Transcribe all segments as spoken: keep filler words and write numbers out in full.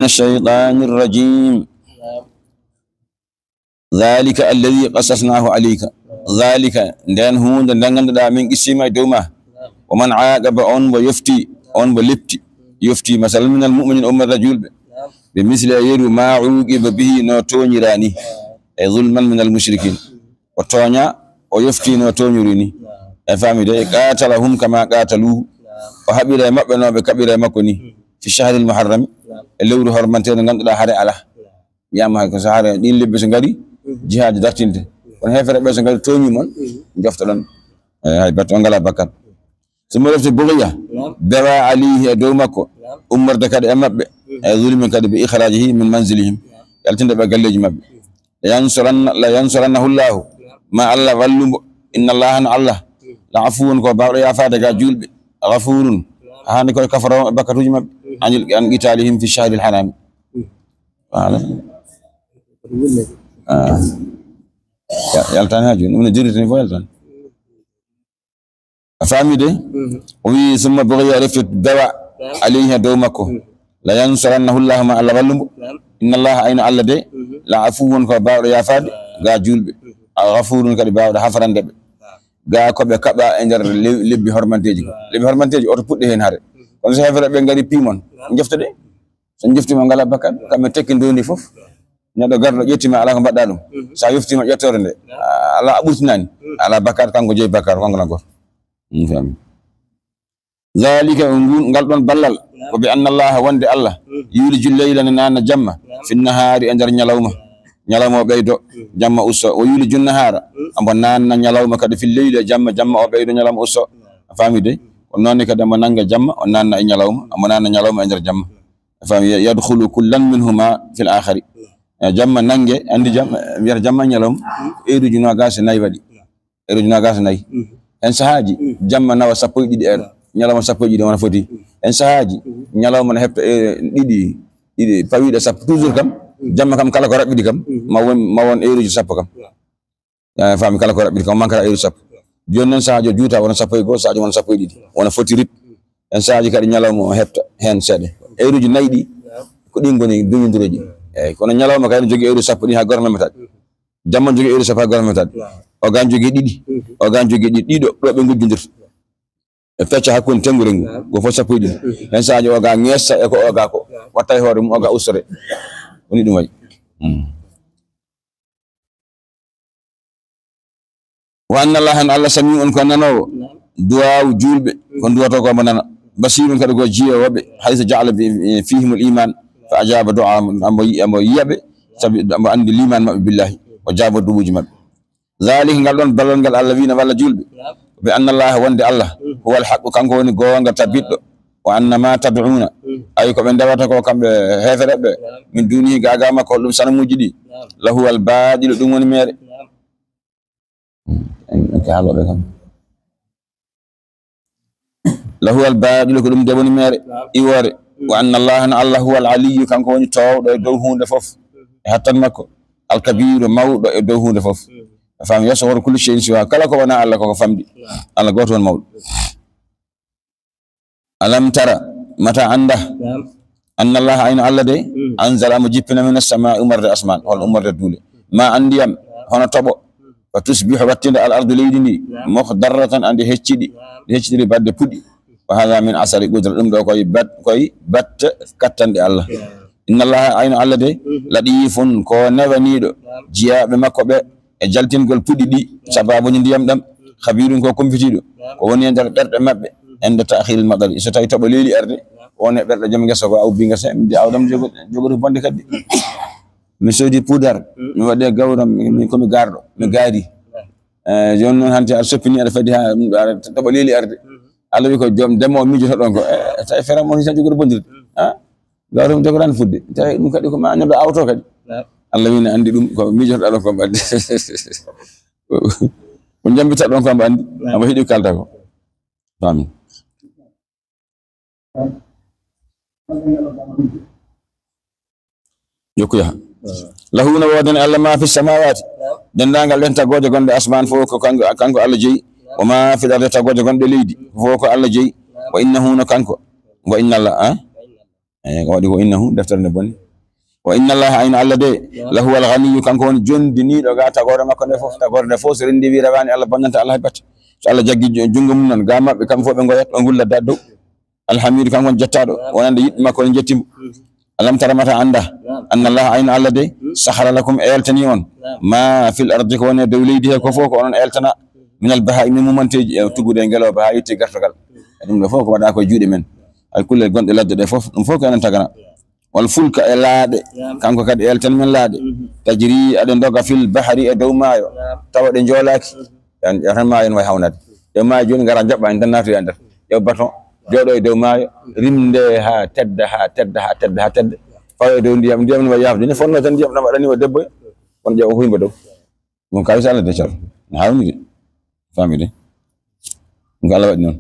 الشيطان الرجيم. ذلك الذي قصصناه عليك. ذلك, nden huunde nde ngannduɗaa min qissii ma e dow ma. ومن عاقب, on mo yofti, on mo lepti, yofti, masalan, من المؤمنين, ummataa juulɓe, بمثل, e yeru, ما عوقب به, no tooñiraa ni, e ظلما من المشركين. O tooña, o yofti no tooñori ni. A faami de, قاتلهم كما قاتلوه. O haɓira e maɓɓe no ɓe kaɓira e makko ni. في الشهر المحرم, e lewru hormanteeru ngannduɗaa hare alaa. Wiyaama hay ko so hare, ɗiin lebbi so ngari, jihaadi dartinte. Kono heeferɓe ɓe so ngari tooñii mon, njoftoɗon. Eh, hay batte, on ngalaa bakkat. ثم, refti, بغي, bewa, عليه, e dow makko, ummorde kadi e maɓɓe, e ظلم, kadi بإخراجه من منزلهم, yaltinde ɓe galleeji maɓɓe. لينصرن, لينصرنه الله, ma Allah wallu mo. إن الله, no Allah, لعفو, ko baawɗo yaafaade ga juulɓe, غفور, haani koye kafaroo e bakkatuuji maɓɓe, عن, عن قتالهم في الشهر الحرام. Voilà. Ah. Ya-, yaltaani haa jooni, ɗum ne jirritini fof yaltaani. A faami de? Mhm. O wi'i, ثم بغي, refti bewa, عليه, dow makko. Mhm. لينصرنه الله, ma Allah wallu mo. Naam. إن الله, ayno Allah de, Mhm. لعفو, ko baawɗo yaafaade, Naam. ga juulɓe. Mhm. غفور, kadi baawɗo hafarande ɓe. Naam. Ga ko ɓe kaɓa e nder le-, lebbi hormanteeji ko. Naam. Lebbi hormanteeji, oto puɗɗe heen hare. Mhm. Kono so heeferɓe ɓe ngari pii mon, Naam. njofte de. So njoftiima ngalaa bakkat, kamɓe tekki ndondi fof. Neɗɗo garɗo ƴettiima, alaa ko mbaɗɗa ɗum. Mhm. So a yoftiima ƴettoore nde, alaa a ɓurtinaani, Mhm. alaa bakkat, kanko jeyi bakkat, kanko na gooto. Mi faami. ذلك, o ngun, ngal ɗoon ballal, Naam. ko بأن الله, wonde Allah, Mhm. يولج الليل, ne naatna jamma, Naam. في النهار, e nder ñalawma. Ñalawma o ɓeydo, Mhm. jamma usto. ويولج النهار, Mhm. omo naatna ñalawma kadi في الليل, jamma, jamma o ɓeydo, ñalawma usto. Naam. A faami de? Mhm. Ko noon ne kadi omo nannga jamma, o naatna e ñalawma, omo naatna ñalawma e nder jamma. A faami, يدخل كلا منهما في الآخر. Eh, jamma nannge, anndi jamma, eh, mbiyata jamma e ñalawma, heure uji noogaas e nayi waɗi. Heure uji noogaas e nayi. Mhm. Heen sahaaji, Mhm. jamma nawa sappo e ɗiɗi heure, ñalawma sappo e ɗiɗi wona foti. Mhm. Heen sahaaji, Mhm. ñalawma na heɓta, eh, ɗiɗi, ɗiɗi pawiiɗe sappo. Toujours kam, Mhm. jamma kam kala ko raɓɓiɗi kam, Mhm. ma won, ma won heure uji sappo kam. Naam. A faami, kala ko raɓɓiɗi kam, mankata heure sappo. Jooni noon, sahaaji o juuta wona sappo e goo, sahaaji wona sappo e ɗiɗi. Wona foti rip. Heen sahaaji kadi ñalawma o heɓta heen seeɗa. Heure uji nayi ɗi, ko ɗi ngoni duñondirooji. Eeyi, kono ñalawma kay no jogii heure sappo ɗi haa gooto memmataa. Jamma jogii heure sappo haa gooto memmataa. O gaan jogii ɗiɗi. O gaan jogii ɗiɗi. Ɗiɗo, ɗo ɓe ngujjondirta. E pecca hakkunde tenngude ngu. Go fof sappo e ɗiɗi. Heen sahaaji o ga ŋeesta e ko o ga ko. Watta e hoore mum o ga ustore. Woni ɗum wayi. Hmm. وأن الله, no Allah, سميع, ko nanoowo, Naam. duwaawu juulɓe, ko nduwatoo ko omo nana. بصير, kadi ko jiyoowo ɓe, حيث جعل ب-، فيهم الإيمان فأجاب دعاءهم, omo yi-, omo yiya ɓe, sabi omo anndi liimaan maɓɓe بالله, o jaaba du'uuji maɓɓe. ذلك, ngal ɗoon ballal ngal Allah wii na walla juulɓe. Naam. بأن الله, wonde Allah, Mm. هو الحق, kanko woni goonga tabitɗo. وأن ما تدعون, Mm. ay ko ɓe ndewata ko kamɓe heefereɓe, Naam. من دونه, gaagaa makko, holɗum sanamuuji ɗi, Naam. لهو الباطل, ɗum woni meere. Naam. En, en haalooɓe kam. لهو الباطل, ko ɗum de woni meere, Naam. iwoore. Mm. وأن الله, no Allah, هو العلي, kanko woni toowɗo e dow huunde fof, e hattan makko. الكبير, mawɗo e dow huunde fof. Mm. A faami, يصغر كل شيء سواه, kala ko wonaa Allah koko famɗi. Naam. Allah gooto woni mawɗo. ألم تر, mata annda, Naam. أن الله, ayno Allah de, Mm. أنزل, omo jippina, من السماء, ummorde asmaan, hol ummorde duule. ما, an ndiyam, Naam. hono toɓo. فتصبح, wattinda, الأرض, leydi ndi, Naam. مخضرة, andi hecciɗi, Naam. ndi heccitiri baɗde puɗi. وهذا من أثر القدرة, ɗum ɗo koye bat-, koye batte kattanɗe Allah. Naam. إن الله, ayno Allah de, Mhm. لطيف, ko newaniiɗo, Naam. jiyaaɓe makko ɓe, e jaltingol puɗi ɗi, Naam. sabaabu ndiyam ɗam, خبير, ko kumpitiiɗo, Naam. ko woni e nder ɓerɗe maɓɓe, عند تأخير المطر, so tawi toɓo leeli arde, Naam. won e ɓerɗe joom ngesa ko awbi ngesa, mi awdam jogo-, jogori bonde kadi. Mi soodi puudar, Mm. mi waɗi e gawram, mi, mi, ko mi garɗo, mi gaari. Naam. Eh, jooni noon hannde aɗa soppini, aɗa fadi haa, aɗa toɓo leeli arde. Mm. Allah wi ko joom ndemo o miijoto ɗon ko, eh, tawi feram on hisa jogori bondirde. Mm. Ha? Gawram jogorani fudde. Tawi ɗum kadi ko ma neɗɗo awto kadi. Naam. Allah wi ne anndi ɗum ko miijotoɗa ɗon ko mbaɗde. Ko jambita ɗon ko mbaɗdi. Naam. Amo hiɗi kalta ko. Faami. Jokku yaha. Naam. Lahu no woodani Allah ma fi samawati. Naam. Denndaangal ɗen tagooje gonɗe asmaan fof ko kanko, kanko Allah jeyi. Naam. Wa ma fil ardi, tagooje gonɗe leydi fof ko Allah jeyi. Naam. Wa innahu, no kanko. Wa inna Allah, ah? Wa inna Allah. Eyi, ko waɗi ko innahu, deftere nde boni. Wa inna Allaha, ayno Allah de, la huwal ganiyyu, kanko woni jondiniiɗo ga tagoore makko nde fof. Tagoore nde fof, so renndi wi rewaani Allah, bonnanta Allah hay batte. So Allah jaggi ju-, junngo mum noon, ga maɓɓe, kamɓe fof ɓe ngoyat, o ngulla da dow. Alhamidu, kanko woni jettaaɗo, wonande yiɗɓe makko ne jetti mo. Alam tara, mata annda, anna Allaha, ayno Allah de, sahara lakum, eltani on, ma fil ardi, ko woni e dow leydi he ko fof, ko onon eltana, minal bahaa'imi, mumanteeji, e tuggude e ngelooba haa yetti gartogal. E ɗum ɗo fof ko waɗa ko e juuɗe men. Hay kulle gonɗe ladde ɗe fof, ɗum fof ko enen tagana. Wal fulka, e laaɗe, kanko kadi eltan men laaɗe. Tajri, aɗe ndoga, fil bahri, e dow maayo, tawa ɗe njoolaaki. Yan, yan maayo no wayi hawnade. Ɗe maayo jooni ngara njaɓɓa en tan naatoya e nder. Ƴeew baton, jooɗo e dow maayo, rimde haa tedda, haa tedda, haa tedda, haa tedda. Fawa e dow ndiyam, ndiyam no wayi yaafde. Ne fonno tan ndiyam ɗam waɗani o debbo. Kono ƴeew o huyba dow. Ɗum kawisa Allah de cal. No hawni de. Fammi de. Ɗum ko Allah waɗi noon.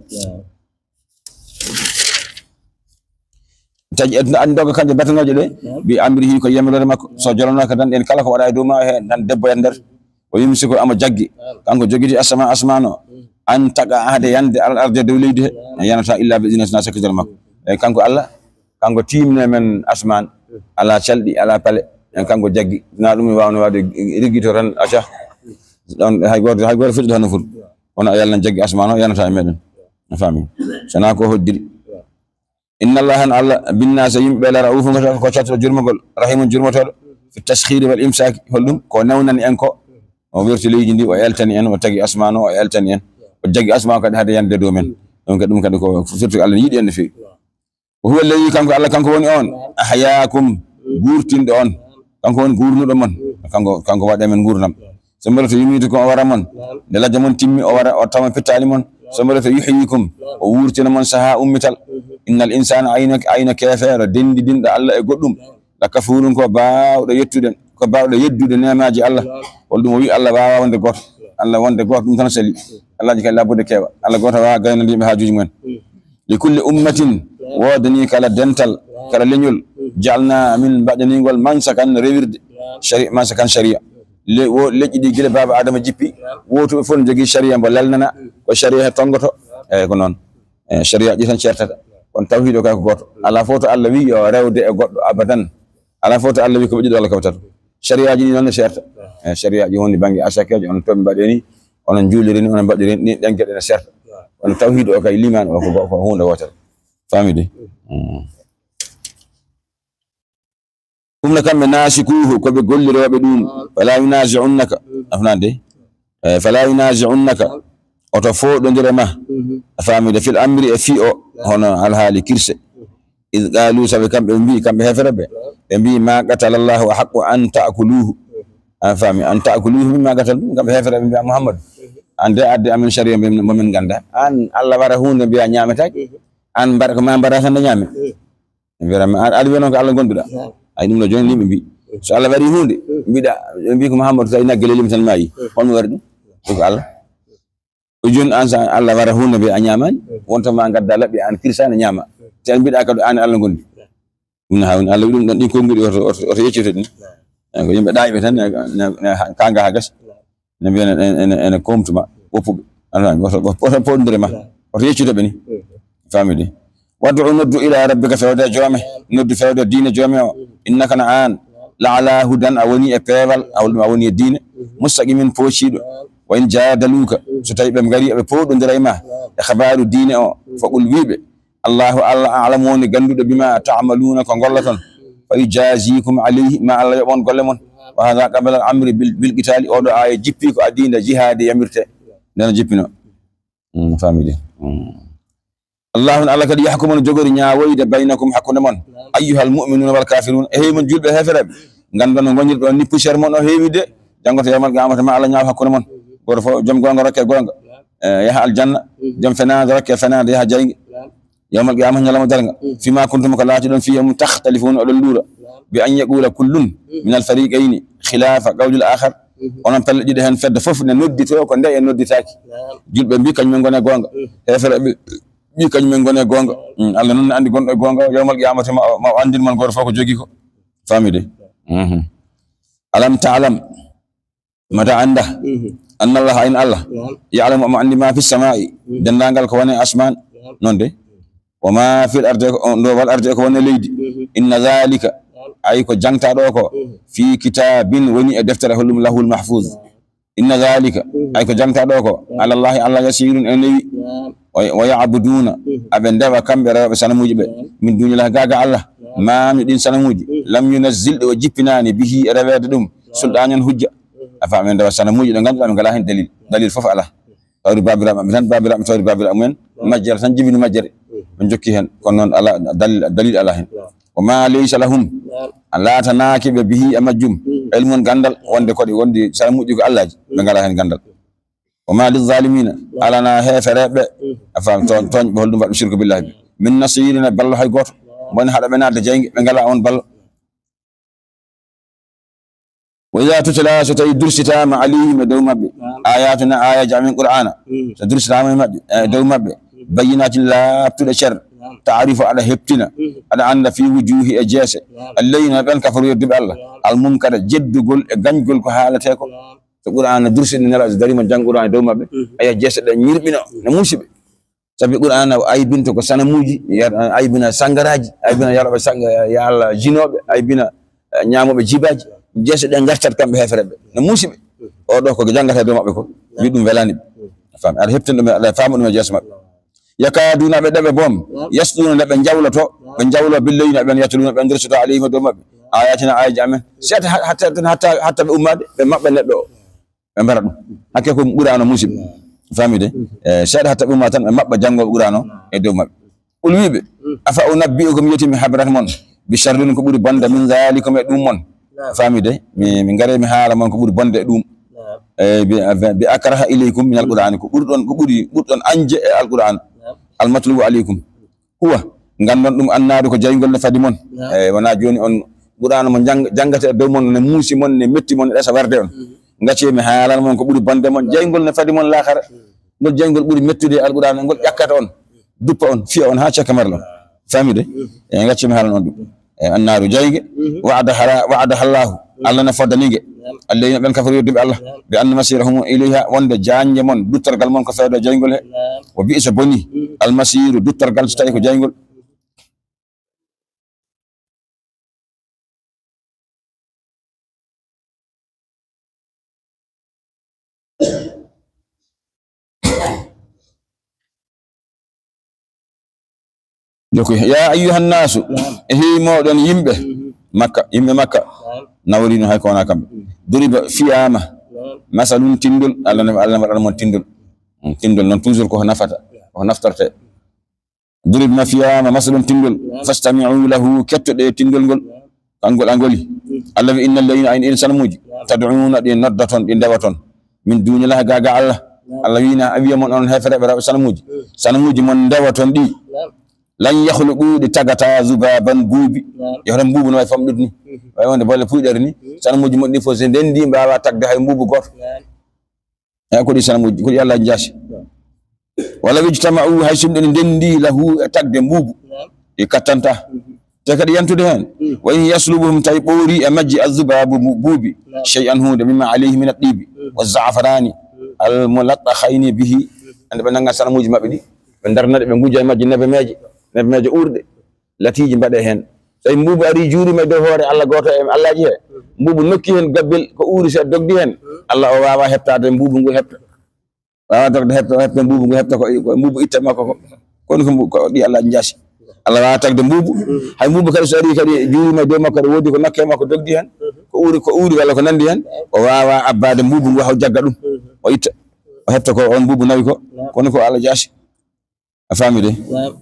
Taƴi, an doga kanje batanooje ɗe, bi amrihi, ko yamiroore makko. So jolanaaka tan, ɗen kala ko waɗa e dow ma he, tan debbo e nder. O yumsiku, amo jaggi. Kanko jogiti asama, asmaan o. An taqa, hade yande, alal ardi, dow leydi he. Yanata illa bi idnihi, sina sakkitoro makko. E kanko Allah, kanko tiimne men asmaan. Ala calɗi, ala pale. En kanko jaggi. Na ɗum mi waawno waɗde riggito tan, acca. Ɗon hay gooto, hay gooto fuɗɗata no fuɗi. Kono o yalnan jaggi asmaan o, yanata e meɗen. A faami? Sana ko hoddiri. Inna Allaha, an Allah, binnaasa, yimɓe ɓe, la ra'ufun, ko cattuɗo jurmagol, rahimun, jurmotooɗo, fi tashkhiri wal imsaki, holɗum? Ko newnani en ko, o werti leydi ndi, o eltani en, o tagi asmaan o, o eltani en. O jaggi asmaan o kadi hade yande dow men. Donc ɗum kadi ko surtout Allah yiɗi en no feewi. Wa huwa alladhi, kanko Allah, kanko woni on, ahyaakum, guurtinɗo on. Kanko woni guurnuɗo mon. Kanko, kanko waɗi men nguurndam. Summa yumiitukum, o wara mon. Nde lajja mon timmi, o wara, o tawa pittaali mon. Summa yuhyiikum, o wuurtina mon sahaa ummital. Innal insaana, ayno, ayno keefeero, denndidinɗo Allah e goɗɗum. La kafuurun, ko baawɗo yettude, ko baawɗo yeddude neemaaji Allah. Holɗum o wi Allah waawaa wonde gooto. Allah wonde gooto, ɗum tan seli. Allahji kadi labbude keewa. Allah gooto waawaa gaynande yimɓe haajuuji mumen. Li kulli ummatin, woodani kala dental, kala leñol, jaalna, min mbaɗani ngol mansakan, rewirde, shari-, mansakan, sharia. Le-, wo-, leƴƴi ɗi gila baaba Adama jippi, wootuɓe fof ne jogii sharia mbo lelnana, ko sharia he tonngoto, eyi ko noon. Eyi, sharia ɗi tan ceertata. Kono tawhiid o kay ko gooto. Alaa fof to Allah wi yo rewde e goɗɗo abadan. Alaa fof to Allah wi ko ɓe ɗiɗo Allah kawtata. Sariyaji ɗi noon ne seerta. Eyi, sariyaji woni bannge asakeejo, onon to ɓe mbaɗe ni, onon njuuliri ni, onon mbaɗiri ni, ɗen geɗe ne seerta. Kono tawhiid o kay, liimaan o ko go-, ko huunde wootere. Faami de? Mm. Ɗum ne kamɓe naasikuuhu, ko ɓe gollirooɓe ɗum. Fala yunazi'unnaka. Afnande? Eh, fala yunazi'unnaka. Oto fooɗondire ma. A faami de? Fil amri, e fii o, hono alhaali kirse. Id qaalu, sabi kamɓe ɓe mbii, kamɓe heefereɓe, ɓe mbii, ma qatalallahu ahaqqu an ta'kuluhu. A faami? An ta'kuluhu, min ma qatal ɗum, kamɓe heefereɓe mbiya, Muhammadu, an de adde amen sariya mbo min ngannda. An Allah wara huunde mbiya ñaametaake. An mbaɗa ko ma mbaɗa tan nde ñaame. Mbiyata mi, an, aɗa wiya noon ko Allah gonduɗa. Ay, ɗum ɗo jooni ni ɓe mbii. So Allah waɗi huunde, mbiɗa, ɓe mbii ko Muhammadu tawi nagge lelima tan maayi. Holno waɗi ɗum? Ɗum ko Allah. O jooni an, so Allah wara huunde mbiya a ñaamaani, wonta ma ngadda laɓɓi an kirsaani ñaama. Te an mbiɗa kadi an Allah gondi. Ɗum ne haawni Allah wi ɗum ɗon, ɗin konnguɗi oto, oto, oto yeccito ɗin. Eh, ko yimɓe ɗaayɓe tan, ne, ne, ne, kaanga haa gasa. Ne mbiya ene, ene, ene koomtuma, woppuɓe. Alaa, oto, oto poondire ma. Oto yeccito ɓe ni. Faami de. Wad'u, noddu, ila rabbika, fewde joome. Noddu fewde diine joome o. Innaka, na an, la ala hudan, a woni e peewal, a woni, a woni e diine. Mustaqimin, poociiɗo. Wa in jaadaluuka, so tawi ɓe ngari, ɓe pooɗondira e ma e xabaaru diine o, faqul, wiiɓe, Allahu, Allah, a'lamu, woni gannduɗo, bima ta'maluuna, ko ngolloton. Fa yujazikum alayhi, ma Allah yoɓ on golle mon. Wa hada qabla al amri bil, bil qitaali, oɗo aaya jippi ko adii nde jihaadi yamirte. Ndeno jippino. Mm, faami de. Mm. Allahu, Allah kadi, yahkumu, no jogori ñaawoyde, baynakum, hakkunde mon. Ayyuhal mu'minuuna wal kaafiruuna, e heewi mon julɓe heefereɓe. Ngannduɗon no ngonirɗon ni, poussière mon o heewi de. Janngo to yawmal qiyaamata ma Allah ñaaw hakkunde mon. Gooto fof, joom goonga rokke goonga. Eh, yaha aljanna. Joom fenaande rokke fenaande, yaha jaynge. Yawmal qiyaamata, ñalawma darnga. Fima kuntum, ko laatiɗon, fiihi e mum, takhtalifuuna, oɗon luura. Bi an yaqula kullun minal fariqayni khilafa qawlil akhar. Onon pelle ɗiɗo heen fedde fof ne nodditoo ko nde e nodditaaki. Julɓe mbii kañum en ngone goonga. Heefereɓe mbii kañum en ngone goonga. Mm, Allah noon ne anndi gonɗo e goonga. Yawmal qiyaamata ma o, ma o anndin mon gooto fof ko jogii ko. Faami de? Mhm. Alam ta'lam. Mata annda. Anna Allah, ayno Allah. Ya'lamu, omo anndi ma fi samaa'i. Denndaangal ko woni e asmaan. Noon de. Wa ma fil ardi, ko, ɗo wal ardi, ko woni e leydi. Inna dhalika, ay ko jangta ɗo ko, fi kitabin, woni e deftere, holɗum, lahul mahfuz. Inna dhalika, ay ko jangta ɗo ko, ala Allahi, Allah yasirun, ene newi. Wa, wa ya'buduna, aɓe ndewa kamɓe rewɓe sanamuji ɓe, min dunillahi, gaga Allah, ma mi ɗin sanamuji, lam yunazzil, ɗe o jippinani, bihi, e rewede ɗum, sultanan, hujja. Afa ɓe ndewa sanamuji ɗe ganduɗa ɓe ngala hen dalil, dalil fof ala. Tawri babiraɓe maɓɓe tan, babiraɓe tawri babiraɓe mumen, majjere tan jibini majjere, ɓe jokki hen, kono noon ala dalil, dalil ala hen. Wa ma laysa lahum, a laatanaaki ɓe, bihi, e majjum, ilmun, gandal, wonde koɗi, wondi sanamuji ko Allaji, ɓe ngala hen gandal. Wa ma lizzalimina, alana heefereɓe, a faam, tooñ, tooñɓe, holɗum waɗɓe shirku billahi ɓe, min nasirina, ballo hay goto, woni haɗa ɓe nadde jeyge, ɓe ngala on ballo. Wa idha tutla, so tawi dursitama, alayhim, e dow maɓɓe, ayatuna, ayaji amen Qur'ana, so dursitama e maɓɓe, e dow maɓɓe, bayyinatin, laaɓtuɗe cer, ta'rifu, aɗa heptina, aɗa anda, fi wujuhi, e jeese, alladhina, ɓen, kafaru, yedduɓe Allah, al munkara, jeddugol e gañgol ko haalate ko. So Qur'ana dursiɗe, Nelaɗo so darima jang Qur'ana e dow maɓɓe, a yiya jeese ɗe ñirɓino, no muusi ɓe. Sabi Qur'ana o aybinto ko sanamuji, yar-, aybina sangaraji, aybina yaroɓe sang-, ya Allah, jinoɓe, aybina, eh, ñaamoɓe jibaji. Jeese ɗe gartat kamɓe heefereɓe. No muusi ɓe. O ɗo ko jangata e dow maɓɓe ko, wi ɗum welani ɓe. A faami? Aɗa heptina ɗum, aɗa faama ɗum e jeese maɓɓe. Yakaduna, ɓe ɗeɓe boom. Yasduna, nde ɓe jawloto, ɓe jawlo, billeyna, ɓen yatluna, ɓen dursoto, alayhim, e dow maɓɓe, ayatina, ayaji amen. Seeɗa ha-, hatta, hatta, hatta ɓe ummaade, ɓe maɓɓa neɗɗo o. Ɓe mbara ɗum. Hakke ko Qur'ana musiɓɓe. Faami de? Eh, seeɗa hatta ɓe umma tan, ɓe maɓɓa janngooɓe Qur'ana o e dow maɓɓe. Qul, wiɓe, afa unabbi'ukum, yetimi habrata mon, bi sharrin, ko ɓuri bonde, min dhalikum, e ɗum mon. Faami de? Mi, mi ngare mi haala mon ko ɓuri bonde e ɗum. Eh, bi, bi akraha ilaykum min alqur'ani, ko ɓurɗon, ko ɓuri, ɓurɗon añde e alqur'an. Almatlubu alaykum. Huwa, nganndon ɗum, annaaru, ko jayngol ne fadi mon. Naam. Eey, wonaa jooni on Qur'aana mo jang-, janngata e dow mon, ne muusi mon, ne metti mon, ne ɗasa warde on. Mhm. Ngati mi haalana mon ko ɓuri bonde mon, jayngol ne fadi mon laakara. Mhm. Ngol jayngol ɓuri mettude e Alqur'aana, ngol ƴakkata on, duppa on, fiya on haa cakka marla on. Faami de? Mhm. Eey, ngati mi haalana on ɗum. E annaaru jayge, mhm, wa'adaha, wa'adaha Allaahu, mhm, Allah na foddani nge. Naam. Alladhina, ɓen kafaru, yedduɓe Allah, naam, bi anna masirahum ilayha, wonde jaange mon, duttorgal mon ko fewdo jayngol he. Naam. Wa bi'sa, boni, mhm, almasiru, duttorgal so tawi ko jayngol. Jokki. Ya ayyuhan nasu, naam, e hey mooɗon yimɓe, mhm, Makka, yimɓe Makka, naam, nawrino hay ko wona kamɓe. Mhm. Duriba, fiyama, naam, masalun, tindol, Allah ne, Allah ne waɗana mon tindol. Mm, tindol noon toujours ko nafata, ko naftorte. Duribna, fiyama masalun, tindol. Fastami'u lahu, kettoɗe tindol ngol. Kangol angoli. Allah wi, innal ladhina, ayni en sanamuji. Tad'una, ɗi noddaton, ɗi ndewaton. Min dunillahi, gaga Allah. Allah wina, a wiya mon on hefereɓe rewɓe sanamuji. Sanamuji mon ndewaton ɗi. Lan yakhluqu, ɗi tagata zubaban, buubi. Yo tan buubu no way famɗude ni. Way wonde bolle puyɗere ni. Sanamuji mon ɗi fof so ndendi mbawa tagde hay mbuubu goto. E ko ɗi sanamuji, ko ɗi Allah jaasi. Walaw ijtama'u, hay sinno ɗi ndendi, lahu, e tagde mbuubu, naam, ɗi kattanta. Mhm. Te kadi yantude heen. Mm. Wa in yaslubuhum, tawi ɓoori e majji, azzubabu, bu-, buubi, naam, shay'an, huunde, mimma alayhi min at-tibi, mm, wa za'farani, mm, al-mulattakhayni bihi. Mm. Ande ɓe nannga sanamuji maɓɓe ɗi, ɓe darna ɗe, ɓe nguja e majji nebemeeje, nebemeeje uurɗe. Latiiji mbaɗe heen. So tawi mbuubu arii juurima e dow hoore Allah gooto e Allaji he, mbuubu nokki heen gabbel ko uuri seeɗa dogdi heen, Allah o waawaa heɓtaade mbuubu ngu heɓta. Waawaa dogde heɓta, heɓta mbuubu ngu heɓta ko, ko mbuubu itte makko ko. Kono ko mbu-, ko ɗi Allah jaasi. Allah waawaa tagde mbuubu. Hay mbuubu kadi so arii kadi juurima e dow makko, aɗa woodi ko nokke makko dogdi heen, ko uuri, ko uuri walla ko nanndi heen, o waawaa abbaade mbuubu ngu haw jagga ɗum, o itta. O heɓta ko on mbuubu nawi ko. Kono ko Allah jaasi. A faami de? Naam.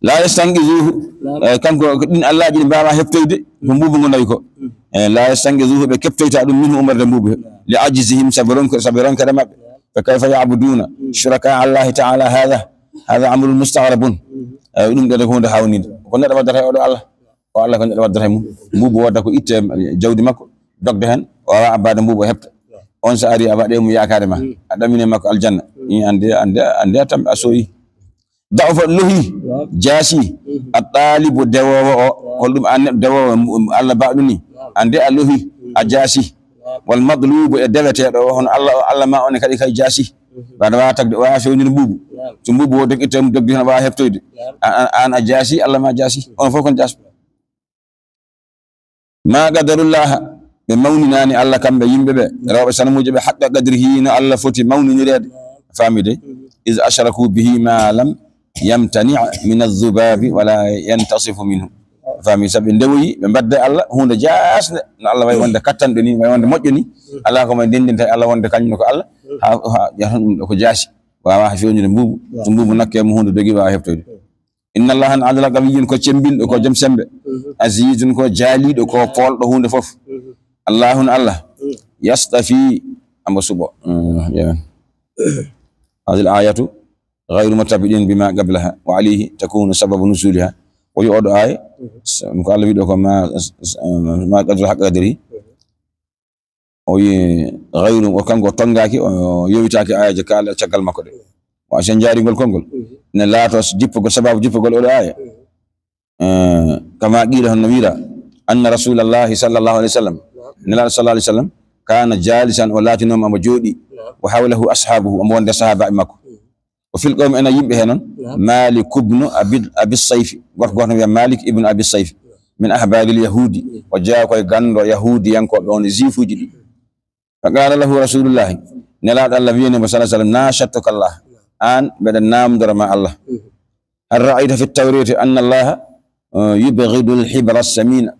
La yastanqizuhu. Naam. Eh, kanko ko ɗin Allaji ɗi mbaawa heɓtoyde ko mbuubu ngu nawi ko. Mm. Eh, la yastanqizuhu, ɓe keɓtoyta ɗum, minhu, ummorde mbuubu he. Naam. Li ajzihim, sabu ronk-, sabu ronkere maɓɓe. Naam. Fa kayfa ya'buduna, mm, shuraka Allahi ta'ala, hadha, hadha amrun mustaghrabun. Mm. Eh, ɗum ɗo ko huunde hawnide. Ko neɗɗo waddata e oɗo Allah? O Allah ko neɗɗo waddata e mum. Mbuubu wooda ko itte jawdi makko, dogde heen, o waawaa abbaade mbuubu o heɓta. On so arii a waɗe mo yaakaare ma, a ɗamine makko aljanna. Ni ande, ande, ande a tam-, a sooyi. Da'ufa, lohi, jaasi, at-talibu, dewoowo o, holɗum an neɗɗo dewoowo, Allah baaɗo ni, ande a lohi, a jaasi. Wal matlubu, e deweteeɗo o, hono Allah o, Allah ma on kadi kay jaasi. Waɗa waawa tagde, o waawa fewnude mbuubu. So mbuubu o doggi, itta mo dogdi tan, o waawa heɓtoyde. An, an, an a jaasi, Allah ma jaasi. On fof kon jaasi. Ma qadarullaha, ɓe mawninaani Allah kamɓe yimɓe ɓe, rewɓe sanamuuji ɓe, haqqa qadrihi, no Allah foti mawninireede. Faami de? Iz ashraku bihi ma lam yamtani min adh-dhubabi wala yantasifu minhu. Faami, sabu ɓe ndewoyi, ɓe mbadda Allah huunde jaasnde, no Allah wayi wonde kattanɗo ni, wayi wonde moƴƴo ni. Alaa ko mo ndenndinta e Allah wonde kañum ko Allah. Ha, ha, jahata ɗum ɗo ko jaasi. Waawa fewnude mbuubu. So mbuubu nakke mo huunde dogi, waawa heɓtoyde. Inna Allaha, an Allah, qawiyyun, ko cemmbinɗo, ko joom semmbe. Azizun, ko jaaliiɗo, ko poolɗo huunde fof. Allahun Allah, yastafi, ambo suɓo. Mm, yewen. Hadhihi al-ayatu ghayru murtabitin bima qablaha wa alayhi takunu sababu nuzuliha. O yo oɗo aaya, ko Allah wiɗo ko ma, ma qadru haqqa qadri. O yi ghayru, o kanko tonngaaki, o yowitaaki aayaji kaala caggal makko ɗe. Wa sen njaari ngol konngol. Ne laato jippugol, sababu jippugol oɗo aaya. Eh, kama qila, hono wiira, anna rasulallahi sallallahu alaihi wasallam, Nelaaɗo sallallahu alaihi wasallam, kana jalisan, o laatinooma omo jooɗi, wa hawlahu ashabuhu, omo wonde sahaabaɓe makko. O fil qawmi, ena yimɓe he noon, Malik ibnu Abi, Abi Sayfi, goto goto wiya Malik ibnu Abi Sayfi, min ahbaril yahudi, o jeyaa koye ganndo yahudiyankooɓe, on juifuuji ɗi. Fa qala lahu rasulullahi, Nelaaɗo Allah wiini mo sallallahu alaihi wasallam, nashattuka Allah, an mbeɗa namdora ma Allah. Hal ra'ayta fi tawrati anna Allah, eh, yubghidul hibra samina?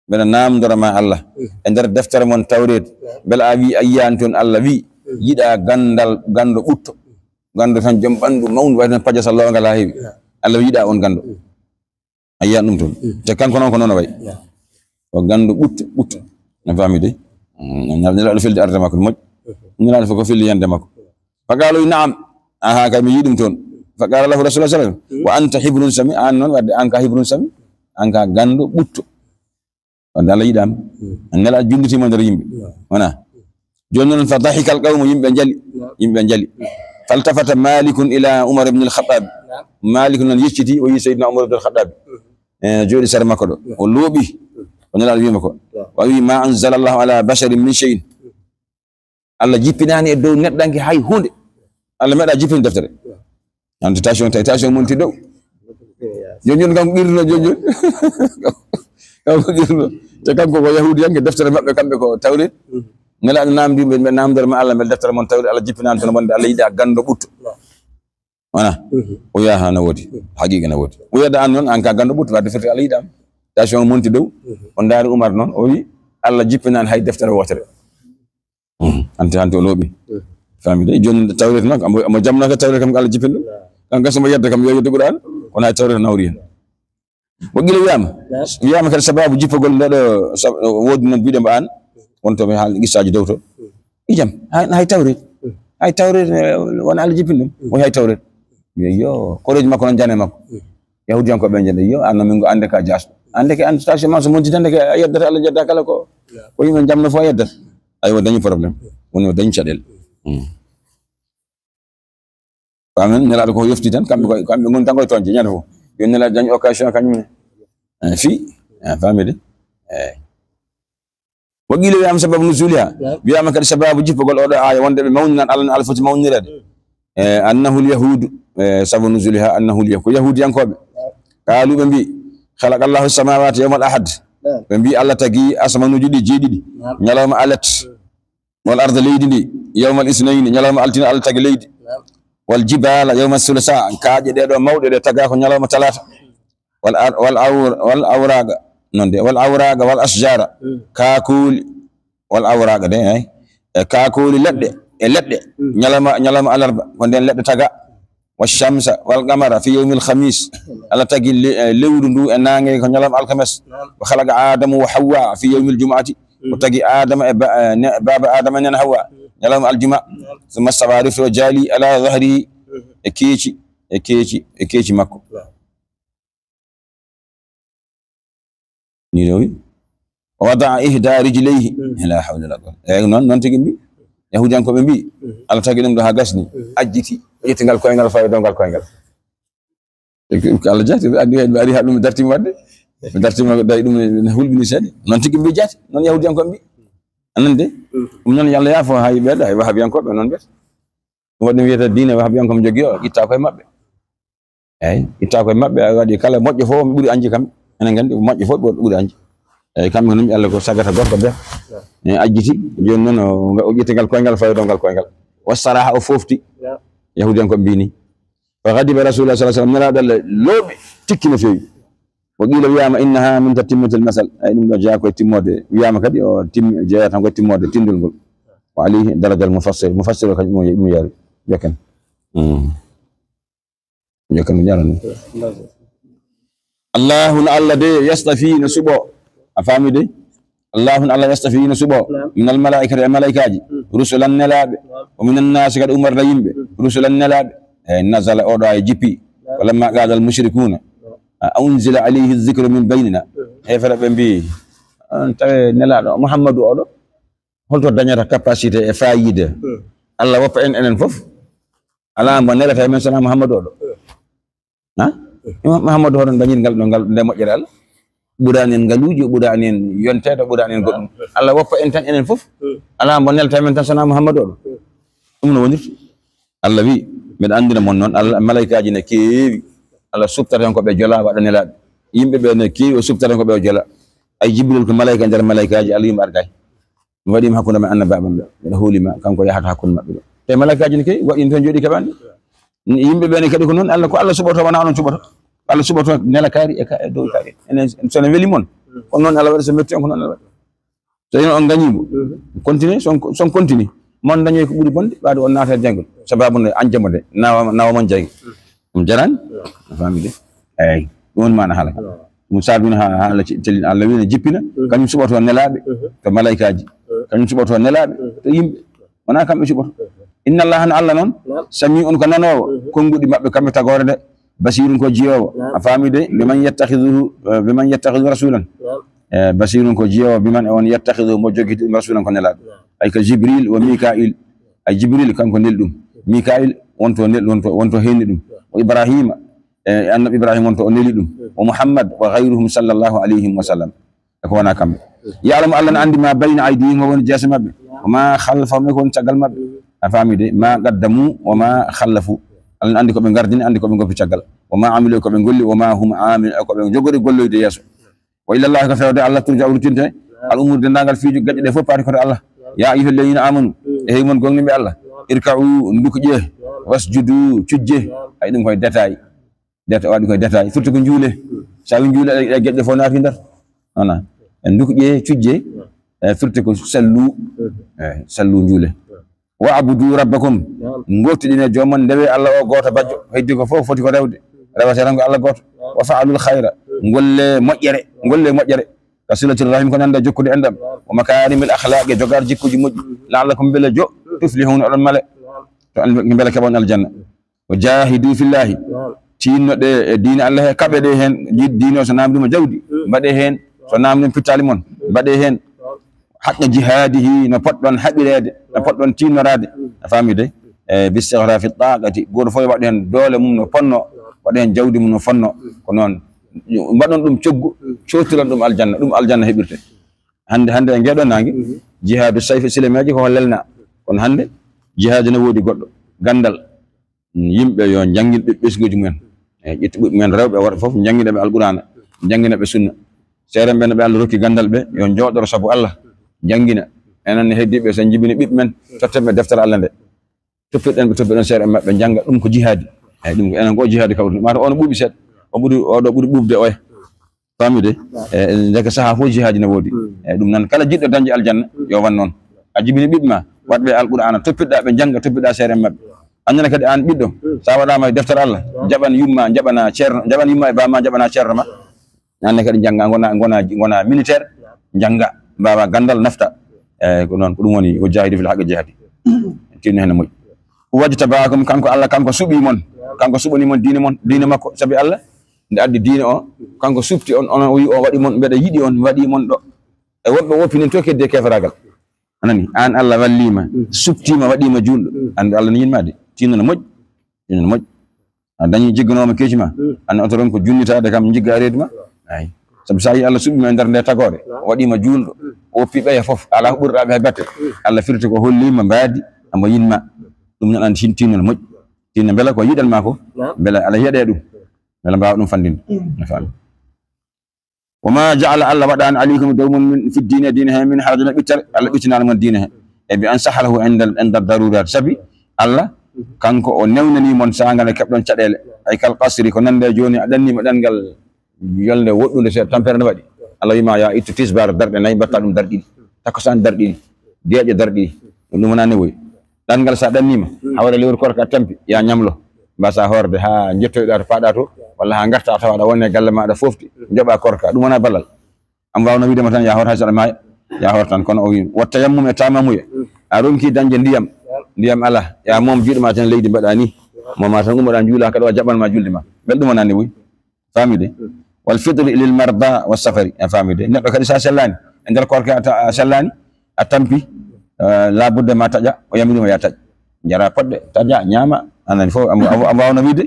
Mbeɗa namdora ma Allah. E nder deftere mon tawreet, mbela a wi a yiyaani toon Allah wi, yiɗa ganndal, ganndo ɓutto. Ganndo tan joom ɓanndu mawndu, wayi tan pajasal loongal haa heewi. Allah wi yiɗa on ganndo. A yiyaani ɗum toon. Te kanko noon ko noon o wayi. Ko ganndo ɓutto, ɓutto. A faami de? Mm, Nelaaɗo felde arde makko, moƴƴi. Nelaaɗo fof ko felde yande makko. Fa qaalu, na'am. Aha, kay mi yiɗi ɗum toon. Fa qala lahu rasulullah sallallahu alaihi wasallam, wa anta hibrun sami, an noon wadde an ka hibrun sami, an ka ganndo ɓutto. Wadde Allah yiɗaama. Nelaaɗo junnditiima nder yimɓe. Wona? Jooni noon, fa dahika al qawmu, yimɓe njali. Yimɓe njali. Faltafata Malikun ila Umar ibn al-Khattab. Malik noon yecciti, o yi Seydina Umar ibn al-Khattab. Eh, jooɗi sere makko ɗo. O looɓi. O Nelaaɗo wiima ko. O wi, ma anzala Allahu ala basharin min shay'in. Allah jippinaani e dow neɗɗanke hay huunde. Allah meeɗa jippinde deftere. An tentation, tentation monti dow. Jooni jooni kanko qirruno jooni jooni. Kanko qirruno. Te kanko ko yahudiyanke, deftere maɓɓe kamɓe ko tawreet. Nelaaɗo namdi ɓe, ɓe namdor ma Allah, mbel deftere mon tawreet, Allah jippinaani toon wonde Allah yiɗa ganndo ɓutto. Wona? O wiya, ha, no woodi. Haqiqa no woodi. O wiyata an noon, an ka ganndo ɓutto, wadde firti Allah yiɗaama. Tentation monti dow. O ndaari Umar noon, o wi, Allah jippinaani hay deftere wootere. Hante, hante o looɓi. Faami de, jooni tawreet noon, omo, omo jamnaka tawreet kam ko Allah jippini ɗum. Kanko so mo yedda kam, yo yeddu Qur'an, kono hay tawreet nawri hen. Wa qila wiyama, wiyama kadi sababu jippagol nde ɗo, sab-, woodi noon biɗo mbo an, wonto mi haal qissaaji dow to. Ijam, hay, hay tawreet. Hay tawreet, eh, wona Allah jippini ɗum. O hay tawreet. Wiya, yo, koreeji makko noon jane makko. Yahudiyankooɓe ɓe njeɗa, yo, an noon min ngo annde ka jaasɗo. Annde ke an station ma so monti tan, annde ke a yeddata Allah, jedda kala ko, ko yimɓe jamno fof a yeddata. Aywa, dañi problème. Woni o dañi caɗeele. Paamen, Nelaaɗo ko yofti tan, kamɓe ko, kamɓe ngoni tan koye toñde, ñande fof. Yo Nelaaɗo dañ occasion kañum ne. Eh, fii, eh, faami de. Eh. Wa qila wiyama sababu nuzuliha. Wiyama kadi sababu jippagol oɗo aaya wonde ɓe mawninan Allah no Allah foti mawnireede. Eh, annahul yahudu, eh, sababu nuzuliha annahul yahudu. Ko yahudiyankooɓe. Qaalu, ɓe mbi, khalaqa Allahu samawati yawmal ahad. Ɓe mbi Allah tagi asamanuuji ɗi jeeɗiɗi. Ñalawma alet. Wal arda, leydi ndi, yawmal isnayni, ñalawma altine Allah tagi leydi. Wal jibala yawma thulasa, kaaƴe ɗe ɗo mawɗe ɗe taga ko ñalawma talaata. Wal ar-, wal awr-, wal awraqa, noon de, wal awraqa wal ashjara, kaakooli, wal awraqa de, ay. E kaakooli leɗɗe, e leɗɗe, ñalawma, ñalawma alarba, ko nden leɗɗe taga. Wa shamsa wal qamara fi yawmil khamis. Allah tagi le-, eh, lewru ndu e naange ko ñalawma alkames. Wa khalaqa Adama wa Hawwa fi yawmil jumu'ati. O tagi Adama e ba-, eh, ne-, baaba Adama e nena Hawwa. Ñalawma aljuma. Thumma stawa, rifti o jaali ala dhahri, e keeci, e keeci, e keeci makko. Ni ɗo wi. Wa wada'a ihda rijlayhi. La hawla wala quwwata. Eyi, noon, noon tigi mbi. Yahudiyankooɓe mbi, Allah tagi ɗum ɗo haa gasni. Ajjiti, o ƴetti ngal koyngal, fawi dow ngal koyngal. E ko, ko Allah jaati, ɓe anndi kay, ɓe ari haa ɗum dartima waɗde. Ɓe dartima, dañi ɗum ne hulɓini seeɗa. Noon tigi mbi jaati, noon Yahudiyankooɓe mbi. Anan de? Ɗum noon yo Allah yaafo haa ɓe ɗa, e Wahabiyankooɓe noon mbiyata. Waɗi ɗum wiyata diine wahabiyan ko mi jogii o, itta koye maɓɓe. Eyi, itta koye maɓɓe, a waɗi kala moƴƴo fof mi ɓuri anji kamɓe. Enen nganndi moƴƴo fof ɓe ɓuri anji. Eyi, kamɓe ko ɗum Allah ko sagata gorko be. E ajjiti, jooni noon o, o ƴetti ngal koyngal, fawi ɗo ngal koyngal. Wassaraha o foofti. Yahudiyan ko mbiini. Fa ghadiba Rasulullah sallallahu alaihi wasallam, Nelaaɗo Allah looɓi tikki no feewi. Wa qila, wiyaama, innaha min tatimmatil masal. Ay, ɗum ɗo jeyaa koye timmoode. Wiyaama kadi o timmi, jeyaa tan koye timmoode tindol ngol. Wa alayhi darajal mufassir. Mufassir o kañum ɗum yari. Jokken. Mm. Jokken mi jarani. Allahu no Allah de yastafi no suɓo. A faami de? Allahu no Allah yastafi no suɓo. Naam. Minal malaa'ikati e malaa'ikaaji. Mm. Rusulan nelaaɓe. Naam. Wa minan naasi kadi umarda yimɓe. Mm. Rusulan nelaaɓe. E nazala oɗo ay jippi. Naam. Falamma qala al mushrikuna. Naam. A unzila alayhi dhikru min baynina. Mm. Heefere ɓe mbi, on tawe nelaaɗo Muhammadu oɗo. Holto dañata capacité e fayida? Mm. Allah woppa en enen fof. Alaa mbo nelata e men sona Muhammadu oɗo. Mm. Ha? Imam Muhammadu hoɗon dañir ngal ɗo, ngal nde moƴƴere Allah? Ɓuraani en ngaluuji, ɓuraani en yonteede, ɓuraani en goɗɗum. Mm. Allah woppa en tan enen fof. Mm. Alaa mbo nelata e men tan sona Muhammadu oɗo. Mm. Ɗum no wonirta. Allah wi, mbeɗa anndina mon noon, Allah, malaykaaji ne keewi. Allah suɓtata heen ko ɓe jola, waɗa nelaaɓe. Yimɓe ɓe ne keewi, o suɓtata heen ko ɓe o jola. Ay Jibril ko malayka nder malaykaaji, Allah wi mo argay. Mi waɗi mo hakkunde ma annabaaɓe ɓe. Mbeɗa hooli ma, kanko yahata hakkunde maɓɓe ɗo. Te malaykaaji ne keewi, waɗi toon jooɗi keɓaani. Yimɓe ɓe ne kadi ko noon, Allah, ko Allah suɓoto, wona onon cuɓoto. Allah suɓoto nelakaari e ka, e dow kaari. Enen, so ne weli mon. Ko noon Allah waɗi, so metti on, ko noon Allah waɗi. So ino on gañiimo, continue, son, son continue. Mon dañoy ko ɓuri bonde, ɓaade on naata e jayngol. Sababu nde an jamo de, nawa, nawa mon jayngol. Ɗum jarani? A faami de? Eyi, ɗum woni maana haala ka. Ɗum saabino ha, ha Allah ce-, celli, Allah wino jippina, kañum suɓoto nelaaɓe to malaykaaji. Kañum suɓoto nelaaɓe to yimɓe. Wona kamɓe cuɓoto. Inna Allah, hano Allah noon, sami on ko nanoowo, konnguɗi maɓɓe kamɓe tagoore de. Basirun ko jiyoowo. Naam. A faami de? Biman yattakhiduhu, eh, biman yattakhidu rasulan. Naam. Eh, basirun ko jiyoowo, biman e on yattakhidu mo jogiti ɗum rasulan ko nelaaɗo. Naam. Ay ka Jibril wa Mika'il. Ay Jibril kanko neli ɗum. Mika'il wonto nel-, wonto, wonto henni ɗum. Naam. Wa Ibrahima. Eh, annabi Ibrahima wonto o neli ɗum. Naam. Wa Muhammad wa ghayruhum sallallahu alayhim wa sallam. E ko wona kamɓe. Ya'lamu, Allah ne anndi ma bayna aydihim, ko woni jeese maɓɓe. Wa ma khalfahum, e ko woni caggal maɓɓe. A faami de? Ma qaddamu wa ma khallafu. Allah ne anndi ko ɓe ngardini, anndi ko ɓe ngoppi caggal. Wa ma amilu, e ko ɓe golli, wa ma hum amil, e ko ɓe jogori golloyde yeeso. Wa ila Allahi, ko fewde Allah turja'u ruttinte al umur, denndaangal fiiji gaƴƴe ɗe fof paati ko to Allah. Ya ayyuha alladhina amanu, e hey mon gomɗinɓe Allah, irka'u, ndukƴe, wasjudu, cujje. Ay ɗum koye détail. Deta-, waɗi koye détail. Firti ko njuule. So a wi njuule, ɗe, ɗe geƴƴe fof naati nder. Wona. E ndukƴe, cujje. E firti ko sallu. E sallu njuule. Wa abudu rabbakum. Naam. Ngootiɗine joomon, ndewe Allah o gooto bajjo. Heddi ko fof foti ko rewde. Rewata tan ko Allah gooto. Wa fa'alul khayra. Ngolle moƴƴere. Ngolle moƴƴere. Ka silatir rahim, ko nanda jokkude enɗam. Wa makarimil akhlaq, e jogar jikkuji moƴƴi. La'allakum, mbele jo, tuflihun, oɗon male. To an, mbele keɓon aljanna. Wa jahidu fillahi. Naam. Tinnoɗe e diine Allah he, kaɓeɗe heen, yiɗ diine o, so namdima jawdi, mbaɗe heen, so namdima pittali mon, mbaɗe heen. Haqqa jihadihi, no potɗon haɓireede, no potɗon tinnoraade. A faami de? E bi istighrafi taqati, gooto fof waɗa heen doole mum no fotnoo, waɗa heen jawdi mum no fotnoo. Ko noon, mbaɗon ɗum coggu, cootiron ɗum aljanna, ɗum aljanna heɓirte. Hannde, hannde e ngeeɗo naange, jihadu sayfi silameeje ko lelna. Kono hannde, jihadu ne woodi goɗɗo, ganndal. Yimɓe yo njanngin ɓe ɓesnguuji mumen. E ƴettu ɓiɓɓe mumen rewɓe e worɓe fof, njanngina ɓe Alqur'aana, njanngina ɓe sunna. Seerenɓe no ɓe Allah rokki ganndal ɓe, yo njooɗoro sabu Allah, njanngina. Enen ne heddiiɓe, so en njibini ɓiɓɓe men, totten ɓe deftere Allah nde. Toppirɗen ɓe, toppirɗen seerenɓe maɓɓe, njannga. Ɗum ko jihaadi. Eyi, ɗum ko enen ko jihaadi kawruɗen. Mata on ɓuuɓi seeɗa. O ɓuri, oɗo ɓuri ɓuuɓde oya. Faami de? E, ndeke sahaa fof jihaadi ne woodi. E, ɗum nan kala jiɗɗo dañde aljanna, yo wan noon. A jibini ɓiɓɓe ma, waɗ ɓe Alqur'aana, toppitɗa ɓe njannga, toppitɗa seerenɓe maɓɓe. Annene kadi aan ɓiɗɗo, sa waɗaama e deftere Allah, jaɓan yumma, jaɓana ceerno, jaɓan yumma e baama, jaɓana ceerno ma. Annene kadi njannga, ngona, ngona, ngona militaire, njannga, mbaawa ganndal, nafta. Eyi, ko noon, ko ɗum woni, wa jahidu fil haqqi jihadi. Tinno heen no moƴƴi. Wajtabaakum, kanko Allah, kanko suɓii mon, kanko suɓanii mon diine mon, diine makko, sabi Allah, nde addi diine o, kanko suɓti on, on o wi o waɗi mon, mbeɗa yiɗi on, mi waɗii mon ɗo. E woɗɓe woppinen to keddi e keferaagal. A nani? Aan Allah walliima, suɓtiima, waɗiima juulɗo. Anndu Allah no yiɗ ma de. Tinno no moƴƴi. Tinno no moƴƴi. A dañi jigganoowo ma keeci ma. Aan oto ron ko junnitaade kam jigga reedu ma. Eyi. Sabu so a yii Allah suɓii ma e nder nde tagoore, o waɗii ma juulɗo, o woppi ɓeya fof, alaa ko ɓurɗaa ɓe hay batte. Allah firti ko holliima mbaadi, omo yiɗ ma. Ɗum noon, an tin-, tinno no moƴƴi. Tinno mbela ko yiɗan maa ko, mbela aɗa yeɗee ɗum. Mbela mbaawa ɗum fanndinde. A faami? Wa ma ja'ala, Allah waɗaani, alaykum, dow mon, min fi diine, diine he, min harajin, ɓittere. Allah ɓittinaani mon diine he. E bi an sahalahu inda, inda darurat. Sabi Allah, kanko o newnanii mon saanga nde keɓɗon caɗeele. Ay kal qasri, ko nande jooni a ɗanniima ɗanngal yolnde woɗɗunde seeɗa, tampere nde waɗi. Allah wiima, "Yaa ittu tisbaar darɗe nayi, mbaɗta ɗum darɗe ɗiɗi. Takkusaan darɗe ɗiɗi. Geeƴo darɗe ɗiɗi." Ɗum wonaa newoyi. Ɗanngal so a ɗanniima, hawre lewru koorka a tampi, yaa ñamlo. Mbaasaa hoorde haa njettoyɗaa to paaɗaa to, walla haa ngartaa tawa aɗa wonde galle ma aɗa foofti, njoɓaa koorka. Ɗum wonaa ballal. Am waawno wiide ma tan, yaa hoor hay so aɗa maaya, yaa hoor tan. Kono o wii, "Wa tayammum e taamamuye." A ronki dañde ndiyam, ndiyam alaa. Yaa moom juuɗe ma tan leydi mbaɗaa ni. Moom ma tan ummoɗaa njuulaa, kaɗa o jaɓan ma julde ma. Mbel ɗum wonaa newoyi. Faamide? Wal fitri lil marda wa safari. A faamide? Neɗɗo kadi so a sellaani, e nder koorka a ta-, a sellaani, a tampi, eh, labudde ma taƴa, o yamiri ma yaa taƴ. Jara poɗɗe, taƴa, ñaama, a nani fof, am, am, am waawno wiide,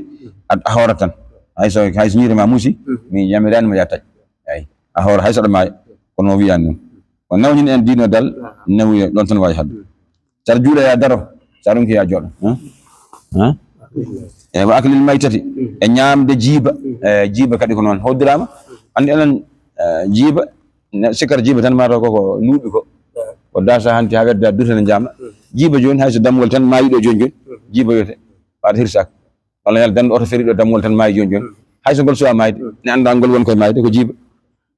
a, a hoora tan. Hay so, hay so ñiiri ma muusi, mi yamiraani ma yaa taƴ. Eyi, a hoora hay so aɗa maaya. Kono o wiyaani ɗum. O nawnin en diino dal, newuya ɗon tan waawi haɗde. So aɗa juula yaa daro, so aɗa ronki yaa jooɗo. Hã? Hã? E wa aklil maytati, e ñaamde jiiba, e jiiba kadi ko noon hoddiraama. Anndi enen, eh, jiiba, ne-, sikkata jiiba tan mataw koko luuɓi ko. Ko dasa hanti haa wedda dutana jaama. Jiiba jooni hay so dammuwol tan maayi ɗo jooni jooni, jiiba wiyete. Waɗa hirsaaka. Walla yalla danɗo oto feriɗo dammuwol tan maayi jooni jooni. Hay so ngol suwaa maayde, ne annda ngol won koye maayde ko jiiba.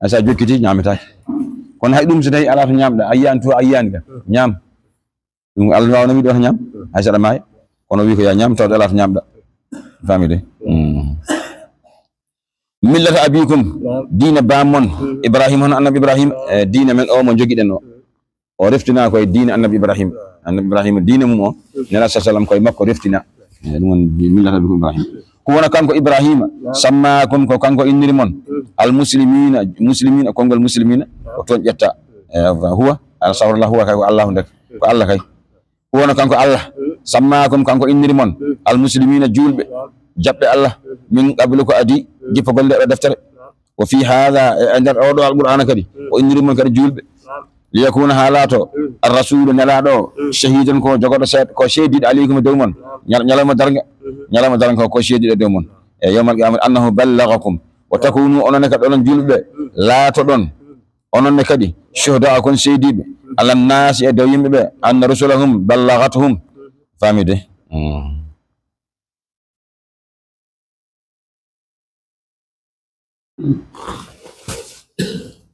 Hay so a jokkiti ñaametaake. Kono hay ɗum so tawi alaa to ñaamɗa, a yiyaani to, a yiyaani ka. Ñaam. Ɗum Allah waawno wiide wata ñaam, hay so aɗa maaya. Kono wii ko yaa ñaam, tawde alaa to ñaamɗa. Faamide? Mm. Millata abikum, diina baam mon, Ibrahima, hono annabi Ibrahima, e diina men o mo jogiɗen o. O reftinaa koye diina annabi Ibrahima. Annabi Ibrahima, diina mum o, Nelaaɗo sallallahu alaihi wasallam koye makko reftinaa. E ɗum woni millata abikum Ibrahima. Ko wona kanko Ibrahima, sammaakum, ko kanko inniri mon, al muslimina, muslimina, konngol muslimina, ko toon ƴetta. E, huwa, astaghfirullah, huwa kay ko Allahu ndeke. Ko Allah kay. Ko wona kanko Allah, sammaakum, kanko inniri mon, al muslimina, juulɓe, jaɓɓe Allah, min qablu, ko adii, jippagol nde ɗo deftere. Wa fi haada, e, e nder oɗo Alqur'aana kadi, o inniri mon kadi juulɓe. Liyakuna, haa laato, ar rasulu, nelaaɗo o, shahidan, ko jogoɗo seed-, ko seediiɗo, alaykum, e dow mon. Ñal-, ñalawma darnga, ñalawma darnga ko, ko seediiɗo e dow mon. E yawmal qiyamati, annahu ballagakum. Wa takunu, onon ne kadi onon juulɓe, laatoɗon. Onon ne kadi, shuhada, kon seediiɓe, ala nnaasi, e dow yimɓe ɓe, anna rusulahum ballagathum. Faamide? Mm.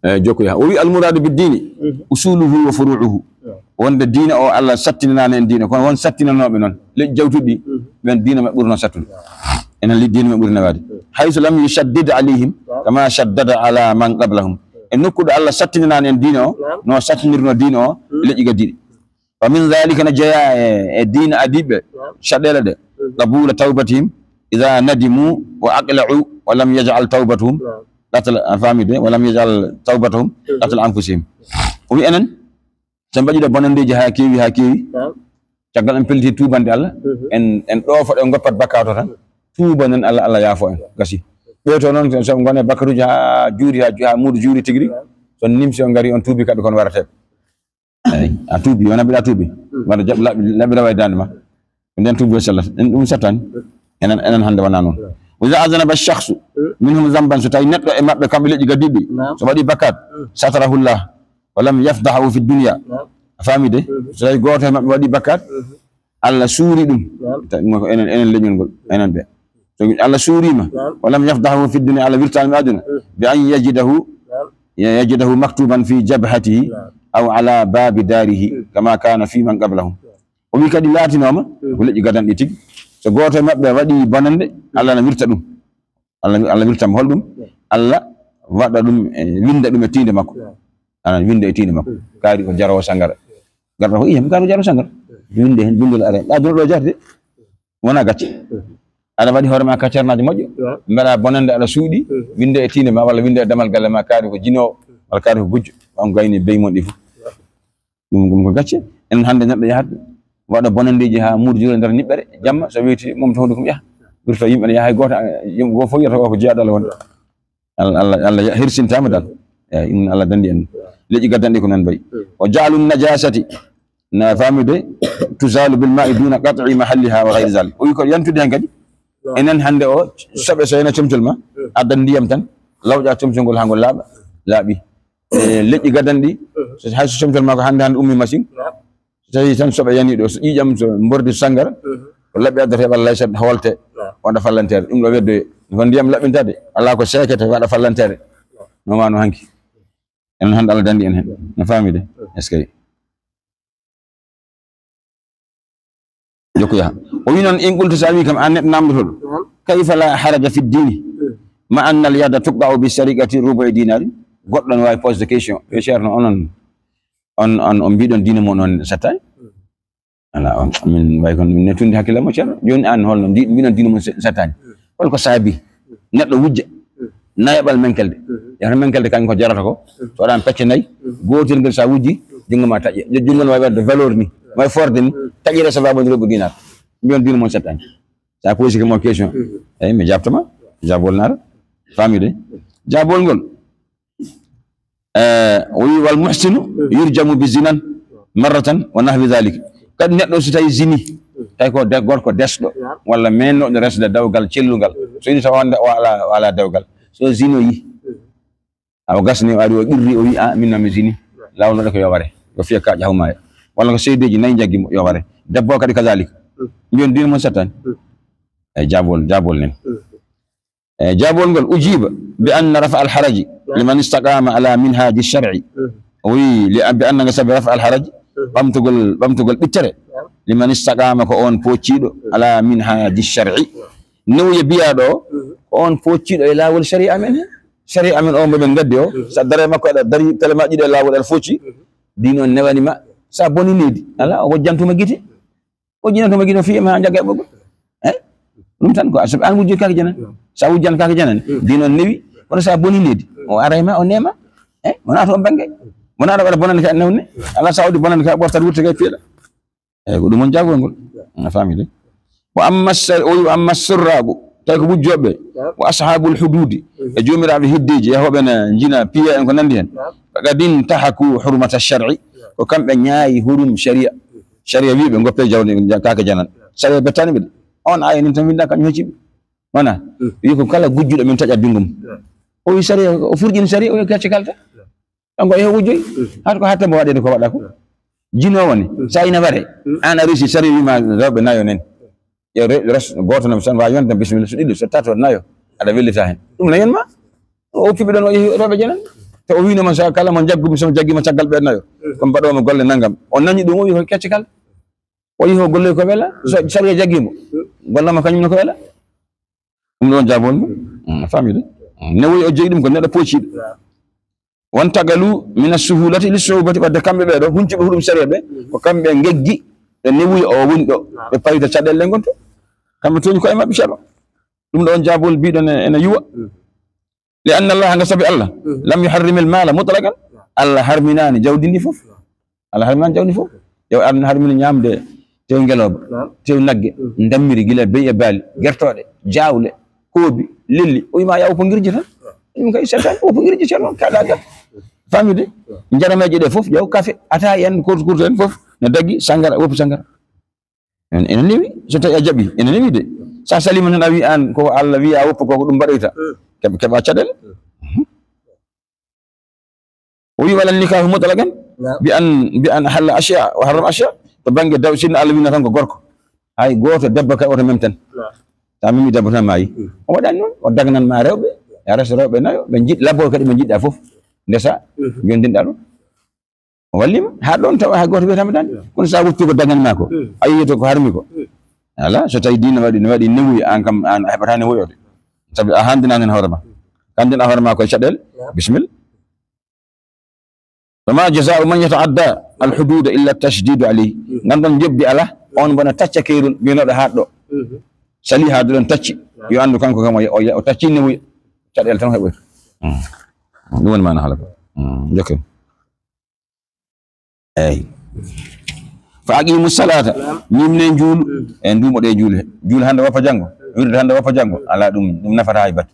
E, jokku yaha. O wi, al muradu bid diini, usuluhu wa furuuhu. Wonde diina o, Allah sattinanaani en diina, kono won sattinanooɓe noon, leƴƴi jawtuɗi ɗi, ɓen diina maɓɓe ɓuri noon sattude. Enen li-, diina maɓɓe ɓuri newaade. Haysu lam yushaddid alayhim, kama shaddada ala man qablahum. E nokku ɗo Allah sattinanaani en diina o, no sattinirno diina o, leƴƴi gaddiiɗi. Wa min dhalika, na jeyaa e, e diina adiiɓe, caɗeele ɗe. Qabula tawbatihim, idha nadimu wa aqla'u, wa lam yaj'al tawbatahum, qatla, a faamide, wa lam yaj'al tawbatahum, qatla anfusihim. O wi enen, so en mbaɗi ɗo bonanndeeji haa keewi, haa keewi, caggal en pelliti tuubande Allah, en, en ɗoofo ɗo, en ngoppat bakkaatu tan, tuuba nden Allah, Allah yaafo en, gasi. Ɓe to noon, so, so ngone bakkatuuji haa juuri, haa ju-, haa muudo juuri tigi rigi, so nimsi on ngari, on tuubi kadi kon warate. Eyi, a tuubi, wona mbiɗa tuubi. Mbaɗa jaɓ laɓi, laɓi rawa e daande ma. Nden tuubi o sellat. En ɗum settani. Enen, enen hannde wona noon. Wa iza aznaba shakhsu minhum zamban, so tawi neɗɗo e maɓɓe kamɓe leƴƴi gaddiiɗi, so waɗi bakkat, satarahullah, wa lam yafdahu fi dunya. A faami de? So tawi gooto e maɓɓe waɗi bakkat, Allah suuri ɗum. Ta-, ɗum ko enen, enen leñol ngol, enen ɓe. So Allah suuriima, wa lam yafdahu fi dunya, Allah wirtaani mo aduna, bi an yajidahu, yajidahu maktuban fi jabhatihi aw ala babi darihi, kama kana fi man qablahum. O wi kadi laatinooma ko leƴƴi gadanɗi tigi. So gooto e maɓɓe waɗi bonannde, Allah na wirta ɗum. Allah, Allah wirta mo holɗum? Allah waɗa ɗum, e, winnda ɗum e tiinde makko. Ana winnda e tiinde makko. Kaari ko jaroowo sangara. Garɗo ko, "Iyam, kaari ko jaroowo sangara." Winnde heen, binndol ara. Ɗa aduna ɗo jarde. Wona gacce. Aɗa waɗi hoore ma ka ceernaajo moƴƴo. Mbaɗa bonannde, aɗa suuɗi, winnde e tiinde ma, walla winnde e damal galle ma, kaari ko jinoowo, walla kaari ko gujjo. On gayni bey mon ɗi fof. Ɗum, ɗum ko gacce. Enen hannde neɗɗo yahat waɗa bonanndeeji haa muurjure nder niɓɓere, jamma, so weyti mum to hunnduko mum yaha. Wirta yimɓe ne yaha, hay gooto, yimɓe goo fof yiyata o ko jeyaaɗo Allah wonde. Allah, Allah, Allah ya-, hersintaama dal. Eeyi, inna Allah danndi en. Leƴƴi gaddanɗi ko noon mbayi. O jaalu najasati. Na faami de, tuzalu bil ma'i duna qat'i mahalliha wa ghayri zalik. O wi ko yantude hen kadi. Enen hannde o, soɓe so yana comcol ma, addan ndiyam tan, lawƴa comcol ngol haa ngol laaɓa, laaɓi. E leƴƴi gadanɗi, so, hay so comcol ma ko hannde hannde ummi machine, so tawi tan soɓe yani ɗo, so ƴiiƴam, so mbordi sangara, ko laɓɓi addata heɓa laysa hoolte, waɗa fallanteere. Ɗum ɗo weddoye. Ko ndiyam laɓɓinta de, alaa ko seekete, waɗa fallanteere. No wano hanki. Enen hannde Allah dandi en hen. No faami de? Est-ce que? Jokku yaha. O wi noon, in qulta, so a wi kam, an neɗɗo namdotoɗo, kayfa la haraja fi ddini, ma anna al yada tuqta'u bi sariqati rubu'i dinari? Goɗɗo ne wawi posde question. Yo ceerno, onon, on, on, on mbiɗon diine mon on sattani? Ala, on, min mbawi kon, min nettude hakkille mo ceerno. Joni an holno ndi-, mbiɗon diine mon se-, sattani? Holko saabi neɗɗo wujja nayaɓal menkelde? Yata menkelde kanko jarata ko, so waɗama pecce nayi, gotel ngel sa wujji, junngo ma taƴƴe. Junngo no wawi wadde valeur ni, wawi forde ni, taƴƴere sababu nde rubu dinar. Mbiɗon diine mon sattani. Sa posi ko mo question. Eyyi, mi jaabtoma. Jaabol naata. Faami de? Jaabol ngol. Eh, o wi, "Wal muhsinu yurjamu bi zinan marratan wa nahwi dhalik." Kadi neɗɗo so tawi zini, tawi ko de-, gorko desɗo, walla mennoɗo resde dewgal cellungal. So ini tawa wonde o ala, o ala dewgal. So zinoyi, awa gasni o ari o qirri o wi, "A, min noon mi zini." Laawol waɗa ko yo ware. Ko fiya ka ƴaw maayo. Walla ko seedeji nayi jaggi mo yo ware. Debbo o kadi kadhalika. Mbiyon diine mon sattani. E jaabol, jaabol nen. E jaabol ngol, ujiba bi anna rafa al haraji liman istaqama ala minhaji shar'i. O wi, li, bi anna nga sabi rafa al haraji, ɓamtugol, ɓamtugol ɓittere, liman istaqama ko on pocciɗo, ala minhaji shar'i. Newye biyaɗo o, ko on pocciɗo e laawol shari'a men he. Shari'a men o mo ɓen gaddi o, sa dare makko aɗa dari, tele ma ɗiɗo e laawol aɗa focci, din on newani ma, sa boni nedi, ala, o wojjantuma gite. O jinanto ma gino fiye ma jagga e ɓoggol. Eh? Ɗum tan ko, sabi an wujjirkaaki janani. Sa wujjankaaki janani, din on newi, kono sa boni nedi, o aray ma, o nema. Eh? Wona to on bangge. Wona ɗo waɗa bonande ka nawne. Ala sa wadi bonande ka ɓortat wurte kay piyeɗa. Eh, ko ɗum on jaagol ngol. A faami de. Wa amma sar-, o wi, "Wa amma surragu, tawi ko wujjoɓe, wa ashabul hududi, e joomiraaɓe hiddeji, yahooɓe na jina, piya en ko nandi hen. Faqad intahaku hurmata shar'i, ko kamɓe ñaayi hurum sharia." Sharia wi ɓe ngoppe jawdi, ja-, kaake janan. Sharia bettani ɓe de. On aya nin tan winda kañum hecci ɓe. Wona? Wi ko kala gujjuɗo min taƴa bingum. O wi sharia, o furƴini sharia, o wi gacce kalta. Donc, e wujjoy. Hata ko hatta mo waɗede ko waɗa ko. Jino woni. Sa ina ware. An a resi sharia wima rewɓe nayo nen. Yo re-, res-, goto nam san wa yonta bismillah, so ɗiɗo, so tato, nayo. Aɗa wellita hen. Ɗum nayon ma. O hokkiɓe ɗon, o yehi rewɓe jenen. Te o wino ma, sa kala mo jaggumi, so jaggima caggal ɓe nayo. Ko mbaɗomo golle nangam. O nani ɗum, o wi ko kecce kala. O yehi o golloy ko wela. So sharia jaggimo. Gollama kañum ne ko wela. Ɗum ɗon jaabol mo. Mm, a faami de. Mm, newoyi o jeyi ɗum ko neɗɗo pocciɗo. Wantagalu mina suhulati li suhubati, wadde kamɓe ɓe ɗo, huncuɓe huɗum sariya ɓe, ko kamɓe geggi, ɓe newuya o woni ɗo, ɓe pawita caɗeele ngon to. Kamɓe toñi koye maɓɓe ceerno. Ɗum ɗo on jaabol biɗon ene, ene yuwa. Li anna Allah, nga sabi Allah, lam yuharrimil mala mutlaqan. Allah harminani jawdi ndi fof. Allah harminani jawdi fof. Yo Allah harmini ñamde tew ngelooba, tew nagge, ndammiri gila bey e baali, gertooɗe, jaawle, koobi, lelli. O wima ya woppo ngirji tan. Ɗum kay seetaan, woppo ngirji tan, kaɗa gal. Famide? Jarameeje ɗe fof, ƴeew kafe, ata en, kurto kurto en fof, no daggi, sangara, woppi sangara. En, ene newi, so tawi a jaɓi, ene newi de. Sa salima tan a wi an, ko Allah wi a woppo ko, ko ɗum mbaɗoyta. Keɓ-, keɓa caɗeele. O wi wala nikahu mutlaqan, bi an, bi an ahalla ashya wa harrama ashya. To bangge daw, sinno Allah wino tan ko gorko. Hay goto debbo kay oto memtan. Sa memi debbo tan maayi. O waɗani noon, o dagnan ma rewɓe, ya resa rewɓe nayo, ɓe jiɗ-, labbo kadi ɓe jiɗɗa fof. Ndesa, jondinɗa ɗum. O wallima, ha ɗon tawa hay goto wiyatama dande. Kono sa woppi ko dagani ma ko, a yehi to ko harmi ko. Ala, so tawi diina waɗi, no waɗi newuya, an kam, an a heɓata newuya de. Sabi a handinani hoore ma. Handina hoore ma koye caɗeele, bismillah. Fama jaza'u man yata'adda al-hududa illa tashdidu alayhi. Nganɗon jobdi ala, on bona tacca keerol, mbinoɗo haɗɗo. Sali haɗɗo ɗon tacci. Yo anndu kanko kam o, o, o tacci newuya. Caɗeele tan heɓoy. Ɗum woni maana halaka. Jokken. Eyyi. Fa aqimu salata, ñimne juul, e ndumo ɗe juul, juul hande woppa janngo, wirde hande woppa janngo, ala ɗum, ɗum nafata hay batte.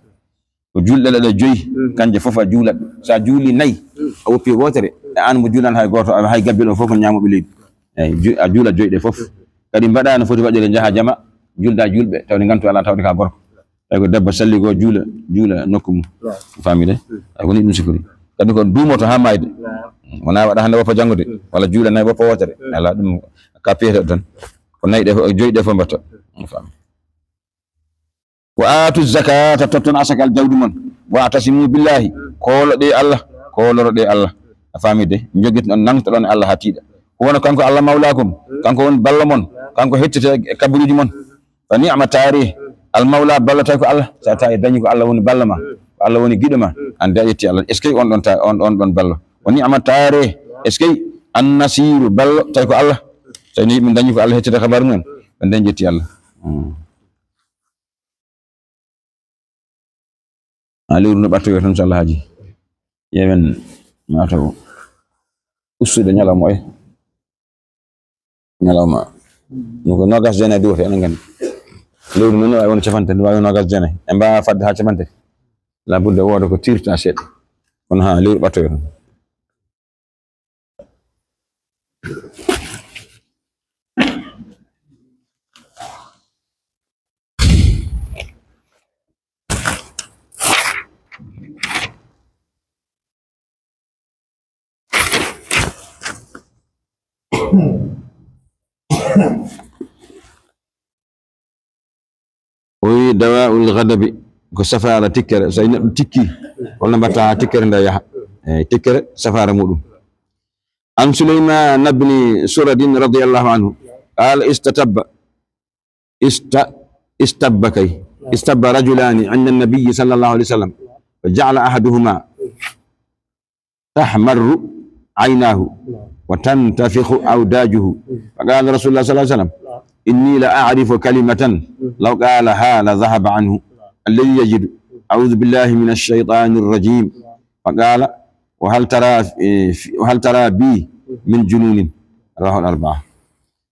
Ko julɗe ɗe joyi, kanje fof a juulat. Sa juuli nayi, a woppi wootere, e an mo juulan hay gooto, hay gabbel o fof ko ñaamoɓe leydi. Eyi, ju-, a juula joyɗe fof. Kadi mbaɗa no foti waɗirde, njaha jama, julda julɓe, tawde ngantu alaa, tawde ka gorko. Tawi ko debbo salli goo juula, juula nokku mum. Naam. Famide? Ay, ko ni ɗum sifori. Kadi ko duumoto haa maayde. Naam. Wonaa waɗa hannde woppa janngo de, walla juula nayi woppa wootere. Alaa ɗum, ka piyete tan. Ko nayi ɗe fof, joyi ɗe fof mbatta. Famide? Wa aatu zakata, totton asakal jawdi mon. Wa atasimu billahi, kooloɗe Allah, kooloroɗe Allah. A famide? Njogitoɗon, nangtoɗon Allah haa tiiɗa. Huwa, kanko Allah mawlaakum, kanko woni ballo mon, kanko hettete e kabaruuji mon. Fa ni'ma taari, al mawla, ballo tawi ko Allah. So a tawi dañi ko Allah woni ballo ma, ko Allah woni giɗo ma, an de a ƴetti Allah. Est-ce que on ɗon ta-, on, on ɗon ballo? Wa ni'ma taari, est-ce que an nasiru, ballo tawi ko Allah. So ni yimɓe dañi ko Allah hettete kabaru mum, ɓe nden ƴetti Allah. Hmm. A lewru no ɓattoyo tan, so Allah haaji. Ƴeewen mataw ustude ñalawma oya. Ñalawma. Ɗum ko nogas jeenayi duwata, enen nganndi. Lewru noon no waawi won capanɗe tati, no waawi won nogas jeenayi. En mbaawa fadde haa capanɗe tati. La budda wooda ko tiirta seeɗa. Kono haa lewru ɓattoyo tan. O wi, dawa'ul ghadabi, ko safaara tikkere. So tawi neɗɗo tikki, holno mbatta haa tikkere nde yaha? Eyi, tikkere, safaara muɗum. An Suleyman ibni Suradin radiyallahu anhu, qala istatabba, ista-, istabba kay, istabba rajulani inda nabiyyi sallallahu alayhi wa sallam, fa ja'ala ahaduhuma tahmarru aynahu wa tantafikhu awdajuhu. Fa qala Rasulullah sallallahu alayhi wa sallam, inni la a'rifu kalimatan law qalaha la dhahaba anhu. Alladhi yajidu, a'udhu billahi minash shaytanir rajim. Fa qala, wa hal tara, eh, fi, wa hal tara bi min jununin? Rawahu al-arba'a.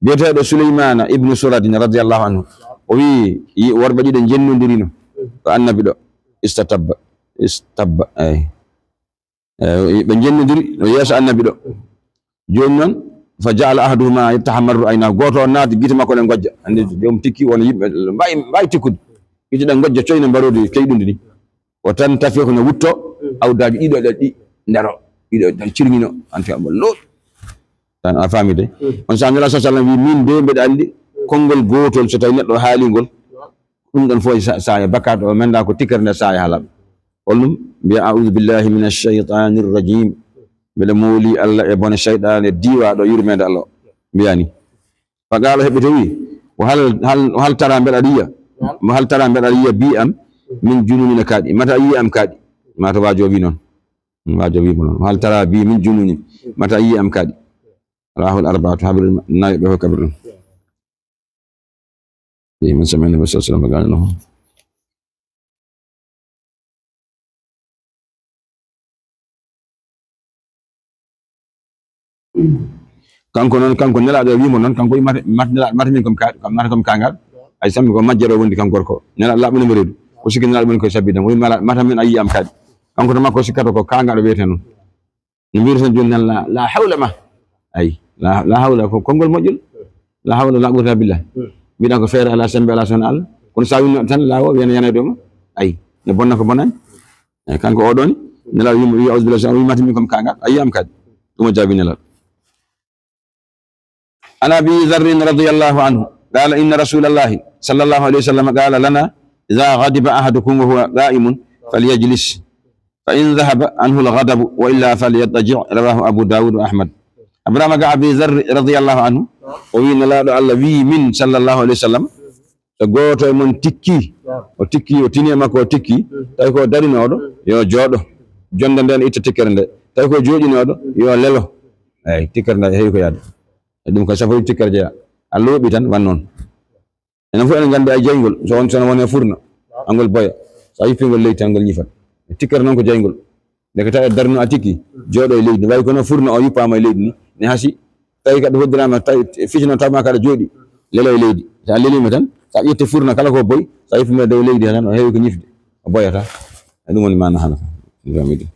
Biyeteeɗo Suleymana ibnu Suradin radiyallahu anhu, o wi, yi-, worɓe ɗiɗo njennodirino ɗo Annabi ɗo. Istatabba, istabba, ay. Eh, ɓe njennodiri no yeeso Annabi ɗo. Jooni noon, fa ja'ala ahaduhuma yatahammarru aynahu. Gooto o naati, gite makko ɗe ngojja. Anndi joom tikki wona yimɓe mbaawi, mbaawi tikkude. Gite ɗe ngojja coyna mbaroodi keyɗundi ni. O tantafikhu, no wutto, awdaaju ɗiɗo ɗe ɗi ndaro. Ɗiɗo ɗe cirŋino. Anti abo looɗi. Tan a faami de. On sa Nula sallam wi, min de mbeɗa anndi konngol gootol, so tawi neɗɗo haali ngol, ɗum ɗon fof sa-, saaya bakkaat o menda ko tikkere nde saaya hala. Holɗum? Mbiya, "A'udhu billahi minash shaytanir rajim." Mbeɗa mooli Allah e bone shayɗaane diiwaaɗo yurmeende Allah o. Mbiya ni. Fa qaala, heɓɓito wi, "Wa hal, hal, wa hal tara, mbeɗa aɗa yiya? Wa hal tara, mbeɗa aɗa yiya bi am min jununina kaaɗi? Mata a yiya am kaaɗi?" Mata waajo wi noon. Waajo wi mo noon. "Wa hal tara bi min jununin? Mata a yiya am kaaɗi?" Rawahul arba'atu, haɓre nayo ɓe fof kaɓri ɗum. Eyi, min sami Annabi sallallahu alaihi wasallam qala lahu. Kanko noon, kanko Nelaaɗo wiimo noon, kanko wi mata, mata Nelaaɗo, mata min kom ka-, mata kom kangal. Ay sambi ko majjere o wondi kanko gorko. Nelaaɗo laaɓuno mo reedu. O sikki Nelaaɗo woni koye sabbi ɗum. O wi mala-, mata min a yiya am kadi. Kanko to makko o sikkata ko kangaɗo wiyete noon. No mbiyata tan jooni tan, la, la hawla ma. Ay, la, la hawla ko konngol moƴƴol. La hawla la quwwata billah. Hmm. Mbiɗa ko feere ala, sembe ala, sona Allah. Kono sa winno tan, la o wiyana yana e dow ma. Ay, ne bonna ko bonani. Ay, kanko oɗo ni, Nelaaɗo wimo, wi, "A'udhu billahi, wi mata min kom kangal, a yiyam kadi." Ɗum o jaabi Nelaaɗo. An Abi Dharrin radiyallahu anhu, qala, inna Rasulallahi sallallahu alayhi wa sallam qala lana, idha ghadiba ahadukum wa huwa qa'imun, falyajlis. Fa in dhahaba anhu al-ghadabu wa illa falyattaji'. Rawahu Abu Dawud wa Ahmad. Abrahama ga Abi Dharr radiyallahu anhu, o wi Nelaaɗo Allah wi min sallallahu alayhi wa sallam, so gooto e mon tikki, o tikki, o tini e makko o tikki, tawi ko darinooɗo, yo jooɗo. Jonde nden itta tikkere nde. Tawi ko jooɗinooɗo, yo lelo. Eyi, tikkere nde heewi ko yaade. E ɗum ko safoji tikkere jeeya. A looɓi tan, wan noon. Enen fof eɗen nganndi ay jeyngol, so on, so on woni e furna, angol boya. So a yippii ngol leydi tan, ngol ñifat. E tikkere noon ko jeyngol. Ndeke tawi a darino a tikki, jooɗo e leydi. Wayi kono furna o yuppaama e leydi ni, ne hasi, tawi kaɗa hoddiraama, tawi fitino tawma kaɗa jooɗi, lelo e leydi. So a leliima tan, so a ƴetti furna kala ko boy, so a yippiima e dow leydi tan, o heewi ko ñifde, o boyata. E ɗum woni maana hana. Famidi.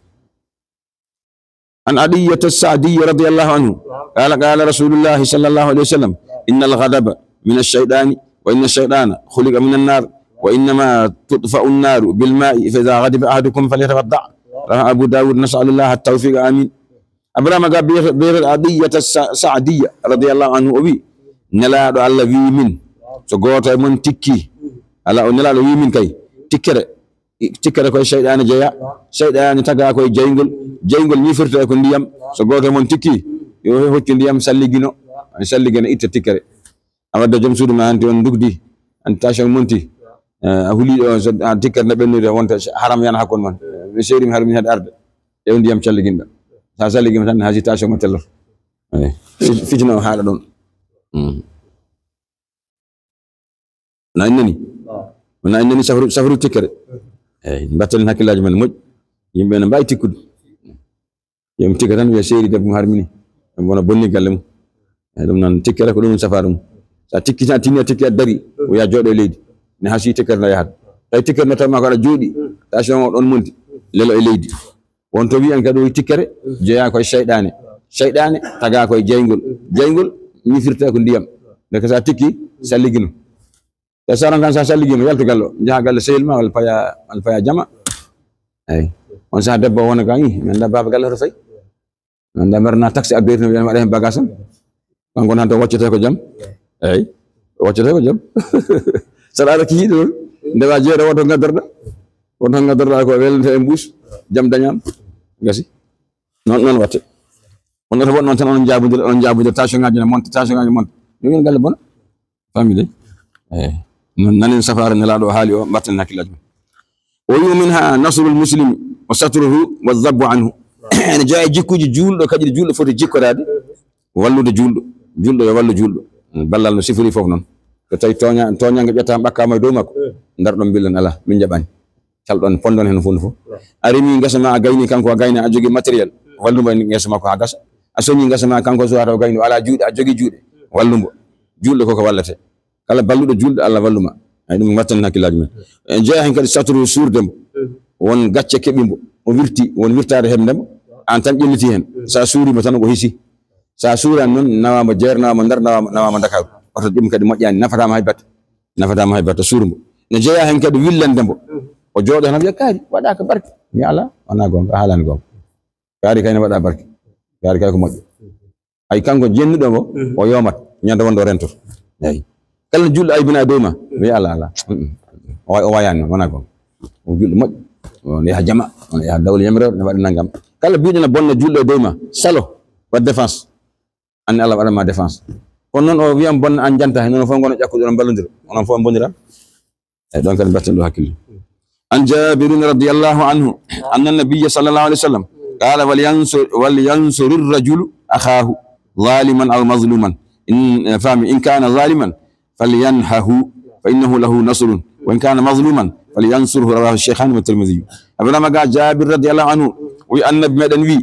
عن عطية السعدي رضي الله عنه قال: قال رسول الله صلى الله عليه وسلم: إن الغضب من الشيطان، وإن الشيطان خلق من النار، وإنما تطفأ النار بالماء، فإذا غضب أحدكم فليتوضأ. رواه أبو داود. نسأل الله التوفيق. آمين. Abrahama ga biyete-, biyeteɗo Adiyata Sa-, Saadiya radiyallahu anhu, o wi, Nelaaɗo Allah wi min, so gooto e mon tikki, ala, o Nelaaɗo wi min kay, tikkere, i-, tikkere koye seyɗaane jeya, seyɗaane taga koye jeyngol, jeyngol ñifirta ko ndiyam, so gooto e mon tikki, yo he hoccu ndiyam salligino, salligina itta tikkere. A wadda joom suudu ma, hanti on ndugdi, hanti tension monti. Eh, a huli ɗo, so a tikkere nde ɓennude, wonta haram yana hakkunde mon. Mi seeri mi harmi hade arde. Ƴeew ndiyam calliginɗo. Sa salligima tan, hasi tension mo tellor. Eh, fi-, fitina o haala ɗon. Mm. Na innani? Na innani safru, safru tikkere? Eh, mbatten hakkillaaji men moƴƴi. Yimɓe ne mbaawi tikkude. Yo mi tikka tan, wiya seeri debbo mo harmini. Ɗum wona bonni galle mum. E ɗum noon, tikkere ko ɗum safaara mum. So a tikki tan, a tinni a tikki, a dari, o wiya jooɗo e leydi. Ne hasi tikkere no yahata. Tawi tikkere no tawi ma ko aɗa jooɗi, tension o ɗon monti, lelo e leydi. Won to wiyan kadi o tikkere, jeyaa koye seyɗaane. Seyɗaane tagaa koye jeyngol. Jeyngol ñifirtee ko ndiyam. Ndeke so a tikki, salligino. Te saron kan sa salligima, yaltu galle o. Njaha galle sehil ma, walla paya, walla paya jama. Eyi. On saha debbo o wona ka, "Ih, mi annda baaba galle hoto fayi. Mi annda mbaɗana taxi addoyta no wiyan waɗa heen bagage am." Kanko noon to waccete ko jam. Eyi. Waccete ko jam. Saɗa ara ki yiɗi noon. Ndewa jeeɗo woto ngaddarɗa. Woto ngaddarɗa ko welnata e mbuus. Jam dañaama. Gasi. Noon, noon watte. On oto woɗ noon tan onon njaabodira, onon njaabodira, tension ngaji ne monta, tension ngaji monta. Yo wiyan galle bona. Fammi de. Eh. Noon nanen safaara Nelaaɗo o haali o, mbatten hakkillaaji men. O wi o min ha nasrul muslimi wa satruhu wa zabbu anhu. Ene jeyaa e jikkuuji juulɗo, kadi ɗi juulɗo foti jikkoraade. Wallude juulɗo. Juulɗo yo wallu juulɗo. Ballal no sifori fof noon. So tawi tooña-, tooñange ƴettaama ɓakkaama e dow makko. Ndar ɗon mbillen alaa, min njaɓaani. Calɗon, ponndon heen fof no fof. A remi ngesa ma, a gayni kanko, a gayna, a jogii matériel. Wallu mo e ngesa makko haa gasa. A soñi ngesa ma, kanko suwata o gayni, o alaa juuɗe, a jogii juuɗe. Wallu mbo. Juulɗo koko wallete. Kala balluɗo juulɗo, Allah wallu ma. Ay, ɗum mbatten hakkillaaji men. En jeyaa heen kadi satru suurde mbo. Won gacce keɓi mbo. O wirti, won wirtaade heɓde mbo. Aan tan ƴelliti heen. So a suuri mbo tan, o hisi. So a suuraani noon, nawaama Jeer, nawaama Ndar, nawaama, nawaama Ndakaaru. Oto ɗum kadi moƴƴaani, nafataama hay batte. Nafataama hay batte, suuru mbo. Ne jeyaa heen kadi willande mbo. O jooɗo heen, o wiya, "Kaari, waɗaaka barke." Mi alaa, wonaa goonga, a haalaani goonga. Kaari kay ne waɗa barke. Kaari kay ko moƴƴo. Ay, kanko jennuɗo mo, o yoomat, ñande wonde o rentoto. Eyi. Kala juulɗo aybina e dow ma, mi alaa, alaa. Mm-mm. O wa-, o wayaani noon, wonaa goonga. O juulɗo moƴƴo. O ne yaha jama, o ne yaha dawle yamiroore, ne waɗa nanngam. Kala biiɗo ne bonna juulɗo e dow ma, salo, waɗ défense. Anne Allah waɗan ma défense. Kono noon o wiyan bonna an janta, heen onon fof ngono ƴakkude, onon mballondira. Onon fof mbondiran. Eyi, ɗon kadi mbatten ɗo hakkille. عن جابر رضي الله عنه أن النبي صلى الله عليه وسلم قال: "ولينصر، ولينصر الرجل أخاه ظالما أو مظلوما. إن، فهم، إن كان ظالما فلينهه فإنه له نصر، وإن كان مظلوما فلينصره." رواه الشيخان والترمذي. Abdullah Maga Jabir radiyallahu anhu, o wi Annabi meɗen wi,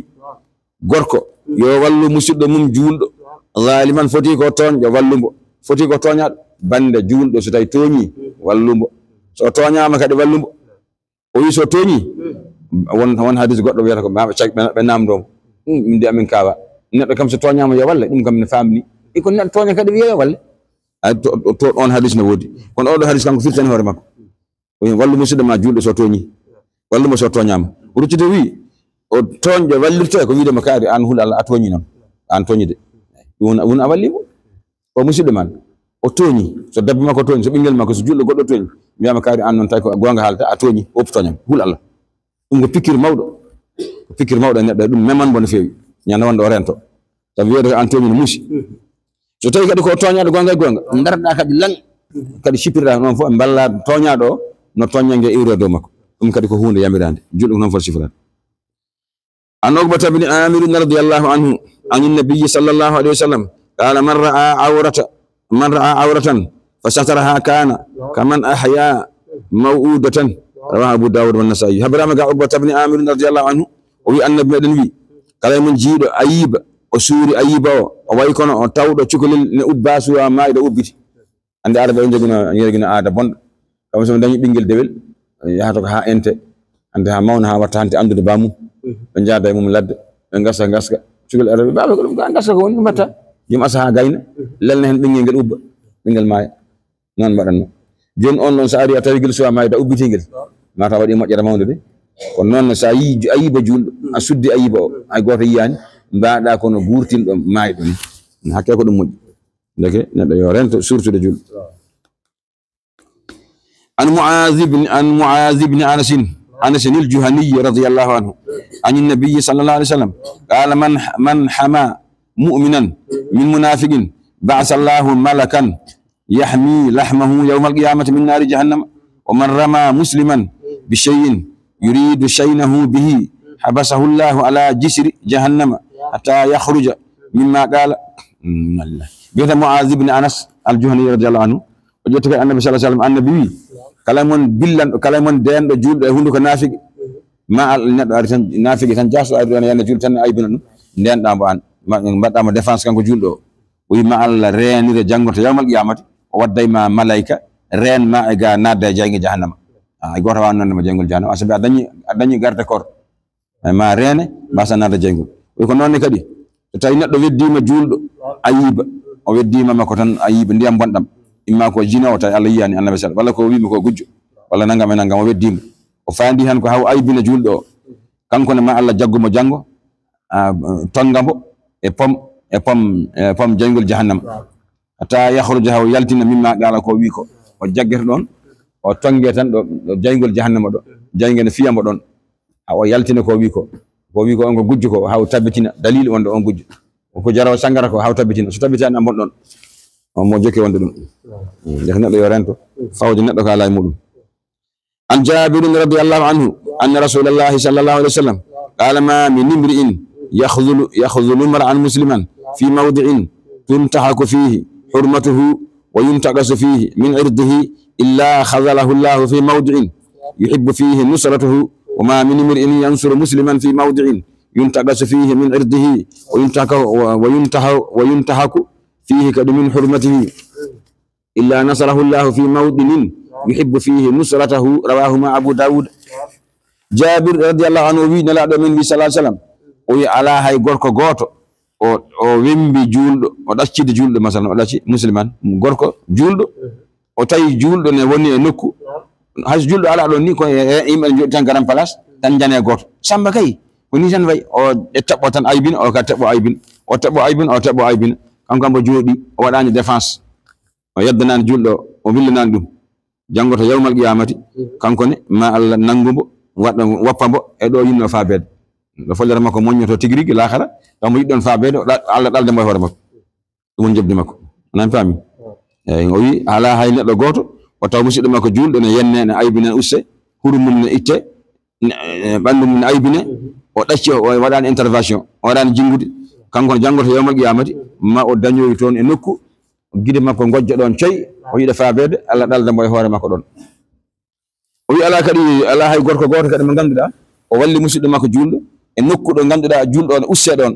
gorko, yo wallu musidɗo mum juulɗo. Zaliman, foti ko tooñɗo, wallu mbo. Foti ko tooñaaɗo, bannde juulɗo, so tawi tooñi, wallu mbo. So o tooñaama kadi, wallu mbo. O wi so tooñi, won, won hadis goɗɗo wiyata ko ɓe, ɓe, ɓe namdoo mo. Ɗum, ɗum de amin kaawa. Neɗɗo kam so tooñaama yo walle, ɗum kam ne faamni. E ko neɗɗo tooña kadi wiya yo walle. A to, to, to on hadis ne woodi. Kono oɗo hadis kanko firtani hoore makko. O wi, "Wallu musidɗo ma juulɗo so tooñi. Wallu mo so tooñaama." Ruccide wi, o tooñɗo wallirte ko wiide mo kaari, "Aan hul Allah, a tooñi noon. Aan tooñi de." Ɗum woni, woni a walli mo. O musidɗo ma, o tooñi. So debbo makko tooñi, so ɓinngel makko, so juulɗo goɗɗo tooñi, mbiyama kaari, "Aan noon tawi ko goonga haalta, a tooñi, oppu tooñam, hul Allah." Ɗum ko pikkir mawɗo. Ko pikkir mawɗo e neɗɗo, ɗum meman mbo no feewi. Ñande wonde o rento. Sabu wiyeede ko aan tooñi no muusi. So tawi kadi ko tooñaaɗo goonga e goonga, ndaroɗaa kadi lan, kadi cippirɗaa noon fof, mballaa tooñaaɗo o, no tooñannge iwri e dow makko. Ɗum kadi ko huunde yamiraande. Juulɗo ko noon foti sifiraade. عن عقبة بن عامر رضي الله عنه عن النبي صلى الله عليه وسلم قال: "من رأى عورة، من رأى عورة فسترها كان كمن أحيا موءودة." رواه أبو داود والنسائي. Habraama ga Uqbata bni Amir radiyallahu anhu, o wi Annabi meɗen wi, "Kala e mon jiiɗo ayiba, o suuri ayiba o, o wayi kono o tawɗo cukalel ne ubba suwa maayɗo ubbiti." Annde Arabe o njogino, njogino aada bonɗo. Kam so dañi ɓinngel dewel, yahata ko haa ente, hannde haa mawna, haa watta hannde anndude baamum. Ɓe njaada e mum ladde. ɓe ngasa ngaska. Cukalel arabe, baaba ko ɗum, ka ngaska ko woni, ɗum mbatta. Jom asa haa gayna, lelna heen ɓinngel ngel ubba, ɓinngel maaya. Noon mbaɗatnoo. Jooni on ɗon, so ari a tawi ngel suwaa maayde, a ubbitii ngel. Mata waɗi moƴƴere mawnde de. Kono noon, so a yii ayiba juulɗo, a suddi ayiba o, hay gooto yiyaani, mbaɗa kono guurtinɗo maayɗo ni. Hakke ko ɗum moƴƴi. Ndeke neɗɗo yo rento surtude juulɗo. عن معاذ بن، عن معاذ بن أنس، أنس الجهني رضي الله عنه، عن النبي صلى الله عليه وسلم قال: من، من حمى مؤمنا من منافق بعث الله ملكا يحمي لحمه يوم القيامة من نار جهنم، ومن رمى مسلما بشيء يريد شينه به حبسه الله على جسر جهنم حتى يخرج مما قال. Biyata Muaz ibn Anas al-Juhani radiyallahu anhu, o ƴetti kadi Annabi sallallahu alaihi wasallam, Annabi wi, kala mon billanɗo, kala mon deenɗo juulɗo e hunduko naafiki, ma al-, neɗɗo ari tan, naafiki tan, jaaso ari ɗon e yande juulɗo tan, aybina ɗum, ndeenɗa mo aan, ma-, mbaɗɗa mo défense kanko juulɗo o. O wi ma Allah reenire janngo to yawmal qiyamati, o wadday ma malayka, reen ma e ga naatde e jayge jahannama. A, hay gooto waawa nande mo jayngol jahannama, asabi a dañi, a dañi garde corps. E ma reene, mbasa naatde jayngol. O wi ko noon ne kadi, so tawi neɗɗo weddiima juulɗo, ayiba, o weddiima makko tan ayiba, ndiyam bonɗam. Imma ko jino o tawi Allah yiyaani, Annabi sal-, walla ko wiimi ko gujjo, walla nangam e nangam, o weddiimo. O faandi han ko haw aybina juulɗo o. Kanko ne ma Allah jaggu mo janngo, a, tonga mbo e pom, e pom, e pom jayngol jahannama. Hatta yakhruja, haw yaltina, mimma qala, ko wi ko. O jaggete ɗon, o tonge tan ɗo, ɗo jayngol jahannama ɗo. Jayge ne fiya mbo ɗon. Ha o yaltina ko wi ko. Ko wi ko on ko gujjo ko, haw tabbitina dalil wonde on gujjo. Ko jaraw sangara ko, haw tabbitina. So tabbitani, a bon ɗon. On mo jokke wonde ɗum. Ndeke neɗɗo yo rento. Fawde neɗɗo ka lay muɗum. عن جابر رضي الله عنه أن رسول الله صلى الله عليه وسلم قال: ما من امرئ يخذل، يخذل امرأ مسلما في موضع تنتهك فيه حرمته وينتقص فيه من عرضه إلا خذله الله في موضع يحب فيه نصرته، وما من امرئ ينصر مسلما في موضع ينتقص فيه من عرضه وينتهك، وينتهك، وينتهك فيه كذا من حرمته إلا نصره الله في موطن يحب فيه نصرته. رواهما أبو داود. Jaabir radiyallahu anhu o wi, Nelaaɗo men wi, sallallahu alaihi wasallam, o wi, alaa hay gorko gooto o, o wembi juulɗo, o ɗaccidi juulɗo, masalan, o ɗacci musliman, gorko juulɗo, o tawi juulɗo ne woni e nokku, hay so juulɗo alaa ɗon ni, ko e, e yimɓe ne jooɗi tan grand place, tan njane gooto. Samba kay, ko ni tan wayi, o e teɓɓo tan aybina, o ka teɓɓo aybina, o teɓɓo aybina, o teɓɓo aybina. Kanko kam o jooɗi, o waɗaani défense. O yeddanaani juulɗo, o willanaani ɗum. Janngo to yawmal qiyamati, kanko ne, ma Allah nanngu mbo, waɗa, woppa mbo e ɗo yinno faabeede. Ɗo follere makko moññoto tigi rigi laakhara, taw mo yiɗɗon faabeede, o ɗa-, Allah ɗalda mbo e hoore makko. Ɗum woni njoɓdi makko. Onon paami? Eeyi, o wi, alaa hay neɗɗo gooto, o taw musidɗo makko juulɗo ne yenne, ne aybina, usse, huru mum ne itte, ne, e, ɓanndu mum ne aybine, o ɗacci, o waɗaani intervention, o waɗaani jinngude. Kanko ne janngo to yawmal qiyamati, ma o dañoyi toon e nokku, gide makko ngojja ɗoon coy, o yiɗa faabeede, Allah ɗalda mbo e hoore makko ɗoon. O wi alaa kadi, alaa hay gorko gooto kadi mo ngannduɗaa, o walli musidɗo makko juulɗo, e nokku ɗo ngannduɗaa juulɗo on usse ɗoon,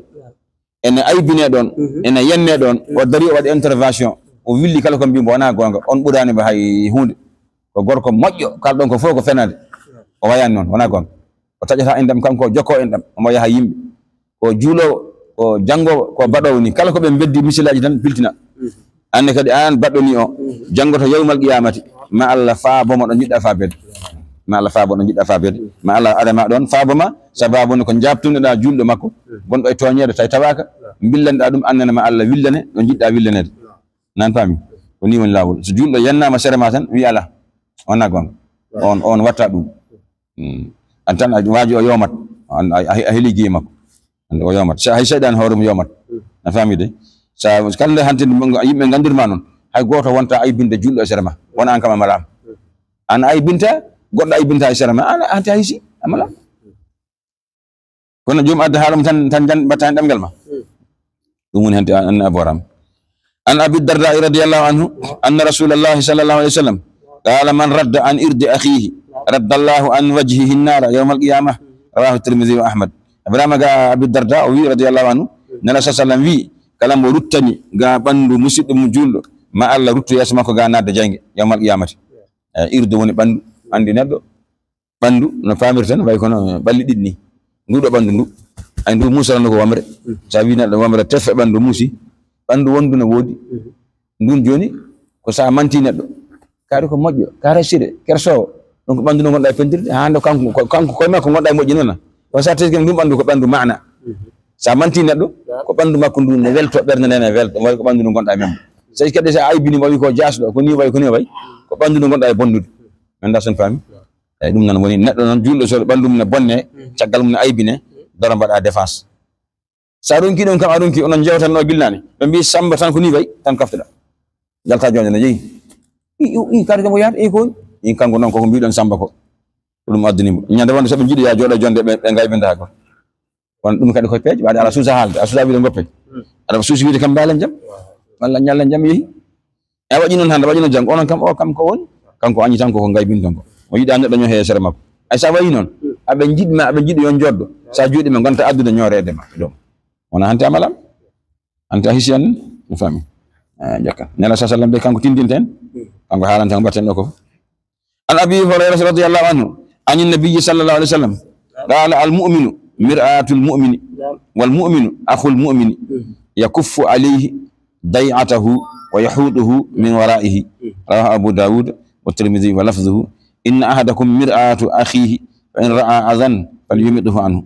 ene aybine ɗoon, ene yenne ɗoon, o darii o waɗi intervention, o willi kala ko mbii mbo wonaa goonga, on ɓuraani mbo hay huunde. Ko gorko moƴƴo, kalɗon ko fof ko fenaande. O wayaani noon, wonaa goonga. O taƴata enɗam kanko, o jokkoo enɗam, omo yaha yimɓe. Ko juuloowo, ko janngoowo, ko baɗoowo ni. Kala ko ɓe mbeddi misilaaji tan piltina. Aan ne kadi aan baɗɗo ni o, janngo to yawmal qiyamati, ma Allah faabo ma ɗo njiɗɗa faabeede. Ma Allah faabo ɗo njiɗɗa faabeede. Ma Allah adama ɗoon faabo ma, sababu ne ko njaabtunoɗaa juulɗo makko, gonɗo e tooñeede tawi tawaaka, mbillanɗaa ɗum, aan ne ma Allah willane ɗo njiɗɗa willaneede. Nan paami? Ko ni woni laawol. So juulɗo yennaama sere ma tan, wi alaa. Wonaa goonga. On, on watta ɗum. Mm. Aan tan a waaji o yoomat. Aan a, a, a heli giye makko. Aan o yoomat. Sa, hay seyɗaane hoore mum yoomat. A faami de? Sa, kala nde hanti yimɓe nganndirma noon, hay gooto wonta aybinde juulɗo e sere ma. Wona aan kam a malaama. Aan aybinta, goɗɗo aybinta e sere ma. Aan, aan hanti hay si, a malaama. Kono joom adda haala mum tan, tan jan-, mbatta heen ɗemngal ma. Ɗum woni heen, an, an a booraama. عن أبي الدرداء رضي الله عنه أن رسول الله صلى الله عليه وسلم قال: من رد عن عرض أخيه رد الله عن وجهه النار يوم القيامة. رواه الترمذي وأحمد. Ibrahima ga Abi Darda o wi, radiyallahu anhu, Nela sa sallam wi, kala mo ruttani ga ɓanndu musidɗo mum juulɗo, ma Allah ruttu yeeso makko ga naatde jayge yawmal qiyamati. E, irdu woni ɓanndu, anndi neɗɗo, ɓanndu no faamirten, way kono ɓalli ɗiɗi ni. Ndu ɗo ɓanndu ndu. Ay ndu musata ndu ko wamre. Sa wi neɗɗo wamre tefe ɓanndu musi, ɓanndu wondu no woodi. Ndun jooni ko sa manti neɗɗo. Kaari ko moƴƴo, kaara sire, kersoowo. Ɗum ko ɓanndu ndu ngonɗa e pentirde. Haa hannde kanko, ko, kanko koye makko ngonɗa e moƴƴi noon. Ko sa teskima ndun ɓanndu ko ɓanndu maana. Sa manti neɗɗo, ko ɓanndu makko ndu ne welto, ɓernde nde ne welto. Waɗi ko ɓanndu ndu ngonɗa e men. So kadi sa aybini mo, wi ko jaasɗo, ko ni wayi, ko ni wayi. Ko ɓanndu ndu ngonɗa e bonnude. Men da son faami? Eyi, ɗum noon woni neɗɗo noon juulɗo, so ɓanndu mum ne bonne, caggal mum ne aybine, daro mbaɗa défense. Sa ronki ɗum kam, a ronki, onon jewtanno gilnaani. Ɓe mbi Samba tan ko ni wayi, tan kaftuɗa. Jalta jonde ne jeyi. I, i, i, kadi ko mo yahata, i, ko woni? I, kanko noon koko mbiɗon Samba ko. Ko ɗum addani mo. Ñande wonde so ɓe njiɗi ya jooɗo jonde, ɓe, ɓe ngaybinta ko. Kono ɗum kadi koye peeje, waɗde ala suusa haalde, a suusa wiide ngoppe. Aɗa suusi wiide kam mbaalen jam. Walla ñallen jam yehi. E waɗi noon hannde, waɗi noon janngo. Onon kam, o kam ko woni? Kanko añi tan koko ngaybinton ko. O yiɗa neɗɗo ñoo he sere makko. Ay sa wayi noon, aɓe njiɗma, aɓe njiɗi yo jooɗo. Sa jooɗi ma ngonta addude ñooreede ma. Ɗum. Wona hante amalam. Hante a hisi an, mi faami. Eh, jokka. Nela sa sallam de kanko tindinten. Kanko haalanta ko mbatten ɗo ko. عن أبي هريرة رضي الله عنه عن النبي صلى الله عليه وسلم قال: المؤمن مرآة المؤمن، والمؤمن أخو المؤمن، يكف عليه ضيعته ويحوطه من ورائه. رواه أبو داود والترمذي ولفظه: إن أحدكم مرآة أخيه، فإن رأى أذى فليمطه عنه.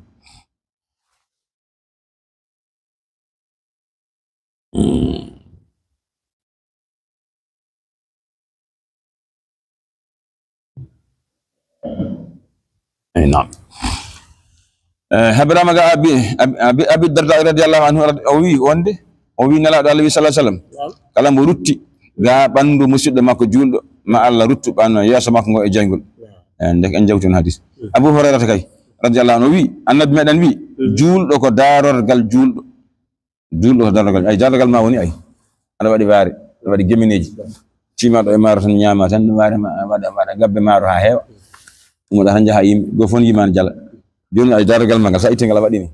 Eyi, naam. Eh, heɓiraama ga Abi, Abi, Abi, Abi Darda radiyallahu anhu, o wi wonde, o wi Nelaaɗo Allah wi sallallahu alaihi wasallam, kala mbo rutti ga ɓanndu musidɗo makko juulɗo, ma Allah ruttu ɓanno yeeso makko ngo e jayngol. Eh, ndeke en jawti on hadis. Abu Hurairata kay, radiyallahu anhu, o wi, Annabi meɗen wi, juulɗo ko darorgal juulɗo. Juulɗo ko darorgal. Ay, darorgal ma woni ay. Aɗa waɗi waare, aɗa waɗi gemeneeji. Timaɗo e maaro tan ñaama tan, waare ma, waɗa, waɗa gabbe maaro haa heewa. Ummoɗa tan njaha yimɓe, go fof yimaani jala. Jooni ay darorgal ma ngal, sa itti ngal a waɗi ni.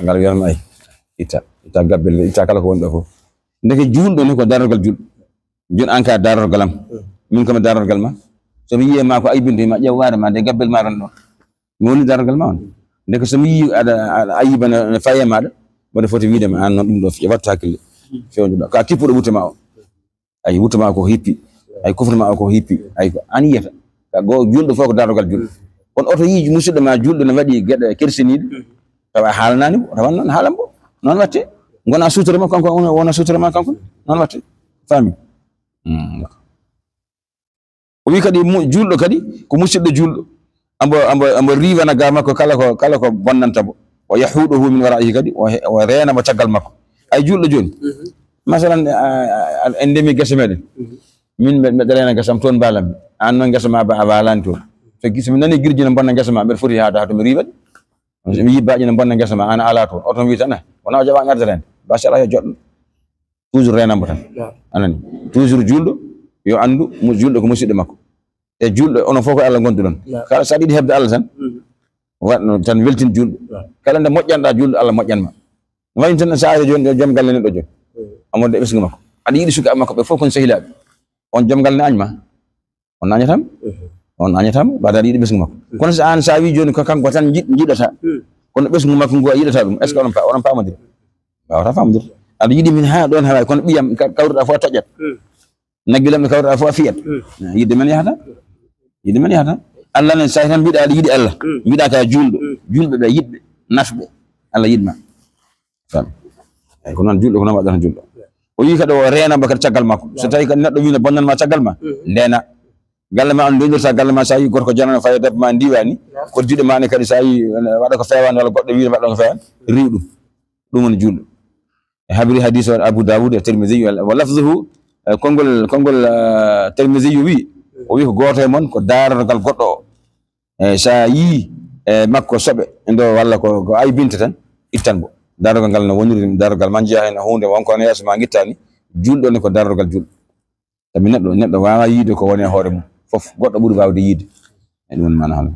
Ngal wiyatma ay. Itta, itta gabbel ngal, itta kala ko woni ɗo fof. Ndeke juulɗo ni ko darorgal juulɗo. Jooni an ka darorgal am. Min kam darorgal ma. So mi yiyii ma ko aybinde ma, ƴeew waare ma nde gabbel ma ran ɗo. Mi woni darorgal ma on. Ndeke so mi yii aɗa, aɗa ayiba ne, ne faye maɗa, mboɗo foti wiide ma an noon ɗum ɗo fi-, wattu hakkille. Fewndo ɗo. Ka kippuɗo wutte ma o. Ay wutte ma ko hippi. Ay kufre ma o ko hippi. Ay ko an yiyata. Ka go juulɗo fof ko darorgal juulɗo. Kono oto yii musidɗo ma juulɗo ne waɗi geɗe kersiniiɗe. Tawa haalanaani mo, tawa noon haalan mo. Noon watte. Ngona suutere ma kanko, wona, wona suutere ma kanko. Noon watte. Faami? Mm. O wi kadi mu-, juulɗo kadi ko musidɗo juulɗo. Ambo, ambo, ambo riiwana ga makko kala ko, kala ko bonnanta mo. O yahuuɗohu min waraihi kadi, o he-, o reena mo caggal makko. Ay juulɗo jooni. Masalan, a, a, a, en ndemi gese meɗen. Min mbe-, mbeɗa reena gese am toon mbaalan mi. An noon gese ma ba a waalaani toon. So gis-, mi nani girji ne mbonna gese ma, mbeɗa foti haade haa to mi riiwa ɗi. So mi yii baaji ne mbonna gese ma, an a alaa toon. Oto mi wi tan, eh, wona o jaɓaani arde reende. Basi alaa yo joɗɗo. Toujours reenan mo tan. Anani. Toujours juulɗo, yo anndu, mo juulɗo ko musidɗo makko. E juulɗo, onon fof ko Allah ngonduɗon. Kala so aɗa yiɗi heɓde Allah tan, waɗno tan weltin juulɗo. Kala nde moƴƴanɗa juulɗo, Allah moƴƴan ma. Wayi tan saare jooni, joom galle neɗɗo jooni. Amorde e ɓesngu makko. Aɗa yiɗi sukaaɓe makko ɓe fof kon sehilaaɓe. On joom galle ne añma. On añatam? On añatam, mbaɗa aɗa yiɗi ɓesngu makko. Kono so an sa wi jooni ko kanko tan jiɗ-, jiɗata. Kono ɓesngu makko ngu a yiɗata ɗum. Est-ce que onon pa-, onon paamodiri? Wawata faamude. Aɗa yiɗi min haa ɗoon haaray, kono ɓiyam ka-, kawruɗa fof a toƴƴat. Naggilam ɗo kawruɗa fof a fiyat. Yidde men yahata. Yidde men yahata. Allah ne, sa tan mbiɗa aɗa yiɗi Allah. Mbiɗa ka juulɗo. Juulɓe ɓe yiɗɓe, nafɓe. Allah yiɗma. Fam. Eyi, ko noon juulɗo, ko noon waɗata juulɗo. O yii kadi o reena mo kadi caggal makko. So tawi kadi neɗɗo wii no bonnan ma caggal ma, ndeena. Galle ma on ndenirta galle ma, sa yii gorko janano fayi debbo ma ndiwani, ko juuɗe ma ne kadi sa yii, eh, waɗa ko feewani walla goɗɗo wii waɗa ko feewani, riiw ɗum. Ɗum woni juulɗo. E habri hadis o Abu Dawud e Tirmidhi wa, wa lafzuhu, eh, konngol, konngol, eh, Tirmidhi wi, o wi ko gooto e mon ko daarorgal goɗɗo o. Eh, sa yii, eh, makko soɓe ndo walla ko, ko aybinta tan, ittan mo. Daarorgal ngal no woniri daarorgal ma njiya heen huunde wonko no yeeso ma ngittani, juulɗo ne ko daarorgal juulɗo. Sabi neɗɗo, neɗɗo waawa yiide ko woni e hoore mum. Fof, goɗɗo ɓuri waawde yiide. E ɗum woni maana hono.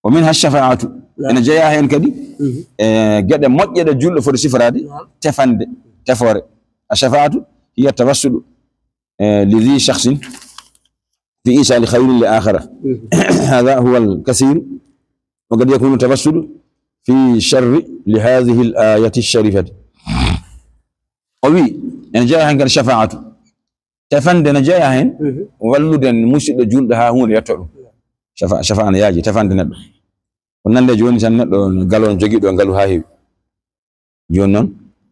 Wa minha shafaatu. Naam. Ene jeyaa heen kadi, mhm, e geɗe moƴƴe ɗe juulɗo foti siforaade, naam, tefande, tefoore. A shafaatu hiya tawassudu, e, li dhi shakhsin fi isali khayrin li akhara. Mhm. Hadha huwa al kathiru. Wa qad yakunu tawassudu في شرح لهذه الآية الشريفة. O wi, ene jeyaa heen kadi shafaa'atu. Tefande ne jeyaa heen, mhm, wallude musidɗo juulɗo haa huunde yettoo ɗum. Shafa-, shafaa'a ne yaaji, tefande neɗɗo. Ko nande jooni tan neɗɗo galo jogiiɗo ngalu haa heewi. Jooni noon,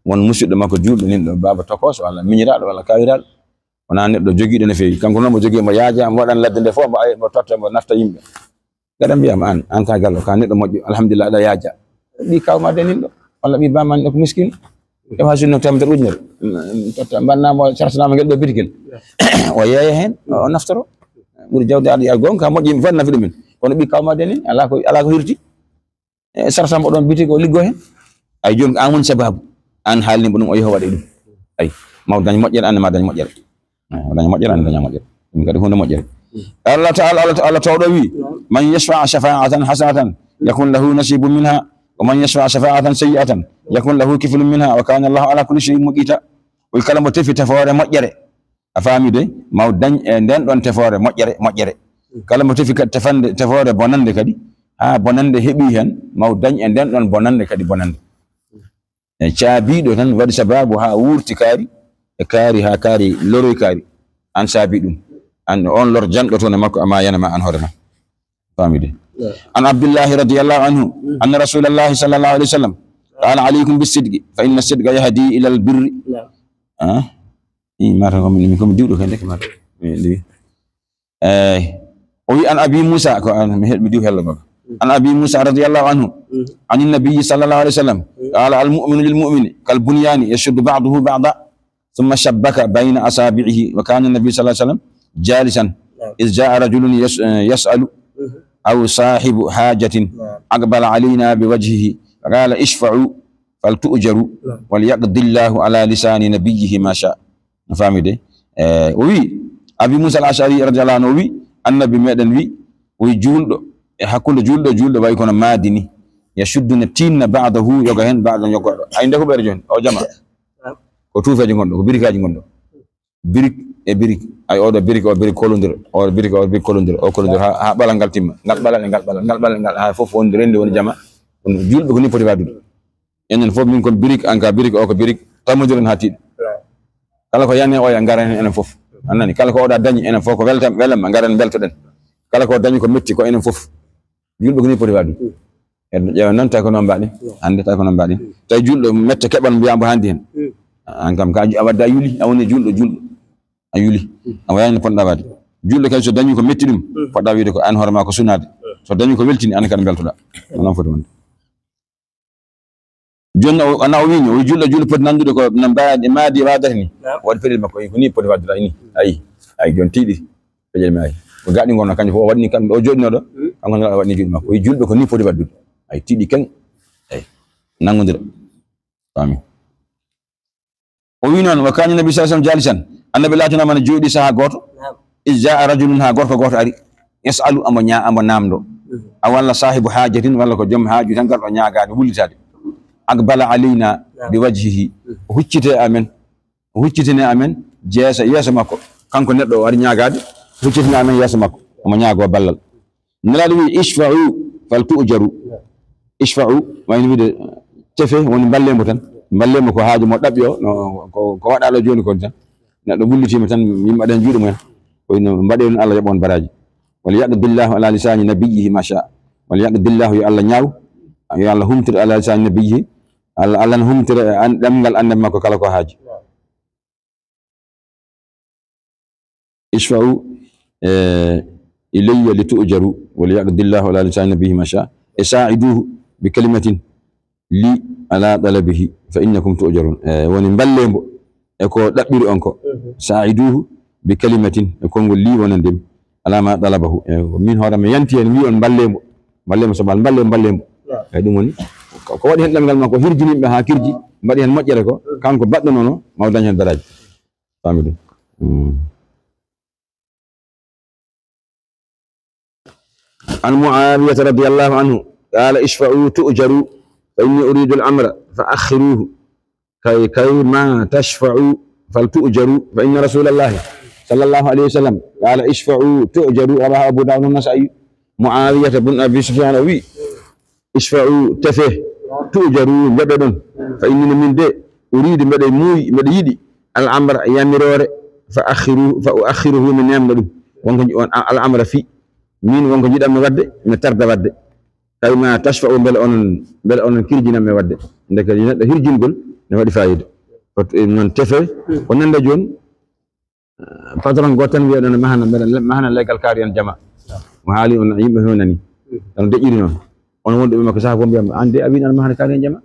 won musidɗo makko juulɗo nin ɗo, baaba tokooso walla miñiraaɗo walla kaawiraaɗo. Wonaa neɗɗo jogiiɗo no feewi. Kanko noon mo jogii mo yaaja, mo waɗan ladde nde fof, mo ay-, mo totta, mo nafta yimɓe. Gaɗa mbiyam aan, aan ka gallo, ka neɗɗo moƴƴo, alhamdulillah, aɗa yaaja. Ɓii kaaw ma de nin ɗo, walla ɓii baama nin ɗo ko miskin. Ɗo haa sunno tamter ujunere. Totta, mbanna mo, sartana mo ngel ɗo bitigel. O yeeya heen, o naftoro. Ɓuri jawdi aɗa yiya goonga, ka moƴƴi yimɓe fof nafi ɗumen. Kono ɓii kaaw ma de nin, alaa ko, alaa ko hirti. E, sarata mo ɗoon bitig o liggo heen. Ay, jooni ko aan woni sababu. Aan haalni mo ɗum, o yaha waɗa ɗum. Ay, ma o dañ moƴƴere, aan ma dañ moƴƴere. Ay, o dañ moƴƴere, aan daña moƴƴere. Ɗum kadi huunde moƴƴere. Allah Ta'ala, Allah, Allah Tawɗo wi, "Man yashfa' shafa'atan hasanatan yakun lahu nasibun minha, wa man yashfa' shafa'atan sayyi'atan yakun lahu kiflun minha, wa kana Allahu ala kulli shay'in muqita." O wi, kala mo tefi tefoore moƴƴere, a faami de, ma o dañ e ndeen ɗoon tefoore moƴƴere, moƴƴere. Kala mo tefi kadi tefande, tefoore bonannde kadi, haa bonannde heɓi heen, ma o dañ e ndeen ɗoon bonannde kadi bonannde. E caabiiɗo tan waɗi sabaabu haa wuurti kaari, e kaari haa kaari loroy kaari. Aan saabi ɗum. Aan oon lor janɗo toon e makko, amma yana ma aan hoore ma. Faami de. An Abdillahi radiyallahu anhu, anna Rasulallahi sallallahu alayhi wa sallam, qala, "Alaykum bis-sidqi, fa inna as-sidqa yahdi ila al-birri." Ah? Ii, mata ko min, min ko mi diwɗo kay ndeke mata. Mi diwi. Eey. O wi an Abi Musa, ko an, mi he-, mi diw hello makko. An Abi Musa radiyallahu anhu, an Nabiyyi sallallahu alayhi wa sallam, qala, "Al-mu'minu lil-mu'mini kal-bunyani yashuddu ba'duhu ba'da." Thumma shabbaka bayna asabi'ihi. Wa kana an-Nabiyyu sallallahu alayhi wa sallam jalisan. Naam. Idh jaa rajulun yas-, eh, yas'alu. Mhm. Aw sahibu hajatin. Naam. Aqbala alayna bi wajhihi. Fa qala, "Ishfa'u fal tu'jaru." Naam. Wal yaqdi Allahu ala lisani nabiyyihi ma sha. A faami de? Eh, o wi, Abi Musa al-Ash'ari radiyallahu anhu, o wi, Annabi meɗen wi, o wi, juulɗo, e hakkunde juulɗo e juulɗo wayi kono maadi ni. Yashuddu, ne tinna, ba'dahu, yoga heen, ba'dan, yoga goɗɗo. Ay, nde huɓeere jooni, o jama. Ko tuufeeje ngonɗo, ko birikaaji ngonɗo. Birik e birik. Ay, oɗo birik, o birik kolondira, o birik, o birik kolondira, o kolondira, haa, haa ɓalal ngal timma. Ngal ɓalal e ngal ɓalal, ngal ɓalal e ngal, haa fof woni renndi, woni jama. Kono juulɓe ko ni poti waɗude. Enen fof, min kon birik, an ka birik, o ko birik, tammondiren haa tiiɗa. Kala ko yani o ya, ngaren enen fof. A nani? Kala ko oɗa dañi, enen fof ko weltam, welamma, ngaren mbeltoɗen. Kala ko dañi ko metti, ko enen fof. Juulɓe ko ni poti waɗude. En ƴeewa noon, tawi ko noon mbaɗen. Hannde tawi ko noon mbaɗen. Tawi juulɗo mette keɓan mbiya mbo hannde heen. An kam ka a wadda a yuli, a woni juulɗo, juulɗo. A yuli. A wayani no ponɗa waɗde. Juulɗo kadi so dañi ko metti ɗum, poɗɗa wiide ko an hoore ma ko sunaade. So dañi ko weltini, an kadi mbeltoɗa. Ko noon foti wonde. Jooni o, ana o wiño, o juulɗo, juulɗo poti nanndude ko no mbaadi, maadi waadata ni. Naam. Waɗi peɗel makko, ko ni poti waɗde ni. Ayi, ayi, jooni tiiɗi. Peɗel mi ayi. Ko gaɗi ngon, kanko fof o waɗni, kanko o jooɗinooɗo, kanko o waɗni juuɗe makko. O wi juulɓe ko ni poti waɗdude. Ayi, tiiɗi keŋ. Ayi, nanngodira. Faami. O wi noon, wa kana nabi sallallahu alayhi wa sallam jalisan. Annabi laatino mana jooɗi sahaa gooto. Naam. Iz jaa rajulun, haa gorko gooto ari. Yas'alu, amo ña-, amo naamndo. Mhm. A walla saahibu haajatin, walla ko joom haaju tan garɗo ñaagaade, wullitaade. Aqbala alayna bi wajhihi. Mhm. O hucciti e amen. O huccitini amen jeesa, yeeso makko. Kanko neɗɗo o ari ñaagaade, huccitini amen yeeso makko. Omo ñaagoo ballal. Nelaaɗo wi, "Ishfa'u fal tu'jaru." Ishfa'u, wayno wiide, tefe, woni mballee mo tan. Mballee mo ko haaju mo ɗaɓɓi o, no, ko, ko waɗaa ɗo jooni kon tan. Neɗɗo wullitiima tan, yimɓe aɗa juuɗe mumen. Ko ino mbaɗee noon, Allah yoɓa on baraaji. Wal yaqdillahu ala lisaani nabiyyihi ma sha. Wal yaqdillahu, yo Allah ñaaw, yo Allah humtir ala lisaani nabiyyihi. Allah, Allah no humtira e an-, ɗemngal annabi makko kala ko haaji. Ishfa'u, eh, ilayya li tu'jaru, wa li yaqdillahu ala lisani nabiyyihi ma sha. E sa'iduhu bi kalimatin li ala talabihi, fa innakum tu'jarun. Eh, woni mballembo e ko ɗaɓɓiri on ko. Mhm. Sa'iduhu bi kalimatin, e konngol li wonande mi. Ala ma talabahu. Eh, ko min hoore mi yanti hen, wi on mballembo. Mballembo so mbal-, mballembo, mballembo. Naam. Eh, ɗum woni ko, ko waɗi hen ɗemngal makko, hirjini ɓe haa kirji, mbaɗi hen moƴƴere ko, kanko baɗɗo noon o, ma o dañ hen daraaji. Faami ɗum. Mm. An Muawiyata radiyallahu anhu, qala, "Ishfa'u tu'jaru, fa inni uridu al-amra, fa akhiruhu, kay, kay ma tashfa'u, fal tu'jaru, fa inna Rasulallahi sallallahu alayhi wa sallam qala, 'Ishfa'u tu'jaru,'" rawahu Abu Dawud wa Nasa'i. Muawiyata bun Abi Sufyan o wi, Ishfa'u, tefe, tu'jaru, njaɓeɗon. Fa inni, no min de, uridu, mbeɗa muuyi, mbeɗa yiɗi, al amra, yamiroore, fa akhiru, fa uakhiruhu, mi neemna ɗum. Wonko nji-, on, al amra fi, min wonko njiɗammi waɗde, mi tarda waɗde. Kay ma tashfa'u, mbele onon, mbele onon kirjinan mi waɗde. Ndeke neɗɗo hirjingol ne waɗi fayida. Foti noon tefe, ko nande jooni, patron gooto tan wiyeɗon mahana, mbeɗa mahana leggal kaari en jama. Mo haali on, yimɓe fof nani. Tan deƴƴiri noon. On wonɓe ɓe makko saha fof mbiyamo, "An de a wiino aɗa mahana kaari en jama."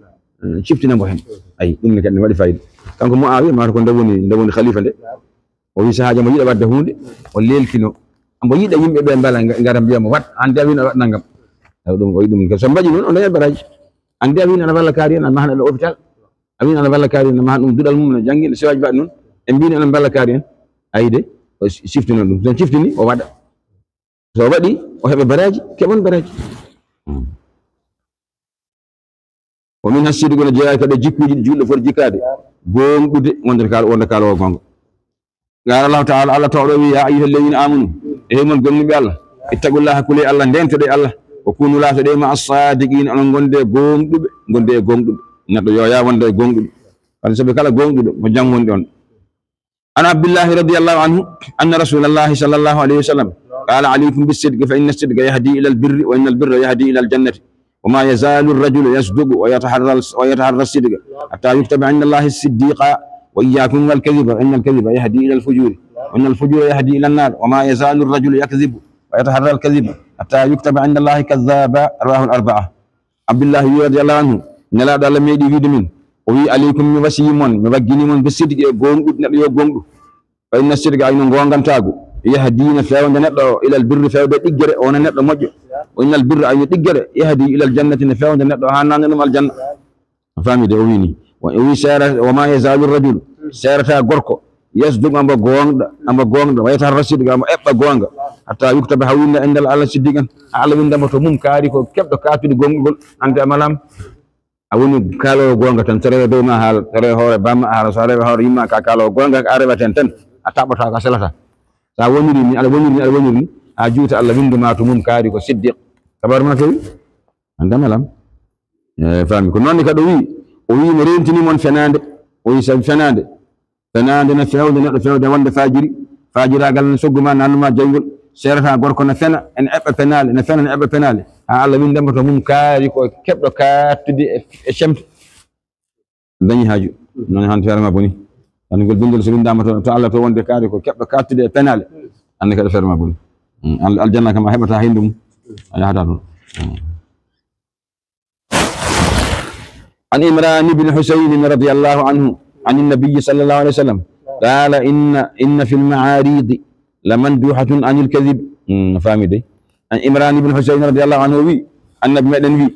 Eh, ciftina mo hen. Ayi, ɗum ne kadi ne waɗi fayida. Kanko Muawiya, mata ko nde woni, nde woni khalifa nde. O wi sahaaji mo yiɗa waɗde huunde, o leelkino. Mbo yiɗa yimɓe ɓe mbala nga-, ngara mbiya mo, "Waɗ, an de a wiino aɗa waɗa nanngam." Taw ɗum, o wi ɗum, so mbaɗi noon, o dañat baraji. An de a wiino aɗa walla kaari en, a mahana ɗo hôpital. A wiino aɗa walla kaari en, a mahana ɗum duɗal mum no janngi, no sewaaji mbaɗi noon. En mbino aɗa mballa kaari en. Ayi de, o si-, siftino ɗum. So siftini, o waɗa. So waɗi, o heɓa baraji, keɓon baraji. Wa min hassidqu, no jeyaa kadi jikkuuji ɗi juulɗo foti jikkaade. Gooŋɗude, wonde kaal-, wonde kaaloowo goonga. Qaala Allahu ta'ala, Allah tawɗo wi, "Ya ayyuhal ladhina amanu, e mon gomɗuɓe Allah, ittaqullaha, kule Allah, ndentoɗe Allah, wa kunu, laatoɗe, ma'a sadiqina, onon gonde gooŋɗuɓe, gonde e gooŋɗuɓe." Neɗɗo yo yaa wonde e gooŋɗuɓe. Kadi sabi kala gooŋɗuɗo, ko jam woni ɗon. An Abdillahi radiyallahu anhu, anna Rasulallahi sallallahu alayhi wa sallam qala, "Alaykum bis-sidqi, fa inna as-sidqa yahdi ila al-birri, wa inna al-birra yahdi ila al-jannati, wa ma yazalu ar-rajulu yasduqu wa yataharra, wa yataharra as-sidqa hatta yuktaba inda Allahi siddiqa, wa iyyakum wal kadhiba, fa inna al-kadhiba yahdi ila al-fujuri, wa inna al-fujura yahdi ila an-nar, wa ma yazalu ar-rajulu yakdhibu wa yataharra al-kadhiba hatta yuktaba inda Allahi kadhaba." Rawahu al-arba'a. Abdullahi wi, radiyallahu anhu, Nelaaɗo Allah meeɗi wiide min, o wi, "Aleykum, mi wasiyi mon, mi waggini mon, bi sidqi, e gooŋɗude, neɗɗo yo gooŋɗu. Fa inna sidqa, ayno goongantaagu, yahdi, no fewda neɗɗo o, ilal birri, fewde ɗiggere, o wona neɗɗo moƴƴo. Wa innal birra, ayno ɗiggere, yahdi ilal jannati, no fewda neɗɗo o haa naatna ɗum aljanna." A faami de, o wi ni. O wi, "Seera, wa ma yazalu rajulu, seerata gorko, yasduqu, ambo gooŋɗa, ambo gooŋɗa, wa yataharra sidqa, ambo eɓɓa goonga, hatta yuktaba, haa winda, indal Allah siddiqan, haa Allah windamo to mum kaari ko keɓɗo kaatude gooŋɗugol, ante a malaama. A woni kaaloowo goonga tan, so rewii dow ma haala, so rewii hoore bamma haala, so rewii hoore yumma ka kaaloowo goonga, a rewata heen tan, a taɓɓotaako, a selataa. So a woniri ni, aɗa woniri ni, aɗa woniri ni, a juuta Allah windu ma to mum kaari ko siddiq. Kabaru ma fewi? Ante a malaama. Eh, faami. Ko noon ne kadi o wi, o wi mo rentini mon fenaande, o wi sabi fenaande. Fenaande no fewde neɗɗo, fewde wonde fajiri, fajiraagal no soggu ma, nannu ma jayngol, seerata gorko no fena, ene eɓɓa penaale, no fena, no eɓɓa penaale. Haa Allah winda mo to mum kaari ko keɓɗo kaattude e, e cemte. Dañi haaju. Noon han feere ma boni. Tan ngol bindol so windaama to, to Allah to wonde kaari ko keɓɗo kaattude e penaale. Anndi kadi feere ma boni. Mm, al-, aljanna kam a heɓataa henndu mum. A yahataa toon. Mm. عن عمران بن حسين رضي الله عنه عن النبي صلى الله عليه وسلم قال: إن، إن في المعاريض لمندوحة عن الكذب. Hmm, faami de. An Imran ibn Husayn radiyallahu anhu wi, Annabi meɗen wi,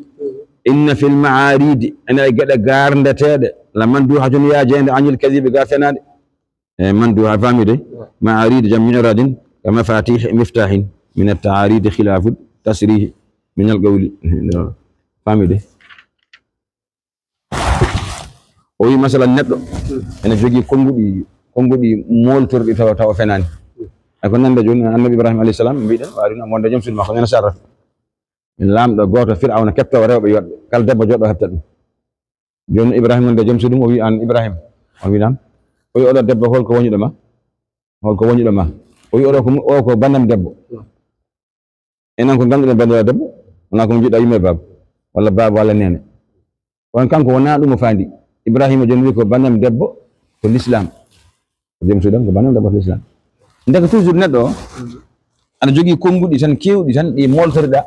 "Inna fil ma'aridi, ene e geɗe gaarndeteeɗe, la manduhatun, yaajeende, anil kadhibi, ga fenaande." E manduha, faami de. Ma'arid jam mi'radin, ka mafatih miftahin, min at-ta'aridi khilafu tasrihi min al-qawli. Faami de. O wi, masalan, neɗɗo ene jogii konnguɗi, konnguɗi mooltorɗi tawa, tawa fenaani. E ko nande jooni, Annabi Ibrahima alayhi salam, mbiɗen, waawde no wonde joom suudu makko, nena sarra. Laamɗo gooto, Firawna, keɓtoowo rewɓe yooɗɓe. Kala debbo jooɗo heɓta ɗum. Jooni Ibrahima wonde joom suudu mum, o wi, "An Ibrahima." O wi, "Naam." O wi, "Oɗo debbo, holko woni ɗo ma? Holko woni ɗo ma?" O wi, "Oɗo ko mu-, o ko bandam debbo." Enen ko ngannduɗen banndiraawo debbo, wonaa ko mo njiɗɗaa yumma e baaba, walla baaba walla neene. Kono kanko wonaa ɗum o faandi. Ibrahima jooni wi ko banndam debbo ko l'islam. Ko joom suudu am ko banndam debbo ko l'islam. Ndeke toujours neɗɗo o, aɗa jogii konnguɗi tan keewɗi tan ɗi mooltoriɗaa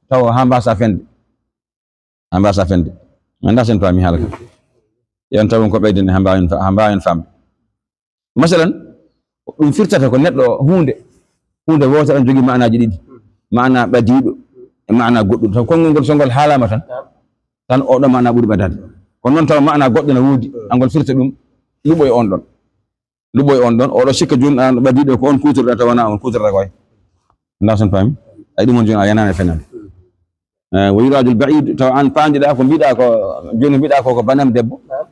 tawa haa mbaasa fende. Haa mbaasa fende. Mi anndaa so en paami haala ka. Yo en taw on ko ɓeyden haa mbaawen fa-, haa mbaawen faamde. Masalan, ko ɗum firtata ko neɗɗo o huunde, huunde wootere ene jogii maanaaji ɗiɗi, maanaa ɓadiiɗo e maanaa goɗɗuɗo. Taw konngol ngol so ngol haalaama tan, tan oɗo maanaa ɓuri ɓadaade. Kono noon tawa maanaa goɗɗo ne woodi, angol firta ɗum, luɓoy on ɗon. Luɓoy on ɗon, oɗo sikka jooni an ɓadiiɗo ko on kuutorɗaa tawa wonaa on kuutorɗaa ko ay. Ndaa so en paami? Ay ɗum on jooni a yanaani e fenaande. Eh, wa yuraadul ba'iid, tawa aan paandiɗaa ko mbiɗaa ko, jooni mbiɗaa ko, ko banam debbo. Naam.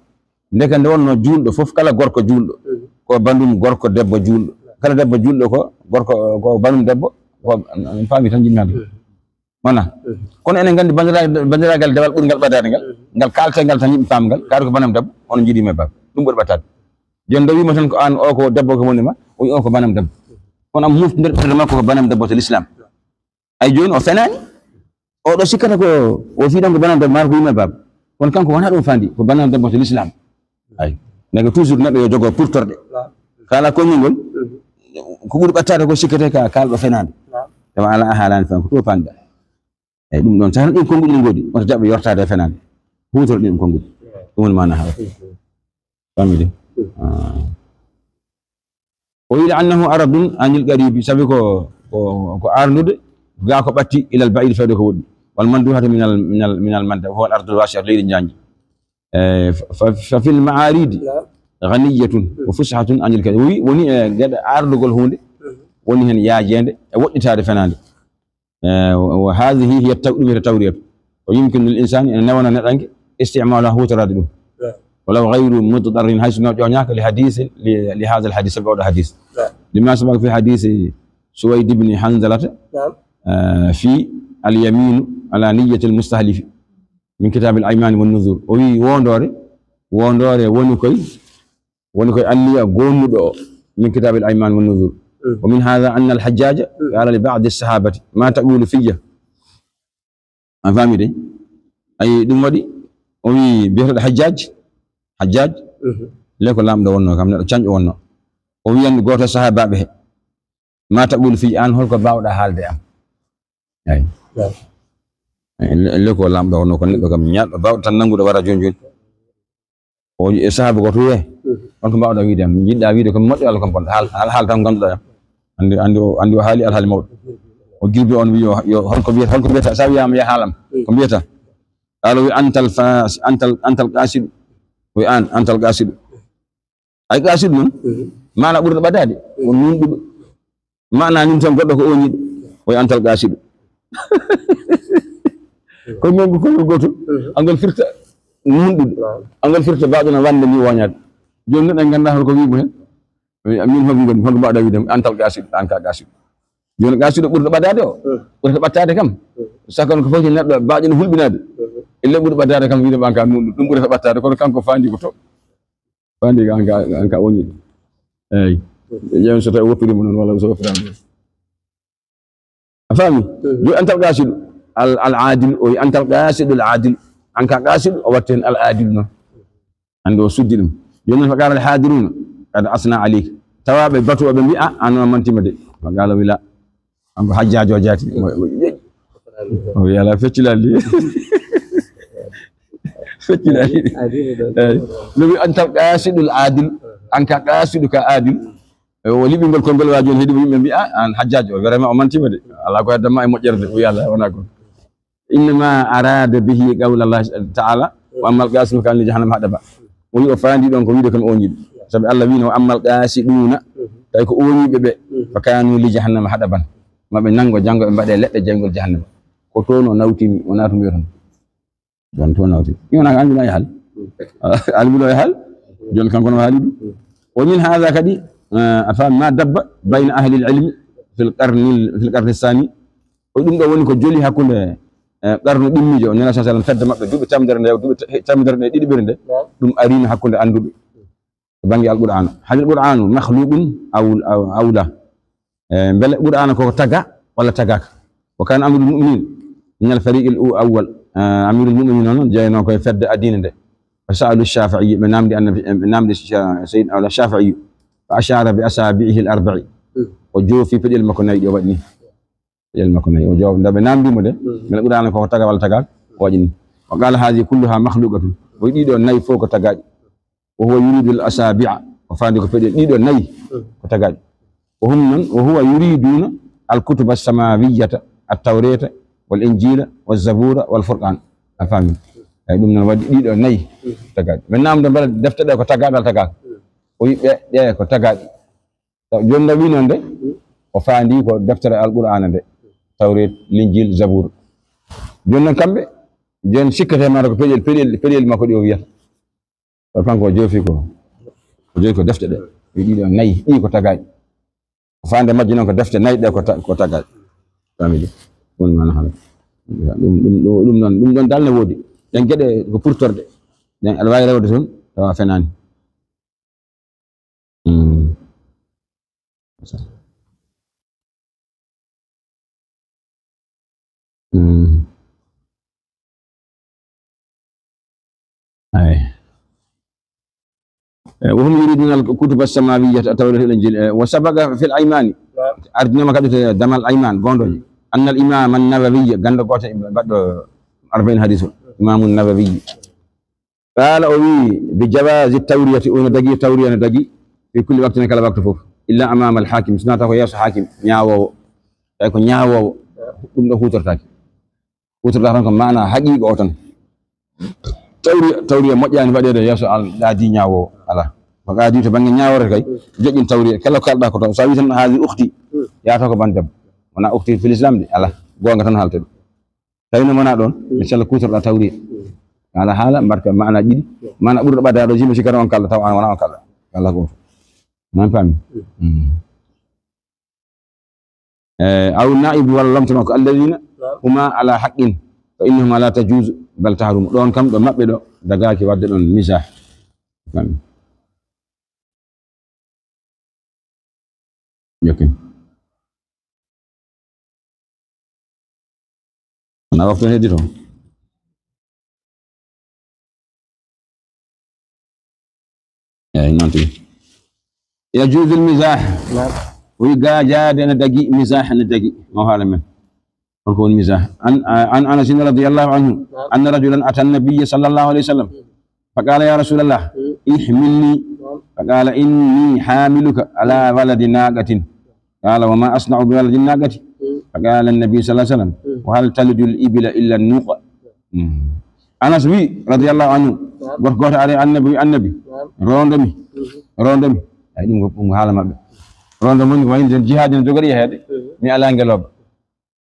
Ndeke nde wonno juulɗo fof, kala gorko juulɗo, mhm, ko banum gorko debbo juulɗo. Kala debbo juulɗo ko gorko, ko banum debbo, ko, on paami tan njiɗmi haalde. Mhm. Wona. Kono enen nganndi banndiraa-, banndiraagal dewal ɓurngal ɓadaade ngal, ngal kaaltengal tan yimɓe paam ngal, kaari ko banam debbo, onon njiɗi yumma e baaba. Ɗum ɓuri ɓadtaade. Jooni nde wiima tan ko aan o ko debbo ko woni ma, o wi o ko banam debbo. Kono am moftinder ɓernde makko ko banam debbo to l'islam. Ay jooni o fenaani. Oɗo sikkata ko o fii ɗon ko banam debbo, maaro ko yumma e baaba. Kono kanko wonaa ɗum faandi, ko banam debbo to l'islam. Ay. Nega toujours neɗɗo yo jogo purtorɗe. Kala konngol ngol, ko ɓuri ɓattaade ko sikkete ka kaalɗo fenaande. Tawa alaa a haalaani fan ko to paanɗa. Eyi, ɗum ɗon, so hano ɗin konnguɗi ɗi ngoodi, wota jaɓɓo yortaade e fenaande. Huutoro ɗin konnguɗi. Ɗum woni maana haala. Fammi de? Ah. O wi'i, "Annahu aradun anil qaribi", sabi ko, ko, ko arnude, gaa ko ɓatti, ilal ba'idi, fewde ko woɗɗi. Wal manduhatu minal, minal, minal manda, huwa al ardul wasi'atu, leydi njanji. Eh, fa, fa, fa fil ma'aridi ghaniyatun wa fushatun anil kadi. Wi-, woni e geɗe ardugol huunde, woni hen yaajeende e woɗɗitaade fenaande. Eh, wa, wa hadhihi hiya taw-, ɗum wiyete tawriyatu. Wa yumkinu lil insani, ene newana neɗɗanke, istimaaluha, huutoraade ɗum. Walaw ghayru muddarrin, hay sinno ƴooñaaka li hadisi, li, li hadha al hadis, sabi oɗo hadis. Lima sabaka fi hadisi Suwayd ibn Hanzalata, eh, fi al yaminu ala niyyati al mustahlifi. Min kitaabil aymaani wan nuzur. O wi'i wondoore, wondoore woni koy, woni koy anniya goonnuɗo o. Min kitaabil aymaani wan nuzur. Wa min haadha anna al hajjaaja qaala li ba'di sahaabati, "Ma taqulu fiyya?" A faami de? Ay, ɗum waɗi, o wi'i biyeteeɗo Hajjaaj, Hajjaaj, le ko laamɗo wonno kam, neɗɗo canƴo wonno. O wi'an gooto e sahaabaaɓe he, "Ma taqulu fiyya, aan holko baawɗa haalde am?" Ay. Ay, le, le ko laamɗo wonno ko neɗɗo kam ñaaɗo baawɗo tan nanngude wara jooni jooni. O e sahaaba gooto wi'e, "Holko mbaawɗa wiide am? Njiɗɗa wiide ko moƴƴo walla ko bonɗo? Haal, haal, haal tan ngannduɗaa am." Anndi, anndi o, anndi o haali alhaali mawɗo. O girbi on wi'i, yo, yo, holko mbiyata, holko mbiyata, sa wi'aama ya haalam, ko mbiyata? Qaala o wi'i, "Antal fas-, antal, antal qaasidu." O wi'i, "Aan, antal qaasidu." Ay qaasidu noon, maana ɓurɗo ɓadaade, ko nuunɗuɗo. Maana nin tan goɗɗo ko ooñiiɗo, o wi'i, "Antal qaasidu." Ko ngongu, ko ngongu gooto, angol firta nuunɗuɗo, angol firta baawɗo na wande ni wooñaade. Jooni noon en nganndaa holko wi'i mo heen. O wi'i, "Min holko ngoni, holko mbaawɗa wiide am? Antal qaasidu, aan ka qaasidu." Jooni qaasidu ɓurɗo ɓadaade o, ɓurɗo ɓattaade kam. Sakon ko foti neɗɗo baawɗo no hulɓinaade. Ille ɓurɗo ɓadaade kam wiide ɓaan ka nuunɗuɗo, ɗum ɓurata ɓattaade, kono kanko faandi ko to. Faandi an ka, an ka woni. Eyi. Ƴeewen so tawi o woppiri mo noon walla so woppiraani. A faami? Jooni antal qaasidu al, al aadil, o wi'i antal qaasidu al aadil. An ka qaasidu o watti heen al aadil noon. Anndi o suddi ɗum. Jooni noon fa qaala al haadiruna qad asna aleyk. Tawaaɓe batuɓe ɓe mbi'a, "Aan o mantima de." Fa qaala o wi'i, "La." Kanko hajjaajo jaati. Mo, mo, o wi'i, "Alaa, fecci laalli." Fecci laalli. Eyi. No wi'i, "Antal qaasidul aadil." An ka qaasidu ka aadil. E o liɓingol konngol waa jooni heɗi yimɓe mbi'a, "Aan hajjaajo, o vraiment o mantima de. Alaa ko hedda ma e moƴƴere de." O wi'i, "Alaa, wonaa ko." Innama arada bihi qawla Allah ta'ala, "Wa ammal qasidu kana li jahannama hadaba." O wi o faandi ɗon ko wiide kon ooñiiɓe. Sabi Allah wiino, "Wa ammal qasiduna," tawi ko ooñiiɓe ɓe, "fa kanu li jahannama hadaban." Ma ɓe nango janngo ɓe mbaɗe leɗɗe jeyngol jahannama. Ko toon o nawtini, o naatumi toon. Ɗon toon nawti. Ɗum wona ko Almino e haali. Almino e haali. Jooni kanko no haali ɗum. Wa min hadha kadi, eh, a faami ma dabba bayna ahli al ilmi fil qarni, fil qarni thani. Ko ɗum ɗo woni ko joli hakkunde, eh, qarnu ɗimmiijo, Nela sallallahu alaihi wasallam, fedde maɓɓe, duuɓi tamdere nde, duuɓi te-, tamdere nde ɗiɗi ɓeri nde. Naam. Ɗum ariino hakkunde annduɓe to bannge Alqur'aana. Hal Qur'aanu makhluqun aw, aw, aw la? Eh, mbele Qur'aana ko taga walla tagaaka? Wa kana amirul mu'minin min al fariq al u-, awwal. Eh, amirul mu'minin noon jeyanoo koye fedde addina nde. Fa sa'alu Shafi'i, ɓe namdi Annabi, ɓe namdi Sha-, Sayyid al Shafi'i. Fa ashara bi asabi'ihi al arba'i. O joofi peɗel makko nayi ɗi o waɗi ni. Peɗel makko nayi. O joofi, nda ɓe namdi mo de, mbele Qur'aana ko taga walla tagaaka? O waɗi ni. Wa qala hadhihi kulluha makhluqatun. O wi'i ɗiɗo nayi fof ko tagaaɗi. Wa huwa yuridu al asabi'a. O faandi ko peɗe ɗiɗo nayi ko tagaaɗi. Wa hum noon, wa huwa yuriduna al kutuba as samawiyyata, at tawreta wal injila waz zabura wal furqan. A faami? Eyi, ɗum noon waɗi ɗiɗo nayi tagaaɗi. Ɓe namdo mbele defte ɗe ko tagaaɗe walla tagaaka? O wi'i ɓe, ɗe ko tagaaɗi. Taw jooni no wi'i noon de, o faandi ko deftere Alqur'aana nde, Tawreet, Linjiil, Zabuur. Jooni noon kamɓe, jooni sikkete mata ko peɗel, peɗel, peɗel makko ɗi o wiyata. Taw kanko o joofi ko, o joofi ko defte ɗe. Wi ɗiɗo nayi, ɗi ko tagaaɗi. Ko faande majje noon ko defte nayi ɗe ko ta-, ko tagaaɗi. Famille. Woni maana hannde. Ɗum, ɗum, ɗum, ɗum ɗon, ɗum ɗon dal ne woodi. Ɗen geɗe ko purtorde. Ɗen aɗa waawi rewde toon, tawa fenaani. Mm. Mm. Ay. Eh, وهم يريدون الكتب السماوية, التوراة والإنجيل. Eh, وسبق في الأيمان. Naam. Ardinoma kadi to damal ayman, gondoje. أن الإمام النووي, gando goto e baɗɗo arba'in hadis o, Imam Nawawi. قال, o wi, بجواز التورية, o no dagi tawriya, no dagi, في كل وقت, kala waktu fof, إلا أمام الحاكم, sinaa taw ko yeeso hakim, ñaawowo. Tawi ko ñaawowo, ɗum ɗo hutortaake. Hutorta tan ko maana haqiqa o tan. Tawriya, tawriya moƴƴaani waɗeede yeeso al-, qaadi ñaawowo. Ala. Ko qaadi to bannge ñaawoore kay, joƴƴin tawriya. Kala ko kalɗa ko toon. So a wi tan, "Haadi ukhti," yaata ko banndam. Wona ukhti fil Islam de. Ala. Goonga tan haalta ɗum. Tawi no wona ɗoon, inchallah, kuutorɗa tawriya. Ala haala, mbarka maana ɗiɗi. Maana ɓurɗo ɓaddaade o, jimmi si kadi on kalɗa, taw an wona on kalɗa. Kala gooto. Nan paami? Mm. Eh, aw naib walla lomtono ko alladina huma ala haqqin fa innahuma la tajuz bal tahrum. Ɗon kam ɗo maɓɓe ɗo dagaaki wadde ɗon misah. Kam. Jokken. Na waktu heddi to. Eyi, noon tigi. Yajuzul misah. Naam. O wi gaajaade ene dagi, misah ene dagi. Mo haala men. Holko woni misah? An, an Anasin radiyallahu anhu, naam, anna rajulan ata nabiyya sallallahu alayhi wa sallam. Fa qala, "Ya Rasulallah, ihmilni." Naam. Fa qala, "Inni hamiluka ala waladi naqatin." Qala, "Wa ma asna'u bi waladi naqati?" Naam. Fa qala an-nabi sallallahu alayhi wa sallam, naam, "Wa hal talidul ibila illa nuqa?" Mm. Anas wi, radiyallahu anhu, naam, gorko gooto ari annabi wi, "Annabi, naam, rondo mi, mhm, rondo mi." Ay, ɗum ko, ɗum ko haala maɓɓe. Rondo mum ko wayno jihaaji no jogori yeheede, mhm, mi alaa ngelooba,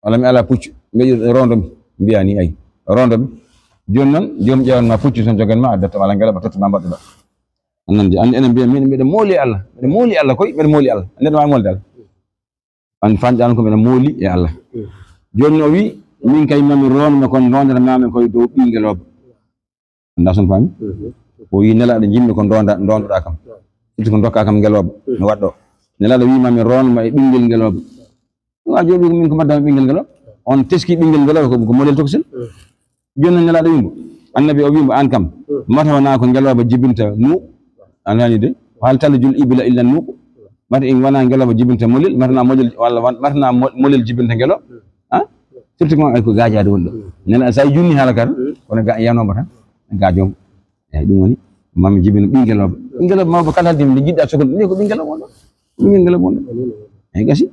walla mi alaa puccu, mbeɗa rondo mi, mbiya ni, ay, rondo mi. Jooni noon, joom ƴeewan ma puccu tan jogan ma, adda to, walla ngelooba, totta ma mbaɗɗo ɗo. Annan je, an-, enen mbiya, min mbiɗa mooli Allah, mbiɗa mooli Allah koy, mbiɗa mooli Allah. Neɗɗo ma moolde Allah. An fanɗan ko mbiɗa mooli e Allah. Jooni o wi, min kay mami rondo mi kon ndondata mami koye dow ɓii ngelooba. Anda son paami? Mhm. O wi, "Nelaaɗo, njimmi ko ndonda-, ndondoɗaa kam. Surtout ko ndokkaa kam ngelooba, mhm, mi waɗɗo." Nelaaɗo wi, "Ma mi rondo ma e ɓinngel ngelooba." Wa jooɗi ko min ko mbaɗɗaa mi ɓinngel ngelooba? On teski ɓinngel ngelooba ko, ko modèle tokosel. Mhm. Jooni noon Nelaaɗo wi mo, annabi o wi mo, "Aan kam, mhm, mata wonaa ko ngelooba jibinta nuu?" A nani de? "Hal talidul ibila illa nuuq?" Mata en wona ngelooba jibinta molel, mata na molel, walla wan-, mata na mo-, molel jibinta ngelooba. Ah? Surtout ko ay ko gaajaade woni ɗo. Nela sa junni haala kar, kono ga-, yanooba tan, gaajooma. Eyi, ɗum woni, mami jibino ɓii ngelooba. Ɓii ngelooba mawba kala haldi, nde jiɗɗa sokol, nde ko ɓii ngelooba wonɗo. Ɓii ngelooba wonɗo. Eyi, gasi.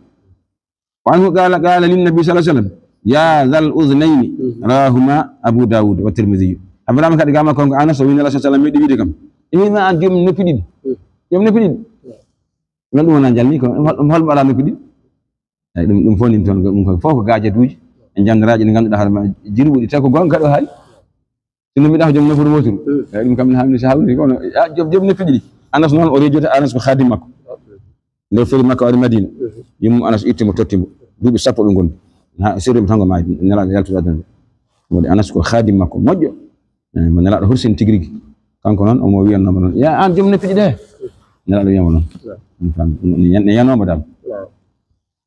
Wa anhu qala, qala lin nabi sallallahu alayhi wa sallam, "Ya dhal udhnayni," rawahuma Abu Dawud wa Tirmidhi. Abraham kadi gama kon ko Anas o wi Nela sallallahu alayhi wa sallam meɗi wiide kam, "Eyi ma an joom noppi ɗiɗi." Joom noppi ɗiɗi. Ngal ɗum wona jalni ko hol, hol mbaɗa noppi ɗiɗi? Eyi, ɗum, ɗum fof nin toon, ɗum ko fof ko gaajaduuji e njamdiraaji ɗi ngannduɗaa hoore ma jiruɓuɗi, tawi ko goonga kadi o haali. Sinno mbiɗa ko joom nofuru wooturu. Mm. Eyi, ɗum kam ne haamni so hawri kono, a, joom, joom noppi ɗiɗi. Anas noon o rejota, Anas ko khaadim makko. Nde o feri Makka o ari Madina. Mm. Yummo Anas itti mo totti mo. Duuɓi sappo ɓe ngondi. Ha, sirri mo tan ko maayi, Nelaaɗo yaltude aduna nde. Waɗi Anas ko khaadim makko moƴƴo. Eh, mo Nelaaɗo hursini tigi rigi. Kanko noon omo wiyannooma noon, "Ya, aan joom noppi ɗiɗi de." Nelaaɗo wiyama noon. Mm. Ɗum tan, ne yan-, ne yanooma dal. Mm.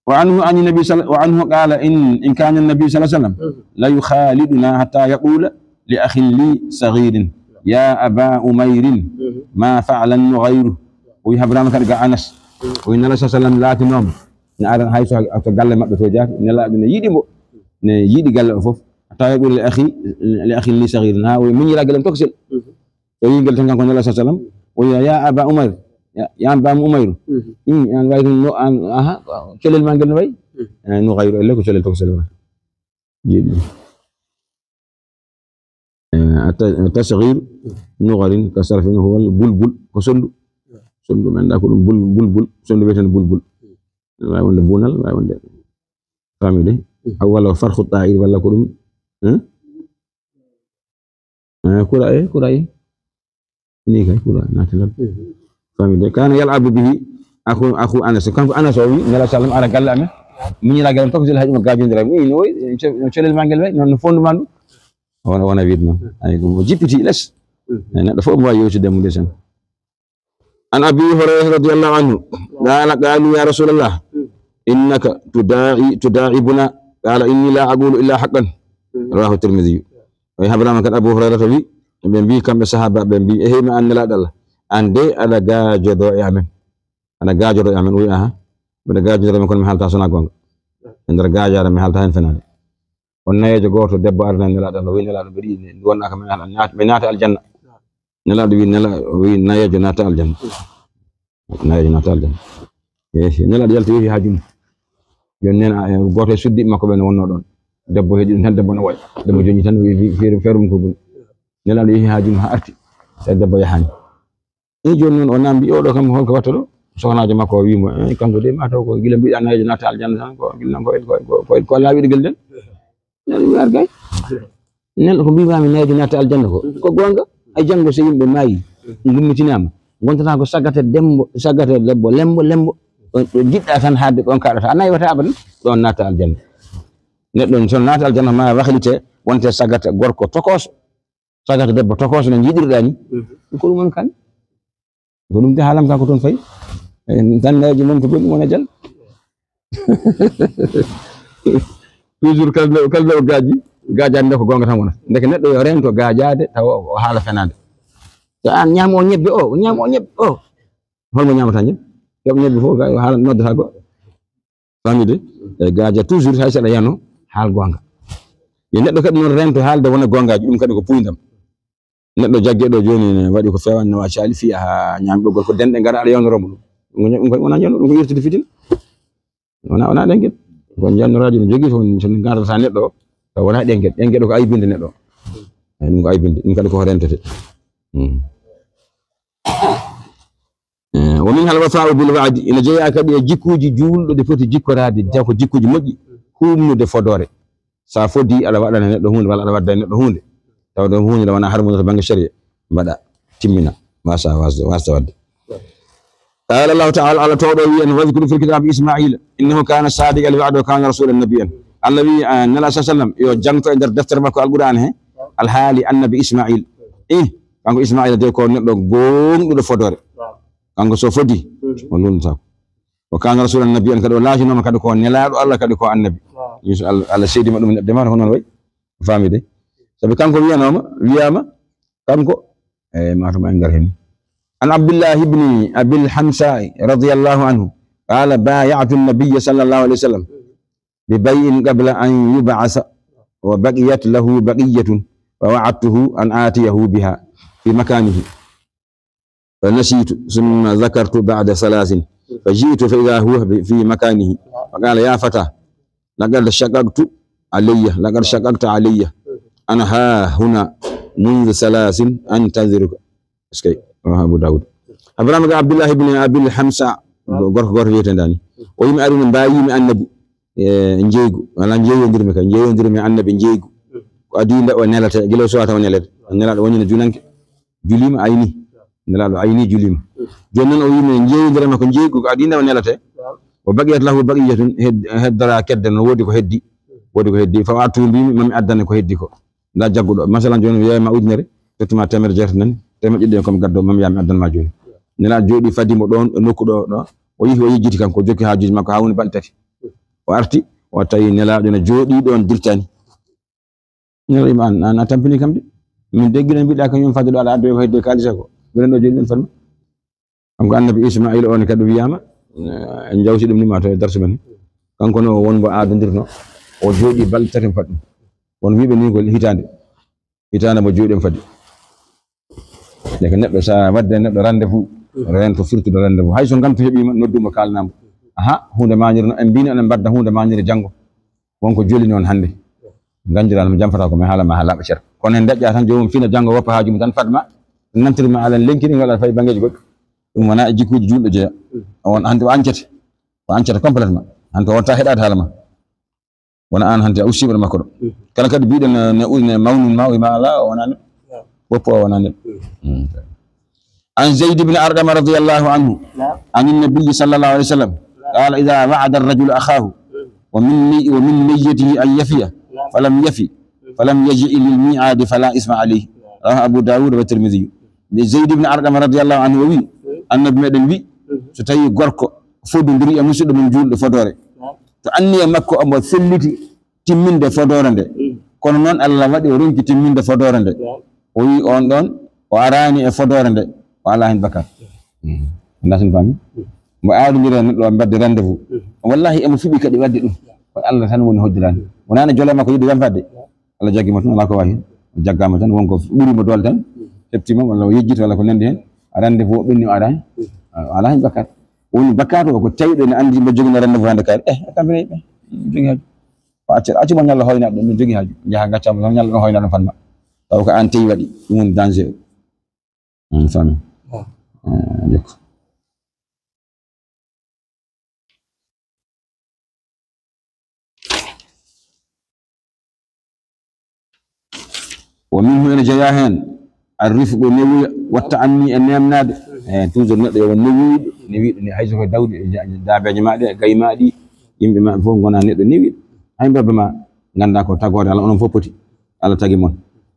Wa anhu ani nabi sal-, wa anhu qala in, in kana nabi sallallahu alayhi wa sallam la yukhaliduna hatta yaqula li akhin li saghirin, "Ya aba Umayrin, ma fa'ala an-nughayru?" O wi habrama kadi ga Anas. O wi Nela sallallahu alayhi wa sallam laatinooma ne ara hay so to galle maɓɓe to jaati, Nelaaɗo ne yiɗi mo, ne yiɗi galle o fof. Hatta yaqula li akhi, li akhin li saghirin. Ha o miñira galle am tokosel. O yi ngel tan kanko Nela sallallahu alayhi wa sallam. O wiya, "Ya aba Umayr, ya, ya aba Umayr." Mhm. In, an wayi ɗum no, an, aha, colel ma ngel no wayi? Mhm. Eh, no gayru, elle ko colel tokosel wona. Jeeɗi. Eh, at-, at-tasghir, nugarin, ka sarfin, huwa al-bulbul, ko sondu. Sondu men da ko ɗum bul-, bulbul, sondu wiyeten bulbul. Wawi wonde bunal, wawi wonde famille. Mhm. Aw walla farkhu ta'ir, walla ko ɗum, eh? Eh, kura, eh, kura, eh. Ni kay kura, naati lan. Mhm. Famille. Kana yal'abu bihi akhu, akhu Anas. Kanko Anas o wi, Nela sallam ara galle amen. Miñiraagal am tan ko sel hay ɗum gaajondiraa. Mi no wayi, no colel maa ngel wayi, no, no fondement ɗum. Wona, wona wiide noon. Ay, ɗum o jippiti les. Mhm. Ay, neɗɗo fof omo waawi yewtude e mum ndeysaan. عن أبي هريرة رضي الله عنه قال: قالوا يا رسول الله إنك تداعي، تداعبنا، قال: إني لا أقول إلا حقا. رواه الترمذي. O wi habraama kadi Abu Hurayrata wi, ɓe mbi kamɓe sahaaba ɓe mbi, "E heyi ma an Nelaaɗo Allah, an de aɗa gaajodo e amen. Aɗa gaajodo e amen." O wi, "Aha, mbeɗa gaajodira men kono mi haalta so wonaa goonga. E nder gaajaare mi haalta heen fenaande." On nayeejo gooto debbo arani Nelaaɗo Allah, o wi, "Nelaaɗo, mbeɗa yiɗi, nde wonnaa kam mi naata, mi naata aljanna." Nelaaɗo wi, Nela-, o wi nayeejo naata aljanna. Nayeejo naata aljanna. Eehi, Nelaaɗo yalti yehi haa junngo. Jooni nena, e, gooto e suddiiɓe makko ɓe no wonnoo ɗoon. Debbo heɗi ɗum tan, debbo no wayi. Debbo joñi tan, wi, wi, feere, feere mum ko boni. Nelaaɗo yehi haa junngo haa arti. Tawi debbo yahaani. E jooni noon o namdi, "Oɗo kam holko watta ɗo?" Sohnaajo makko o wi mo, "Eh, kanko de maa taw ko gila mbiɗa nayeejo naata aljanna tan, ko gila ko, ko, ko, ko, ko laawiɗo gel den." Nelaaɗo wi ar gay. Nelaaɗo ko mbiimaami nayeejo naata aljanna ko, ko goonga. Ay janngo so yimɓe maayi, ngummitinaama, ngontata ko saggata dembo, saggata debbo lembo, lembo. Ɗo, ɗo jiɗɗa tan haadde ɗoon kaɗata. A naywata abadan, ɗoon naata aljanna. Neɗɗo so naata aljanna ma wahlite, wonte saggata gorko tokooso. Saggata debbo tokooso no njiɗirɗaa ni. Mhm. Ko ɗum woni kan. Ko ɗum de haalam ka ko toon fayi. Eh, tan nayeejo mum to goɗɗum wona jal. Toujours kala nde, kala nde o gaaji, gaajaade nde ko goonga tan wona. Ndeke neɗɗo yo reento gaajaade tawa o haala fenaande. So aan ñaamo o ñebbe o, ñaamo o ñebbe o. Holmo ñaamata ñebbe? Yoɓ ñebbe fof, ga yo haala noddata goɗɗo. Famide? E gaaja toujours hay so aɗa yano, haal goonga. Yo neɗɗo kadi noon reento haalde wona goongaaji, ɗum kadi ko puuyndam. Neɗɗo jagge ɗo jooni ne waɗi ko feewaani, nawa caali, fiya haa ñaami ɓoggol, ko denɗe ngara aɗa yawnoro mo ɗum. Ɗum ko, ɗum ko wona ñaawno, ɗum ko irtude fitina. Wona, wona ɗenngel. Ko njannoraaji no jogii, so, so ngarata neɗɗo o, taw wona ɗenngel. Ɗenngel ɗo ko aybinde neɗɗo o. Eyi, ɗum ko aybinde, ɗum kadi ko rentete. Hmm. Eh, wa minha al-wafa'u bil wa'di, ina jeyaa kadi e jikkuuji juulɗo ɗi foti jikkoraade, taw ko jikkuuji moƴƴi, huumnude fodoore. So a fodii, aɗa waɗana neɗɗo huunde, walla aɗa wadda e neɗɗo huunde, taw ɗum huunde nde wonaa harmude to bannge sharia, mbaɗa, timmina, waasa, waasde, waasde waɗde. Qala Allahu ta'ala, Allah toowɗo wi en, "Wadhkur fil kitabi Isma'il, innahu kana sadiqal wa'di wa kana rasulan nabiyyan." Allah wi, eh, Nela sa sallam, yo jangto e nder deftere makko Alqur'an he, alhaali annabi Isma'il. Eh, kanko Isma'il de ko neɗɗo gooŋɗuɗo fodoore. Kanko so fodi, o lulnataako. O kana rasulan nabiyyan, kadi o laatinooma kadi ko nelaaɗo Allah, kadi ko annabi. Waaw. Yeesu Allah, Allah seedima ɗum neɗɗo ma, hono way. Faami de. Sabi kanko wiyanooma, wiyaama, kanko, e, ma tuma en ngar heen. An Abdullah ibn Abil Hamsa radiyallahu anhu, qala, bay'atu an-nabiyya sallallahu alayhi wa sallam bi bay'in qabla an yub'asa, wa baqiyat lahu baqiyatun, fa wa'adtuhu an atiyahu biha fi makanihi. فنسيت، ثم ذكرت بعد ثلاث، فجئت فإذا هو ب-، في مكانه، فقال: يا فتى، لقد شققت علي، لقد شققت علي، أنا ها هنا منذ ثلاث أنتظرك. Est-ce que? رواه أبو داود. Abraham ga Abdullah ibn Abil Hamsa, gorko gooto wiyeteeɗo ni. O yimi ari no mbaayimi annabi. E, njeeygu. Wala njeeyondirmi ka, njeeyondirmi annabi njeeygu. Ko adii nde o nelata, gila o suwata o nelede. Nelaaɗo woni no julanke. Juliima, ayni. Nelaaɗo ayni juliima. Jooni noon o wiimi njeeyondirama ko njeeygu, ko adii nde o nelate. O baqiyat lahu baqiyatun, hed-, heddora kedde no woodi ko heddi. Woodi ko heddi. Fa wa'adtuhu, mbiimi mami addane ko heddi ko. Nda jagguɗo. Masalan jooni mi yeeyma ujunere, tottuma teemedere jeetati nani, teemedde ɗiɗi en ko mi gaddo, mami yaa mi addan ma jooni. Nelaaɗo jooɗi fadi mo ɗoon, e nokku ɗo, ɗo. O yihi, o yejjiti kanko, o jokki haajuuji makko haa woni balɗe tati. O arti, o tawi Nelaaɗo no jooɗi ɗoon dirtani. Nelaaɗo wiima, "An, an a tampini kam de. Min de gila mbiɗa kañum fadde ɗo aɗa addoya ko hedde kaalisa ko. Mbiɗen ɗo jooni ɗon fanma." Kanko annabi Ismaila on kadi wiyaama, eh, en jawti ɗum ni ma to e darsu men. Kanko no won mbo aadondirno. O jooɗi balɗe tati fadde ɗum. Won wiiɓe ni ko hitaande. Hitaande mo jooɗi en fadi. Ndeke neɗɗo sa wadde neɗɗo rendez-vous, rento firtude rendez-vous. Hay so ngantu heɓiima, noddumo kaalnamo. Aha, huunde mañirno, en mbino enen mbadda huunde mañire janngo. Wonko jolini on hannde. Nganjiraano mi jamfata ko mi haala ma haa laaɓa cer. Kono en deƴƴa tan, joomum fina janngo woppa haaju mum tan, fadma nantirma alan lenki ɗi ngaɗa fay banngeeji goɗɗi. Ɗum wona e jikkuuji juulɗo jeya. On hannde o ancete. O ancete complètement. Hannde o watta heɗaade haala ma. Wona aan hannde a ustiima ɗo makko ɗo. Kala kadi mbiɗen ne, ne, ne mawnun ma, o wiima ala, o wona neɗɗo. Woppa o wona neɗɗo. Mm. عن زيد بن أرقم رضي الله عنه عن النبي صلى الله عليه وسلم قال: إذا وعد الرجل أخاه ومن ني-، ومن نيته أن يفي فلم يف، فلم يجئ للميعاد فلا إثم عليه. رواه أبو داود والترمذي. Nde Zayd ibn Arqam radiyallahu anhu o wi, Annabi meɗen wi, so tawi gorko fodondiri e musidɗo mum juulɗo fodoore, to anniya makko omo felliti timminde fodoore nde, kono noon Allah waɗi o ronki timminde fodoore nde, o wi on ɗon o araani e fodoore nde, o alaa heen bakkaat. Ndasin faami? Mbo aadondira neɗɗo o mbadde rendez-vous. Wallahi emo fiɓi kadi waɗde ɗum. Ko Allah tan woni hoddiraani. Wonaa ne jole makko yiɗi wem fadde. Allah jaggi mo tan, alaa ko waawi heen. O jaggaama tan, won ko ɓuri mo doole tan. Heɓtiima walla o yejjiti walla ko nanndi heen. Rendez-vous o ɓenni o araani. A alaa heen bakkaat. Woni bakkaat o ko tawi ɗo ne anndi mbo jogino rendez-vous hannde kaari. Eh, a tampinay ɓe. Jogi haaju. O acca, accu mo ñalla hoyna ɗum, mi jogi haaju. Njaha ngacca mo tan ñalla ɗum hoyna ɗum fanma. Taw ko aan tawi waɗi. Ɗum woni danger o. On faami? Ah, jokko. Wa minhu, ene jeyaa heen, ar-rifqu, newuya, wa ta'anni, e neemnaade. Eh, toujours neɗɗo yo won newiiɗo, newiiɗo ne, hay so ko dawde, e ja-, daabeeje ma ɗe, gayi ma ɗi, yimɓe ma fof ngona neɗɗo newiiɗo. Hay mbabba ma, ngannda ko tagoore Allah, onon fof poti. Allah tagi mon.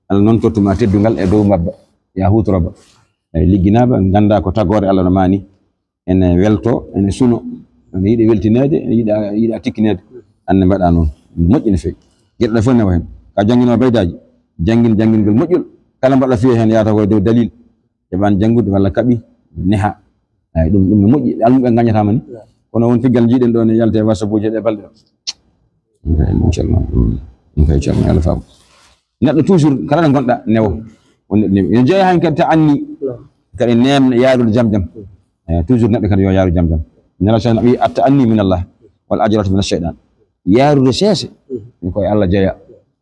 Allah noon tottuma teddungal e dow mbabba. Ya huutoroba. Eyi, ligginaaɓe, ngannda ko tagoore Allah no maani. Ene welto, ene suno, ene yiɗi weltineede, ene yiɗa, yiɗa tikkineede. Annde mbaɗa noon. Ene moƴƴi no feewi. Geɗe ɗe fof newa heen. Ka janngino baydaaji, janngin janngingol moƴƴol. Kala mbaɗa fiya heen yaata ko e dow dalil. Heɓan janngude walla kaɓi, neha. Eyi, ɗum, ɗum no moƴƴi. Almuɓe ngañataama ni. Kono won piggal njiiɗen ɗo ne yalta e WhatsApp uji e ɗe balɗe ɗo. Eyi, inchallah. Mm. Eyi, inchallah. Allah faabu. Neɗɗo toujours, kala ɗo ngonɗa, newo. On neɗɗo newi. Ene jeeya heen kadi ta'anni. Kadi neemna yaarude jam jam. Eh, toujours neɗɗo kadi yo yaaru jam jam. Nela sa wi, "At-ta'anni min Allah, wal ajalatu min ash-shaytan." Yaarude seese, ɗum koye Allah jeeya.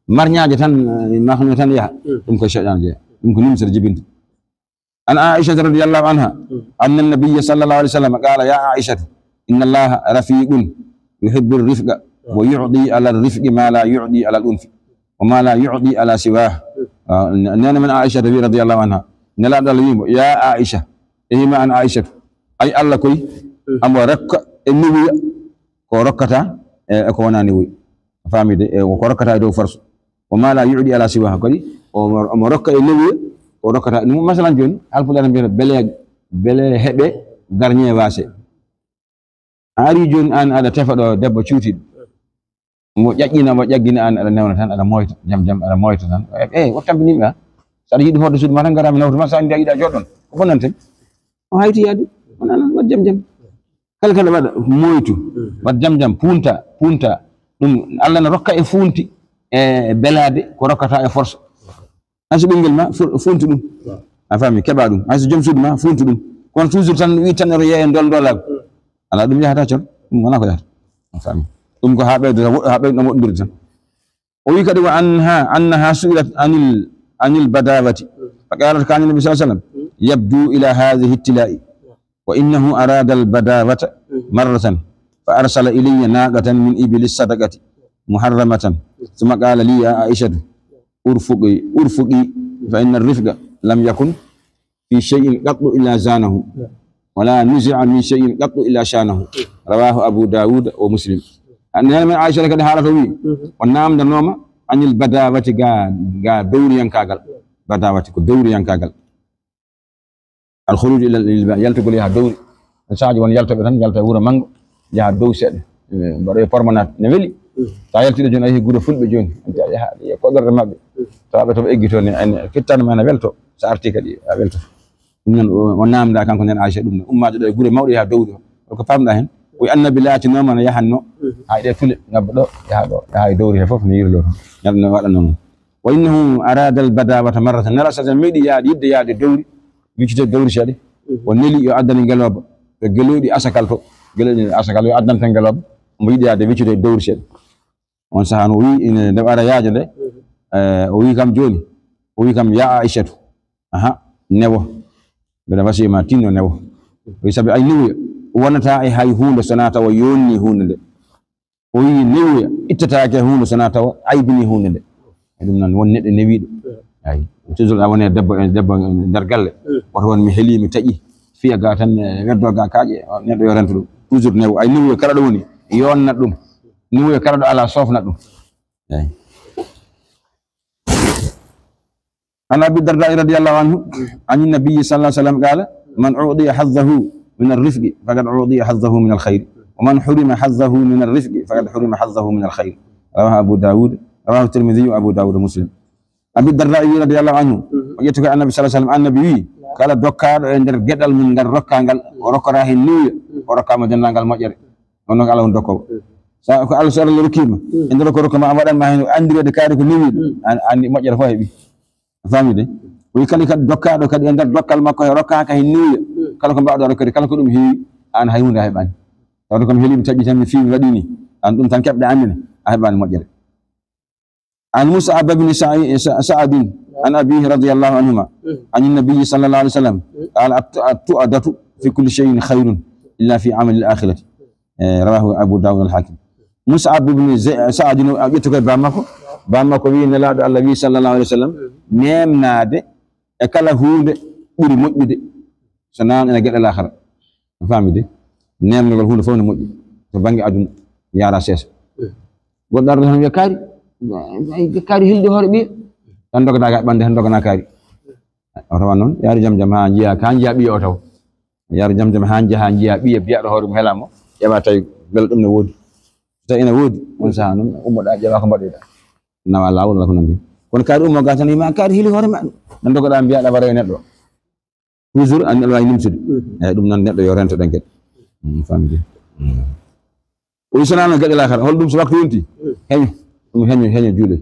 Marñaaje tan, eh, mahno tan yaha, ɗum koye seyɗan jeeya. Ɗum ko nimsere jibinta. An Aisha radiyallahu anha, anna nabiyya sallallahu alayhi wa sallam qala, "Ya Aisha, inna Allah rafiqun yuhibbu rifqa wa yu'ti ala rifqi ma la yu'ti ala al-unfi." Wa ma la yu'ti ala siwah. Ah, ne-, neene men Aisha tawi radiyallahu anha. Nelaaɗo Allah wiimo, "Ya Aisha, e hima an Aisha, ay Allah koy, amo rokka e newuya ko rokkata e, e ko wona newuya." A faami de, e ko rokkata e dow force. Wa ma la yu'ti ala siwah kadi, o, omo rokka e newuya ko rokkata. Ɗum masalan jooni, Haalpulaar mbiyata bele, bele heɓe garñe waase. A ari jooni aan aɗa tefa ɗo debbo cuutiiɗo. Mo ƴaƴƴina, mo ƴaggina aan aɗa newna tan, aɗa moyta, jam jam, aɗa moyta tan. Eh, eh, o tampinii ma. So aɗa yiɗi hoorde suudu ma tan, ngara mi nawtu ma, so a yiɗa jooɗon. Ko bonnan tan. O hayti yaade. Wona noon, waɗ jam jam. Kala kala waɗa, moytu. Waɗ jam jam, punta, punta. Ɗum, Allah na rokka e funti, e belaade, ko rokkata e force. Hay so ɓinngel ma fu-, funti ɗum. A faami, keɓa ɗum. Hay so joom suudu ma funti ɗum. Kono toujours tan wi tan oto yeeye ndol ndolaagu. Alaa, ɗum yahata cor. Ɗum wonaa ko yahata. A faami. Ɗum ko haa ɓeydo tan, woɗɗo, haa ɓeydo ɗum woɗɗondirde tan. O wi kadi wa anha, annaha su'ilat anil, anil badawati. Fa qalat, kana nabi sallallahu alayhi wa sallam yabdu ila hadhihi tila'i. Wa innahu arada al badawata marratan. Fa arsala ilayya naqatan min ibili sadaqati muharramatan. Thumma qala li, ya Aishatu, urfuqi, urfuqi, fa inna rifqa lam yakun fi shay'in qattu illa zanahu, wala nuzi'a min shay'in qattu illa shanahu. Rawahu Abu Dawud wa Muslim. An-, neene men Aisha kadi haalata o wi, o namdanooma anil badawati ga, ga dowriyankaagal. Badawati ko dowriyankaagal. Al khuruj ila, ila, yaltugol yaha dowri. Saaji won yaltoɓe tan, yalta wuro manngo, yaha dow seeɗa. Eh, mbaɗoya promenade, ne weli. Sa yaltiɗo jooni, a yehi gure fulɓe jooni. Ante a yaha, a yiya koɗorɗe maɓɓe. Tawa ɓe to ɓe eggito ne, en, fittande ma ne welto. Sa arti kadi, a welto. Ɗum noon, o, o namda kanko nen Aisha ɗum ne. Ummade ɗo e gure mawɗe yaha dowri o. Ko pamɗa heen? O wi Annabi laatinooma no yahanno. Hay ɗe tule, ngabba ɗo, yaha ɗo, yaha e dowri he fof, no yirlo. Ñande no waɗa noon. Wa innahu arada al badawata marratan. Nela sa meeɗi yaade, yiɗde yaade dowri, wiccite dowri seeɗa. O neli yo addane ngelooba. Ɓe gelooɗi asakal to. Gelooɗi asakal yo addante ngelooba. Mo yiɗi yaade wiccite dowri seeɗa. On sahaa no o wi, ine nde ara yaajo nde, eh, o wi kam jooni, o wi kam, "Ya Aishatu, aha, newo. Mbeɗa wasiya ma tinno newo." O wi sabi ay newuya, wonata e hay huunde so na tawa yonni huunde nde. O wi newuya, ittataake huunde so na tawa aybini huunde nde. E ɗum noon won neɗɗo newiiɗo. Ay, toujours a woni e debbo, e debbo nder galle. Woto won mi heli, mi taƴi. Fiya ga tan, eh, weddo ga kaaƴe, neɗɗo yo rento ɗum. Toujours newo, ay newuya kala ɗo woni, yonna ɗum. Niwuya kala ɗo alaa, soofna ɗum. Eey. عن أبي الدرداء رضي الله عنه عن النبي صلى الله عليه وسلم قال: من أعطي حظه من الرفق فقد أعطي حظه من الخير، ومن حرم حظه من الرفق فقد حرم حظه من الخير. رواه أبو داود، رواه الترمذي وأبو داود ومسلم. Abi Darda wi radiyallahu anhu, o ƴetti ko Annabi sallallahu alaihi wasallam, Annabi wi, kala dokkaaɗo e nder geɗal mum ngal rokkaa ngal, o rokkoraa heen niwuya, o rokkaama denndaangal moƴƴere. Noon ko Allah woni dokkoowo. So ko Allah, so Allah rokkiima, e nder ko rokka ma, a waɗan ma heen anndireede kaari ko niwuya, an anndi moƴƴere fof heɓi. A faami de? O wi kadi, kadi dokkaaɗo kadi e nder dokkal makko he rokkaaka heen niwuya, kala ko mbaawɗaa rokkude, kala ko ɗum heewi, aan hay huunde a heɓaani. Tawde ko mi heli, mi taƴi tan, mi fii, mi waɗi ni, aan ɗum tan keɓɗaa anndine, a heɓaani moƴƴere. عن مصعب بن سعي-، سع-، سعد عن أبيه رضي الله عنهما عن النبي صلى الله عليه وسلم قال: الت-، التؤدة في كل شيء خير إلا في عمل الآخرة. Eh, رواه أبو داود والحاكم. Mus'ab ibn Za-, Sa'd no, a ƴettu koye bammakko. Bammakko wi, Nelaaɗo Allah wi, sallallahu alaihi wasallam, neemnaade e kala huunde ɓuri moƴƴude so noon ene geɗe laakhara. A faami de? Neemnagol huunde fof ne moƴƴi to bannge aduna, yaara seesa. Goɗɗo arata tan wiya, "Kaari, ay, kaari hilde hoore ɓiya." Tan dogataa ka ɓannde, tan doganaa kaari. O tawa noon, yaaru jam jam haa njiya, haa njiya ɓiya o taw. Yaaru jam jam haa njiya, haa njiya ɓiya, biyaɗo hoore mum helaama, ƴeewa tawi mbele ɗum ne woodi. So tawi ene woodi, on sahaa noon, ummoɗaa, ƴeewa ko mbaɗoyɗaa. Nawa laawol walla ko nanndi. Kono kaari ummo ga tan, yima kaari hili hoore ma. Ɗan dogoɗaa mbiyaɗa waɗa e neɗɗo. Toujours an aɗa waawi nimsude. Eyi, ɗum noon neɗɗo yo rento ɗen kadi. Mm, famde. Mm. O wi so noon geɗe laakhara, hol ɗum so waktu yonti? Heño. Ɗum heño, heño juule.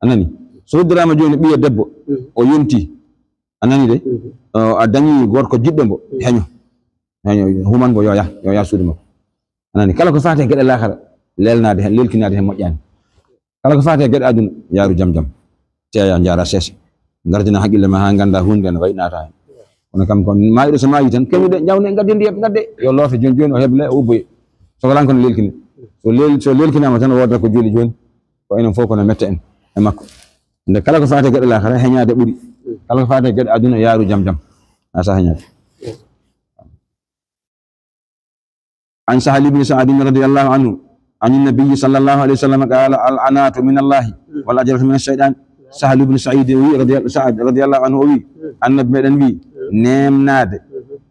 A nani? So hoddiraama jooni ɓiya debbo, o yonti. A nani de? O, a dañi gorko jiɗɗo mbo, heño. Heño, human mbo yo yah, yo yah suudu makko. A nani? Kala ko faati e geɗe laakhara, lelnaade heen, lelkinaade heen moƴƴaani. Kala ko faati e geɗe aduna, yaaru jam jam. Teeya, njaara seesa. Ngardina haqqille ma haa ngannda huunde no wayi naata heen. Kono kam ko maayiɗo so maayi tan, keñuɗe, njawne, ngadde ndiyam, ngadde. Yo loofe jooni jooni, o heble, o ubboye. Sokolan kono lelkine. So lel-, so lelkinaama tan, o wooda ko juuli jooni. Ko enen fof kono mette en e makko. Nde kala ko faati e geɗe laakhara, heñaade ɓuri. Kala ko faati e geɗe aduna, yaaru jam jam. A sa heñaade. عن سهل بن سعد رضي الله عنه عن النبي صلى الله عليه وسلم قال: العنات من الله والعجلة من الشيطان. Sahlu ibn Saïd o wi, radi-, Saad radiyallahu anhu o wi, Annabi meɗen wi, neemnaade,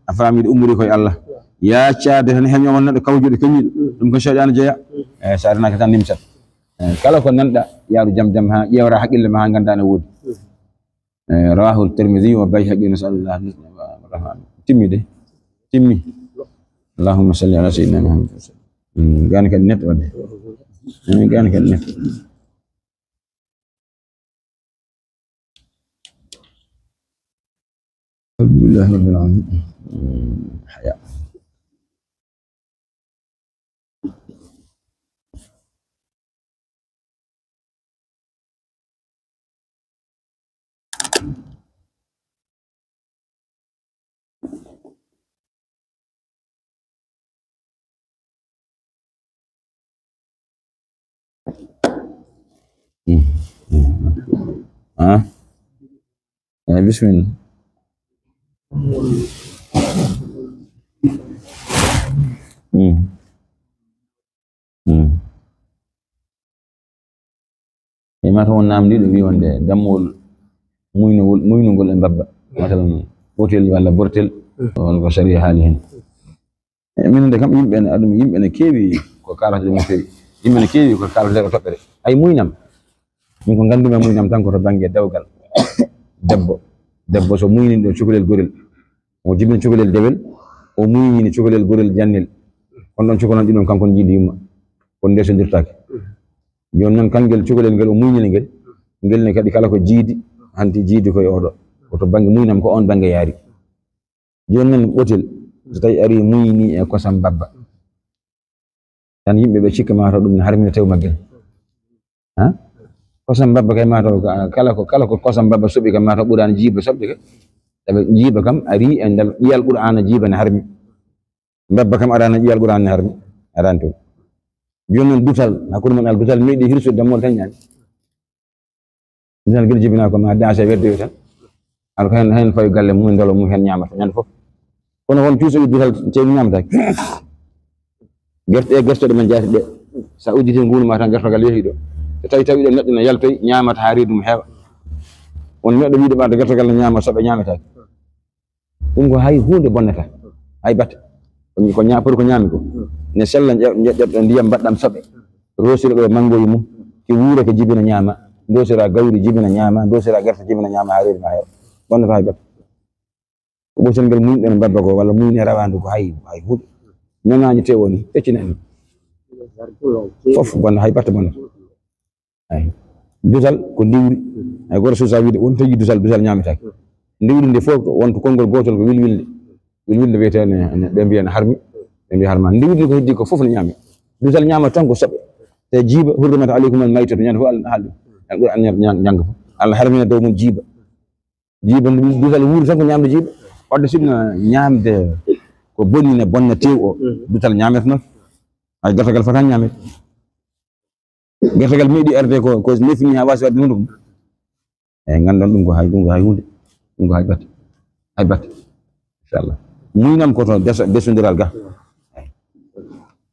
a faami, ɗum ummorii ko e Allah. Yaacaade tan heño won neɗɗo kawjuɗo keñiiɗo, ɗum ko seyɗaane jeyaa. Eyi, so a rinaaki tan nimsat. Eyi, kala ko nanɗa, yaaru jam jam haa ƴeewra haqqille ma haa ngannda ne woodi. Eh, rawahu Tirmidhi wa Bayhaqi, nasalullah rahman. Timmi de. Timmi. Allahumma salli ala sayyidina Muhammad. Mm, gani kadi net wadde. Mm, gani kadi net. Alhamdulillahi rabbil alamin. Mm, haya. Ah? Eh, bismillah. Mm. Mm. E mata on namdiɗo wi wonde dammuwol muynugol, muynugol e mbabba. Matalan, hotel walla bortel, on ko sariya haali hen. E, min nde kam, yimɓe ne, aduna, yimɓe ne keewi ko kaalata ɗum no feewi. Yimɓe ne keewi ko kaalata ko toɓɓere. Ay muynam. Min ko nganndumi e muynam tan ko to bannge dewgal. Debbo. Debbo so muynii ɗo cukalel gorel, o jibina cukalel dewel, o muynii cukalel gorel jannel. Kono ɗon cukalon ɗiɗon kankon jiidi yumma. Kono ndesondirtaake. Jooni noon, kangel cukalel ngel o muynini ngel, ngel ne kadi kala ko jiidi, hanti jiidi ko e oɗo. Ko to bannge muynam ko oon bannge yaari. Jooni noon, ɓotel, so tawi ari muyni e kosam babba, tan yimɓe ɓe cikka ma taw ɗum ne harmina tew maggel. Ha? Kosam babba kay ma taw ka-, kala ko, kala ko kosam babba soɓi kam ma taw ɓuraani jiiba soɓde ka. Sabu jiiba kam ari e nder ƴiyal Qur'aana, jiiba ne harmi. Mbabba kam araani ƴiyal Qur'aana ne harmi. Araani toon. Jooni noon dutal, hakkunde mon al dutal meeɗi hirsude dammol tan ñaami. Misaal, gila jibinaa ko ma daase weddoyo tan. Ala ko heen, heen fawi galle mum, ndolo mum heen ñaamata ñande fof. Kono won cuuso wi dutal tewi ñaamataake. Gerte, e gerte ɗe men jaati ɗe. So a udditi nguun ma tan, gertogal yehi ɗo. So tawi, tawi ɗo neɗɗo ne yaltoy, ñaamata haa reedu mum heewa. Won neɗɗo wiide ɓaade gertogal ne ñaama soɓe ñaametaake. Ɗum ko hay huunde bonnata, hay batte. Ko ña-, pour ko ñaami ko. Ne sella, nje-, njeɗɗon ndiyam, mbaɗɗam soɓe. Roosira ɗo manngoye mum, ki wuura, ki jibina ñaama. Ndoosira gawri, jibina ñaama. Ndoosira gerte, jibina ñaama, haa reedu ma heewa. Bonnata hay batte. Ko ɓoccel ngel muñɗon mbabba ko, walla muñe rawaandu ko hay, hay huɗo. Ñamaaji tew woni, peccinani. Fof bonna, hay batte bonna. Ay. Dusal ko ndiwri. Hay gooto suusa wiide won tawi dusal, dusal ñaametaake. Ndiwri ndi fof ko won to konngol gootol ko wilwilde. Wilwilde wiyetee ne, ne, ɓe mbiya ne harmi, ɓe mbiya harma. Ndiwri ndi ko heddi ko fof ne ñaami. Dusal ñaama tan ko soɓe. Te jiiba, "Hurrimat alaykum al maytatu", ñande fof Allah haali ɗum. Alquran ña-, ña-, ñannga fof. Allah harmina dow mum jiiba. Jiiba, dusal wuuri tan ko ñaamde jiiba. Wadde sinno ñaamde ko boni ne bonna tew o, dusal ñaamete noon. Hay gertogal fota ñaamede. Gertogal meeɗi arde ko, ko nefini haa waasi waɗde huunde ko. Eyi, nganndon ɗum ko hay, ɗum ko hay huunde. Ɗum ko hay batte. Hay batte. Inchallah. Muynam ko to des-, desondiral ga. Eyi.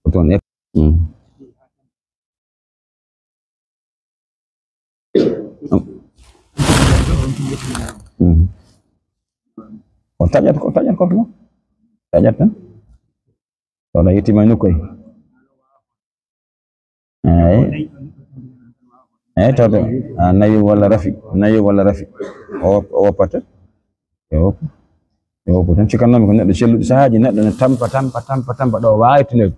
Ko toon e-, mm. Mm. O taƴat, o taƴat ko to. Taƴat tan. Wala yettima e nokku e. Eyi. Eyi, tawde, a, nayi walla rafi, nayi walla rafi. O wop-, o woppata. E woppa. E woppa tan. Cikkannomi ko neɗɗo celluɗo sahaaji, neɗɗo ne tampa, tampa, tampa, tampa, ɗo waawi tinirde.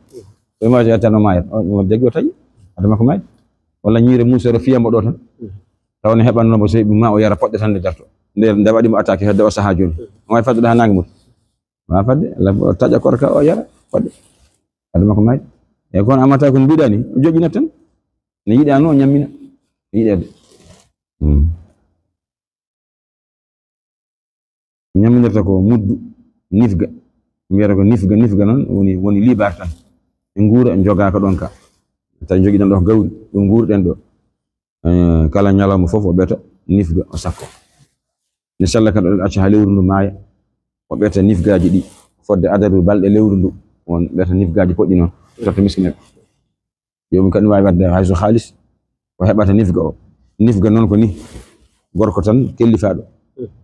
O imaaji yetta no maayat. O, o jaggi o taƴi. Adama ko maayat. Walla ñiire mum seeɗa fiyamo ɗo tan. Taw ne heɓanno mo sey ɗum ma o yara poɗɗe tan nde darto. Nde, nde waɗi mo attaqué hedde o sahaa jooni. O waawi fadde ɗo haa naange muta. Waawa fadde, Allah o taƴa korka o yara, fadde. Fadde makko maayde. E kono amata ko mbiɗa ni, o joƴƴinat tan. Ne yiɗa no ñammina. Yiɗede. Hmm. Ñamminirta ko muddu, nifga. Mbiyata ko nifga, nifga noon woni, woni liibaar tan. E nguura, jogaaka ɗon ka. Tawi jogiɗen ɗo ko gawri, ɗum nguurɗen ɗo. Eh, kala ñalawma fof o ɓeeta nifga, o sakko. Ne sella kadi o acca haa lewru ndu maaya, o ɓeeta nifgaaji ɗi, fodde adadu balɗe lewru ndu, on ɓeeta nifgaaji poɗɗi noon, totta miskineeɓe. Joomum kadi ne waawi waɗde hay so haalis, o heɓata nifga o. Nifga noon ko ni, gorko tan kellifaaɗo,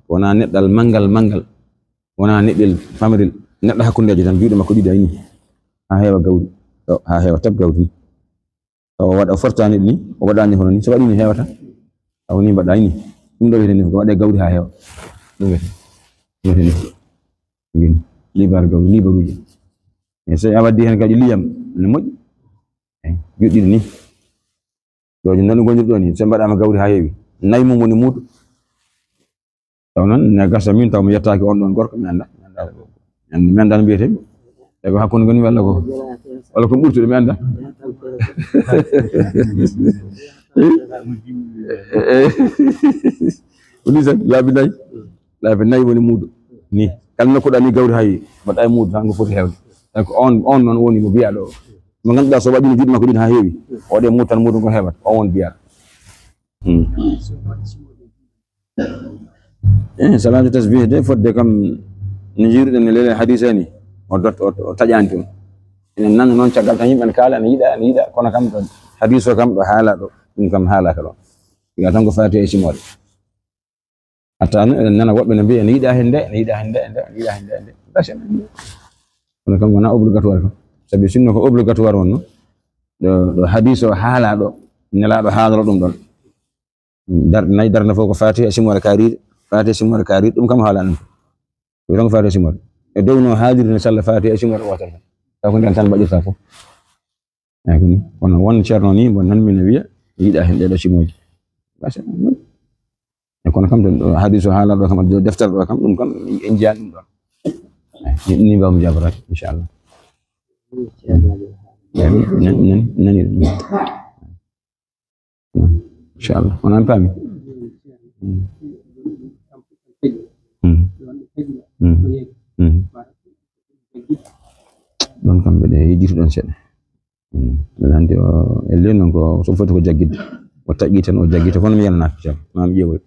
wonaa neɗɗal manngal manngal, wonaa neɗɗel famirel, neɗɗo hakkundeejo tan, juuɗe makko ɗiɗi ay ni, haa heewa gawri, ɗo, haa heewa tab gawri ni. Tawa o waɗa, o fortaani ɗum ni, o waɗaani hono ni, so waɗi ni heewata. Tawa ni mbaɗa ni, ɗum ɗo wiyetee ni, ko waɗee gawri haa heewa. Ɗum wiyetee, ɗum wiyetee ni. Ngin, liibar gawri, liibaruuji. E so a waddi heen kadi liyam, ne moƴƴi. Eyi, juɗɗiɗi ni. Ɗo noon ɗum ngoniri ɗo ni, so mbaɗaama gawri haa heewi. Nayi mum woni muudo. Taw noon, ne gasa min taw mi yettaaki on ɗon gorko, mi annda. Mi annda, mi annda, mi annda no mbiyetee. E ko hakkunde ngoni walla ko, walla ko ɓurtude, mi annda. Woni sen, laabi nayi. Laabi nayi woni muudo. Ni, kala nokkuɗa ni gawri hay, mbaɗa e muudo tan ko foti heewde. Taw ko on, on noon woni mo mbiyaɗo o. Mo ngannduɗaa so waɗi no juuɗe makko ɗiɗi haa heewi. O waɗe muudo tan, muudo ngo heewata. O won mbiyaɗo. Hmm. Eh, salaatu tasbih de, fodde kam, no njiiruɗen e leele hadis ni, o dot-, o, o taƴaani toon. Enen nan noon caggal tan yimɓe ne kaala, ne yiɗa, ne yiɗa, kono kam ɗo hadis o kam ɗo haala ɗo, ɗum kam haalaaka ɗo. Wiya tan ko Faatiha e simoore. Hatta no eɗen nana woɓɓe ne mbiya ne yiɗa heen nde, ne yiɗa heen nde, nde, ne yiɗa heen nde, nde. Gasa. Kono kam wonaa obligatoire kam. Sabi sinno ko obligatoire wonno, ɗo, ɗo hadis o haala ɗo, nelaaɗo haaloro ɗum ɗon. Darɗe nayi, darnde fof ko Faatiha e simoore kaariiɗe, Faatiha e simoore kaariiɗe, ɗum kam haalaa ɗum. Ko tan ko Faatiha e simoore. E dow no haalirde ne sella Faatiha e simoore wootere tan. Taw ko ndeen tan mbaɗirta fof. Eyi, ko ni. Kono won ceerno ni, mbo nan min wiya, yiɗa heen ɗee ɗoo simooji. Gasa, e kono kam ɗo, ɗo hadiis o haalaa ɗo kam, ɗo deftere ɗo kam, ɗum kam, en njiyaa ɗum ɗon. Eyi, ni, ni mbaawmi jaabaraade, inchallah. Eyi, nan-, nan-, nani ɗum. Inchallah. On an paami? Mm. Mm. Mm. Ɗon kam mbeɗe yejjiti ɗon seeɗa. Mm. Mbeɗa anndi o, e leen noon ko so foti ko jaggitde. O taƴi tan, o jaggi tan, kono mi yananaaka, ceerno. Maa mi ƴeewoy.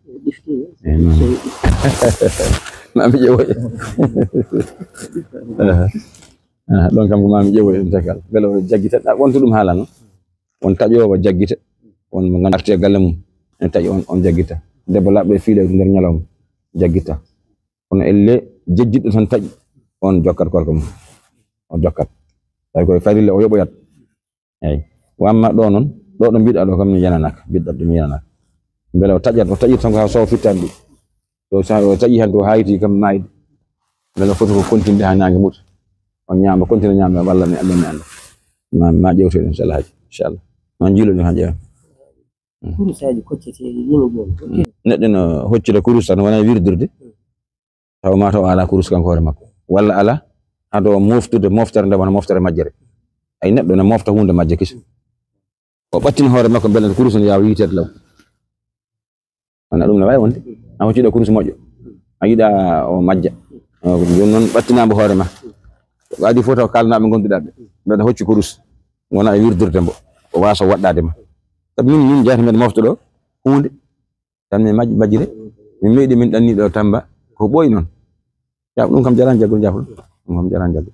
Eyi, maa mi, maa mi ƴeewoy. Ah, ah, ɗon kam ko maa mi ƴeewoy ɗum tagal. Mbele o jaggi tan, ah, wonto ɗum haala noon. On taƴoowo jaggita, on mo ngannduɗaa arti e galle mum, ene taƴi on, on jaggita. Debbo laaɓɗo e fiiɗe nder ñalawma, jaggita. Kono elle jejjitɗo tan taƴi, on jokkat koorka mum. O jokkat. Tawi koye farilla o yoɓoyat. Eyi. Wa amma ɗo noon, ɗo ɗo mbiɗa ɗo kam mi yananaaka, mbiɗa ɗo mi yananaaka. Mbele o taƴat, o taƴit tan ko haa sowa fittaandu. To sa o taƴi hannde o hayti kam maayde. Mbele o foti ko continde haa naange muta. O ñaama, continue ñaama, walla mi annda, mi annda. Ma, ma ƴewtoy ɗum, so Allah haaji. Inchallah. Ma njiilo ɗum haa ƴeewa. Kurusaaji kocceteeɗi yimɓe jooni. Neɗɗo no hoccita kurus tan, wona wirdirde. Taw ma taw ala kurus kanko hoore makko. Walla ala, ado moftude, moftere nde wona moftere majjere. Ay neɗɗo ne mofta huunde majje kisi. O ɓattin hoore makko mbele kurus ne yaawa yiiteede law. Wona ɗum ne waawi wonde. A hocciɗo kurus moƴƴo. A yiɗa o majja. O, jooni noon ɓattinaama hoore ma. Ko adii fof taw kaalnaaɓe ngonnduɗaa ɓe. Mbeɗa hocci kurus. Wona e wirdirde mbo. O waawa so waɗɗaade ma. Sabu min, min jeyata mbeɗa mofta ɗo huunde. Tan min maj-, majjire. Min meeɗi min ɗanni ɗo Tamba. Ko ɓooyi noon. Jaaf ɗum kam jarani jaggol jaafol. Ɗum kam jarani jaggol.